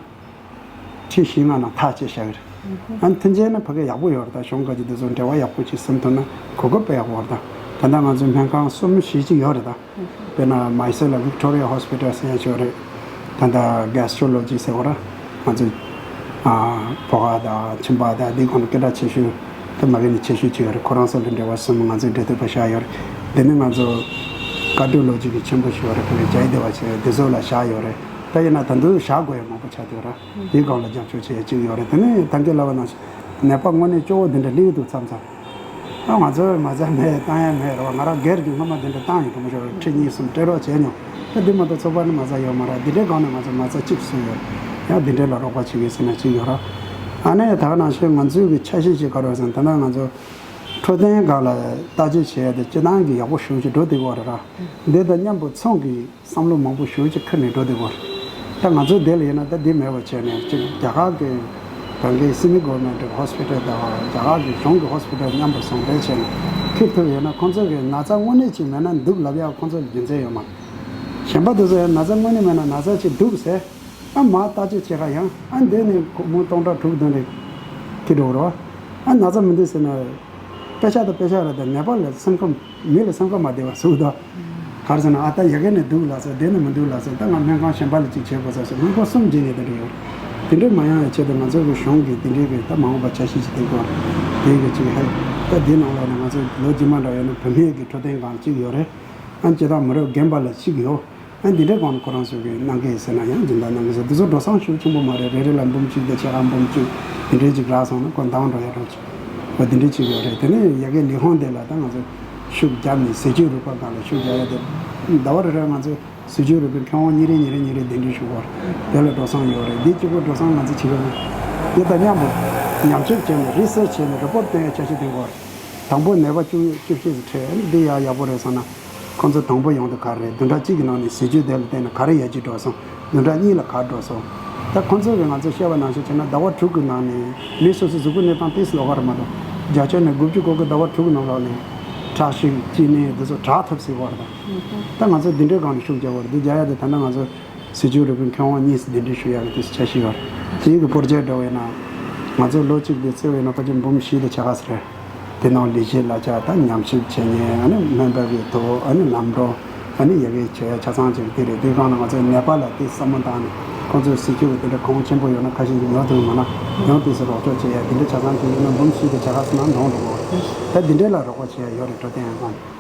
ཁྲི་བཞི་ལྔ་ནང་ཐག་བཅད་བཞག་གི་རེད། ཨ་ནི་མཐུན་རྐྱེན་ནི་ཕ་གི་ཡག་པོ་ཡོད་རེད། ད་གཞུང་ག་ཅིག་དེ་ཚོ་འབྲེལ་བ་ཡག་པོ་ཅིག་ཟིན་ཐུབ་ན་གོ་སྐབས་དཔེ་ཡག་པོ་རེད། ད་ད་ལྟ་ང་ཚོའི་སྨན་ཁང་གསུམ་བཞི་ཅིག་ཡོད་རེད། ད་དཔེར་ན་མའི་སོར་ལ་ཝིག་ཊོ་རི་ཡ་ཧོ་སི་པི་ཊལ་ཟེར་ཡ་ཅིག་ཡོད་རེད། ད་ལྟ་གེ་སི་ཊྲོ་ལོ་ཇི་ཟེར་བ་ར། ང་ཚོའི་ཨ་བྷོ་ཁ་དང་མཆིན་པ་དང་འདི་སྒང་ལ་སྐད་གྲགས་ཆེ་ཤོས་དེ་མ་གི་ནི་ཆེ་ཤོས་ཅིག་ཡོད་རེད། ཁོ་རང་ཚོ་ལ་འབྲེལ་བ་ཟིན། ང་ཚོའི་འབྲེལ་མཐུད་པ་བཞག་ཡོད་རེད། དེ་ནི་ང་ཚོ་ཀར་ཌི་ཡོ་ལོ་ཇི་གི་ཆེན་པོ་ཞིག་ཡོད་རེད། ཕ་གི་ཇའི་དེ་བ་ཟེར་དེ་ཚོ་ལ་བཞག་ཡོད་རེད། ད་ཡིན་ན་ད་དུང་བཞག་དགོས་ཡ་མང་པོ་ཆགས་བསྡད་ཡོད་ར། དེའི་སྒང་ལ་རྒྱབ་སྐྱོར་བྱེད་ཡ་གཅིག་ཡོད་རེད། དེ་ནས་ད་གིན་ལབ་པ་ནང་བཞིན་ནད་པ་དངོས་གནས་སྐྱོ་བོ་འདི་འདྲ་སླེབས་འདུག་མཚམས་མཚམས། ཨ། ང་ཚོས་མ་རྩ་མེད་བཏང་ཡ་མེད་རེད་བ། ང་རང་སྒེར་གྱི་སྔོན་མ་འདི་འདྲ་བཏང་ཡོད། དྲུག་མ་ཞོར་ཁྲི་གཉིས་གསུམ་སྤྲད་རོགས་བྱས་མྱོང་། ད་འདི་མ་གཏོགས་ཚོགས་པ་ནི་མ་རྩ་ཡོད་མ་རེད། འདི་འདྲའི་སྒང་ནས་ང་ཚོ་མ་རྩ་གཅིག་བཟོས་ཡོད། ཡང་འདི་འདྲའི་ལ་རོགས་པ་བྱེད་ཀྱི་ཟེར་ན་གཅིག་ཡོད་ར། ཨ་ནི་ད་ག་ནང་བཞིན་ང་ཚོའི་གི་འཆར་གཞི་ཞིག་ག་རེ་ཡོད་ཟེར་ན། ད་ལྟ་ང་ཚོ་འཕྲོད་བསྟེན་སྒང་ལ་བརྟག་དཔྱད་བྱེད་ཡ་དེ་སྤྱིར་བཏང་གི་ཡག་པོ་ཞེ་པོ་ཅིག་འགྲོ་བསྡད་ཀྱི་ཡོད་རེད་ར། འདི་དང་མཉམ་པོ་ཚོང་གི་བསམ་བློ་མང་པོ་ཞེ་པོ་ཅིག་ཁུར་ནས་འགྲོ་བསྡད་ཀྱི་ཡོད་རེད། ད་ང་ཚོ་དེ་ལ་ཡིན་ན་ད་འདི་མེད་པ་བྱས་ནས། གཅིག་རྒྱ་གར་གྱི་རང་གི་སེ་མི་གོ་ཝར་མེན་ཊི་ཧོ་སི་པི་ཊལ་དང་རྒྱ་གར་གྱི་གཞུང་གི་ཧོ་སི་པི་ཊལ་མཉམ་དུ་ཟུང་འབྲེལ་བྱས་ནས་ཁུར་ཐུབ་ཡོད་ན། ཁོང་ཚོ་གི་ན་ཚ་དངོས་གནས་ཅིག་མེད་ན་འདུག་ལབ་ཡག་ཁོང་ཚོ་ལ་རྒྱུ་མཚན་ཡོད་མ་རེད། གཞན་པ་དེ་ཚོ་ཡང་ན་ཚ་དངོས་གནས་མེད་ན་ན་ཚ་ཅིག་འདུག་ཟེར། ཨ་མ་བརྟག་དཔྱད་བྱེད་ག་ཡང་། ཨ་འདི་ནས་མི་སྟོང་ཕྲག་དྲུག་བདུན་རེ་ཁྱེར་འགྲོ་གི་རེད་བ། ཨ་ན་ཚ་མི་འདུག་ཟེར་ན། དཔེ་ཆ་དང་དཔེ་ཆ་རེད་དེ། ནད་པ་ལ་སེམས་ཁམས། མི་ལ་སེམས་ཁམས་མ་བདེ་བ་བཟོ་གི་འདུག་ག་རེ་ཟེར་ན། ཨ་ད་ཡ་གི་ནས་འདུག་ལབ་ཟེར། དེ་ནས་མི་འདུག་ལབ་ཟེར། ད་ང་སྨན་ཁང་གཞན་པ་ལ་ཅིག་བྱེད་དགོས་ཟེར་ཟེར། སྨན་ཁང་གསུམ་བརྒྱུད་ནས་དེ་འདྲ་ཡོད། དེ་འདྲའི་མ་ཡོང་བའི་ཆེད་དུ་ང་ཚོ་གི་གཞུང་གིས་དེ་འདྲའི་གི་ད་མ་འོངས་པ་འཆར་གཞི་ཅིག་འདིང་དགོས་རེད། དེ་གི་ཅིག་ཧེ་ད་འདི་ནང་ལོགས་ནས་ང་ཚོ་ལོ་རྗེས་མ་འདྲ་ཡོད་ན་བུད་མེད་ཀྱི་འཕྲོད་བསྟེན་སྒང་ཅིག་ཡོད་རེད། ཨ་ནི་སྤྱིར་བཏང་མི་རབས་རྒན་པ་ལ་གཅིག་ཡོད། ཨ་འདི་འདྲའི་སྒང་ནས་ཁོ་རང་ཚོས་གི་གནང་གི་ཡིན་ཟེར་ན་ཡང་སྦྱིན་བདག་གནང་གི་ཟེར། འདི་ཚོ་འགྲོ་སོང་ཤུགས་ཆེན་པོ་མ་རེད། རེ་རེ་ལ་འབུམ་གཅིག་དང་ཕྱེད་ཀ་འབུམ་གཅིག་དེ་འདྲའི་ཅིག་རག་སོང་ན་ཁོ་འདང་འགྲོ་ཡ་འགྲོ་ཅིག་བ་དེ་འདྲའི་ཅིག་ཡོད་རེད། དེ་ནས་ཡ་གི་ལས་ཁུངས་དེ་ལ་ད་ང་ཚོས་ཤུགས་བརྒྱབ་ནས་ཟས་བཅུད་རིག་པ་སྒང་ལ་ཤུགས་རྒྱག་ཡ་དེ་ཟླ་བ་རེ་རེ་ང་ཚོས་ཟས་བཅུད་རིག་པའི་མཁས་དབང་གཉིས་རེ་གཉིས་རེ་གཉིས་རེ་གདན་འདྲེན་ཞུ་དགོས་རེད། དེ་ལ་འགྲོ་སོང་ཡོད་རེད། འདི་གཅིག་པོ་འགྲོ་སོང་ང་ཚོས་བྱེད་དགོས་རེད། འདི་དང་མཉམ་དུ་ཉམས་ཞིབ་བྱས་ནས་རི་སར་ཆི་བྱས་ནས་རི་པོར་ཊི་བཏོན་ཡ་འཆར་གཞི་འདིང་དགོས་རེད། དང་པོ་ནད་པ་བཅུ་བཅུ་བཞི་ཙམ་ཁྲིད། འདི་ཡག་ཡག་པོ་རེད་བསམ་ན། ཁོང་ཚོ་དང་པོ་ཡོང་དུས་ག་རེ་རེད། བདུན་ཕྲག་གཅིག་གི་ནང་ནས་ཟས་བཅུད་དེ་ལ་བརྟེན་ནས་ག་རེ་ཡར་རྒྱས་འགྲོ་སོང་། བདུན་ཕྲག་གཉིས་ལ་ག་རེ་འགྲོ་སོང་། ད་ཁོང་ཚོ་གིས་ང་ཚོ་བཤད་པ་ནང་བཞིན་བྱས་ན་ཟླ་བ་དྲུག་གི་ནང་ནས་མི་སོ་སོའི་གཟུགས་པོའི་གནས་སྟངས་ཏོག་ཙམ་ལོགས་ཀ་རེད་མ་གཏོགས། བརྒྱ་ཆ་ནས་དགུ་བཅུ་གོ་དགུ་ཟླ་བ་དྲུག་གི་ནང་ལོགས་ནས་ཁྲག་ཤེད་སྐྱེ་གནས་འདི་ཚོ་དྲག་ཐུབ་སྲིད་པ་རེད། ད་ང་ཚོ་འདི་འདྲའི་སྒང་ནས་ཤུགས་རྒྱག་དགོས་རེད། འདི་རྒྱག་ཡ་དེ་ད་ལྟ་ང་ཚོ་ཟས་བཅུད་རིག་པའི་མཁས་དབང་གཉིས་འདི་འདྲ་ཞུ་ཡག་གི་དུས་སུ་འཆར་གཞི་ཡོད་རེད། དེའི་གི་པོར་ཇེག་འདྲ་བོ་ཡིན་ན། ང་ཚོ་ལོ་གཅིག་འདི་བརྩི་བ་ཡིན་ན་ཕལ་ཆེར་འབུམ་བཞི་དང་ཕྱེད་ཀ་ཙམ་རེད། དེ་ནང་ལས་བྱེད་གླ་ཆ་དང་ཉམས་ཞིབ་བྱེད་མཁན། ཨ་ནི་སྨན་པ་གི་ཐོ། ཨ་ནི་ལམ་འགྲོ། ཨ་ནི་ཡ་གི་བྱེད་ཡ་ཆ་ཚང་ཅིག་དེ་རེད། དེའི་སྒང་ལ་ང་ཚོ་ནད་པ་ལ་དེ་བསམ་བློ་བཏང་ནས་ཁོང་ཚོའི་ཟས་བཅུད་ཀྱི་དེ་འདྲ་གོང་ཆེན་པོ་ཡོད་ན་ཁ་ཤས་ཀྱིས་ཉོ་ཐུབ་མ་ན་ཡང་དུས་སུ་རོགས་སྐྱོར་བྱེད་ཡ་དེ་འདྲ་ཆ་ཚང་ཅིག་ཡོད་ན་འབུམ་བཞི་དང་ཕྱེད་ཀ་ཙམ་ནང་འགྲོ་འགྲོ་གི་རེད། ད་དེ་འདྲ་ལ་རོགས་པ་བྱེད་ཡ་ཡོད་རེད། འཕྲོད་བསྟེན་ཡང་གང་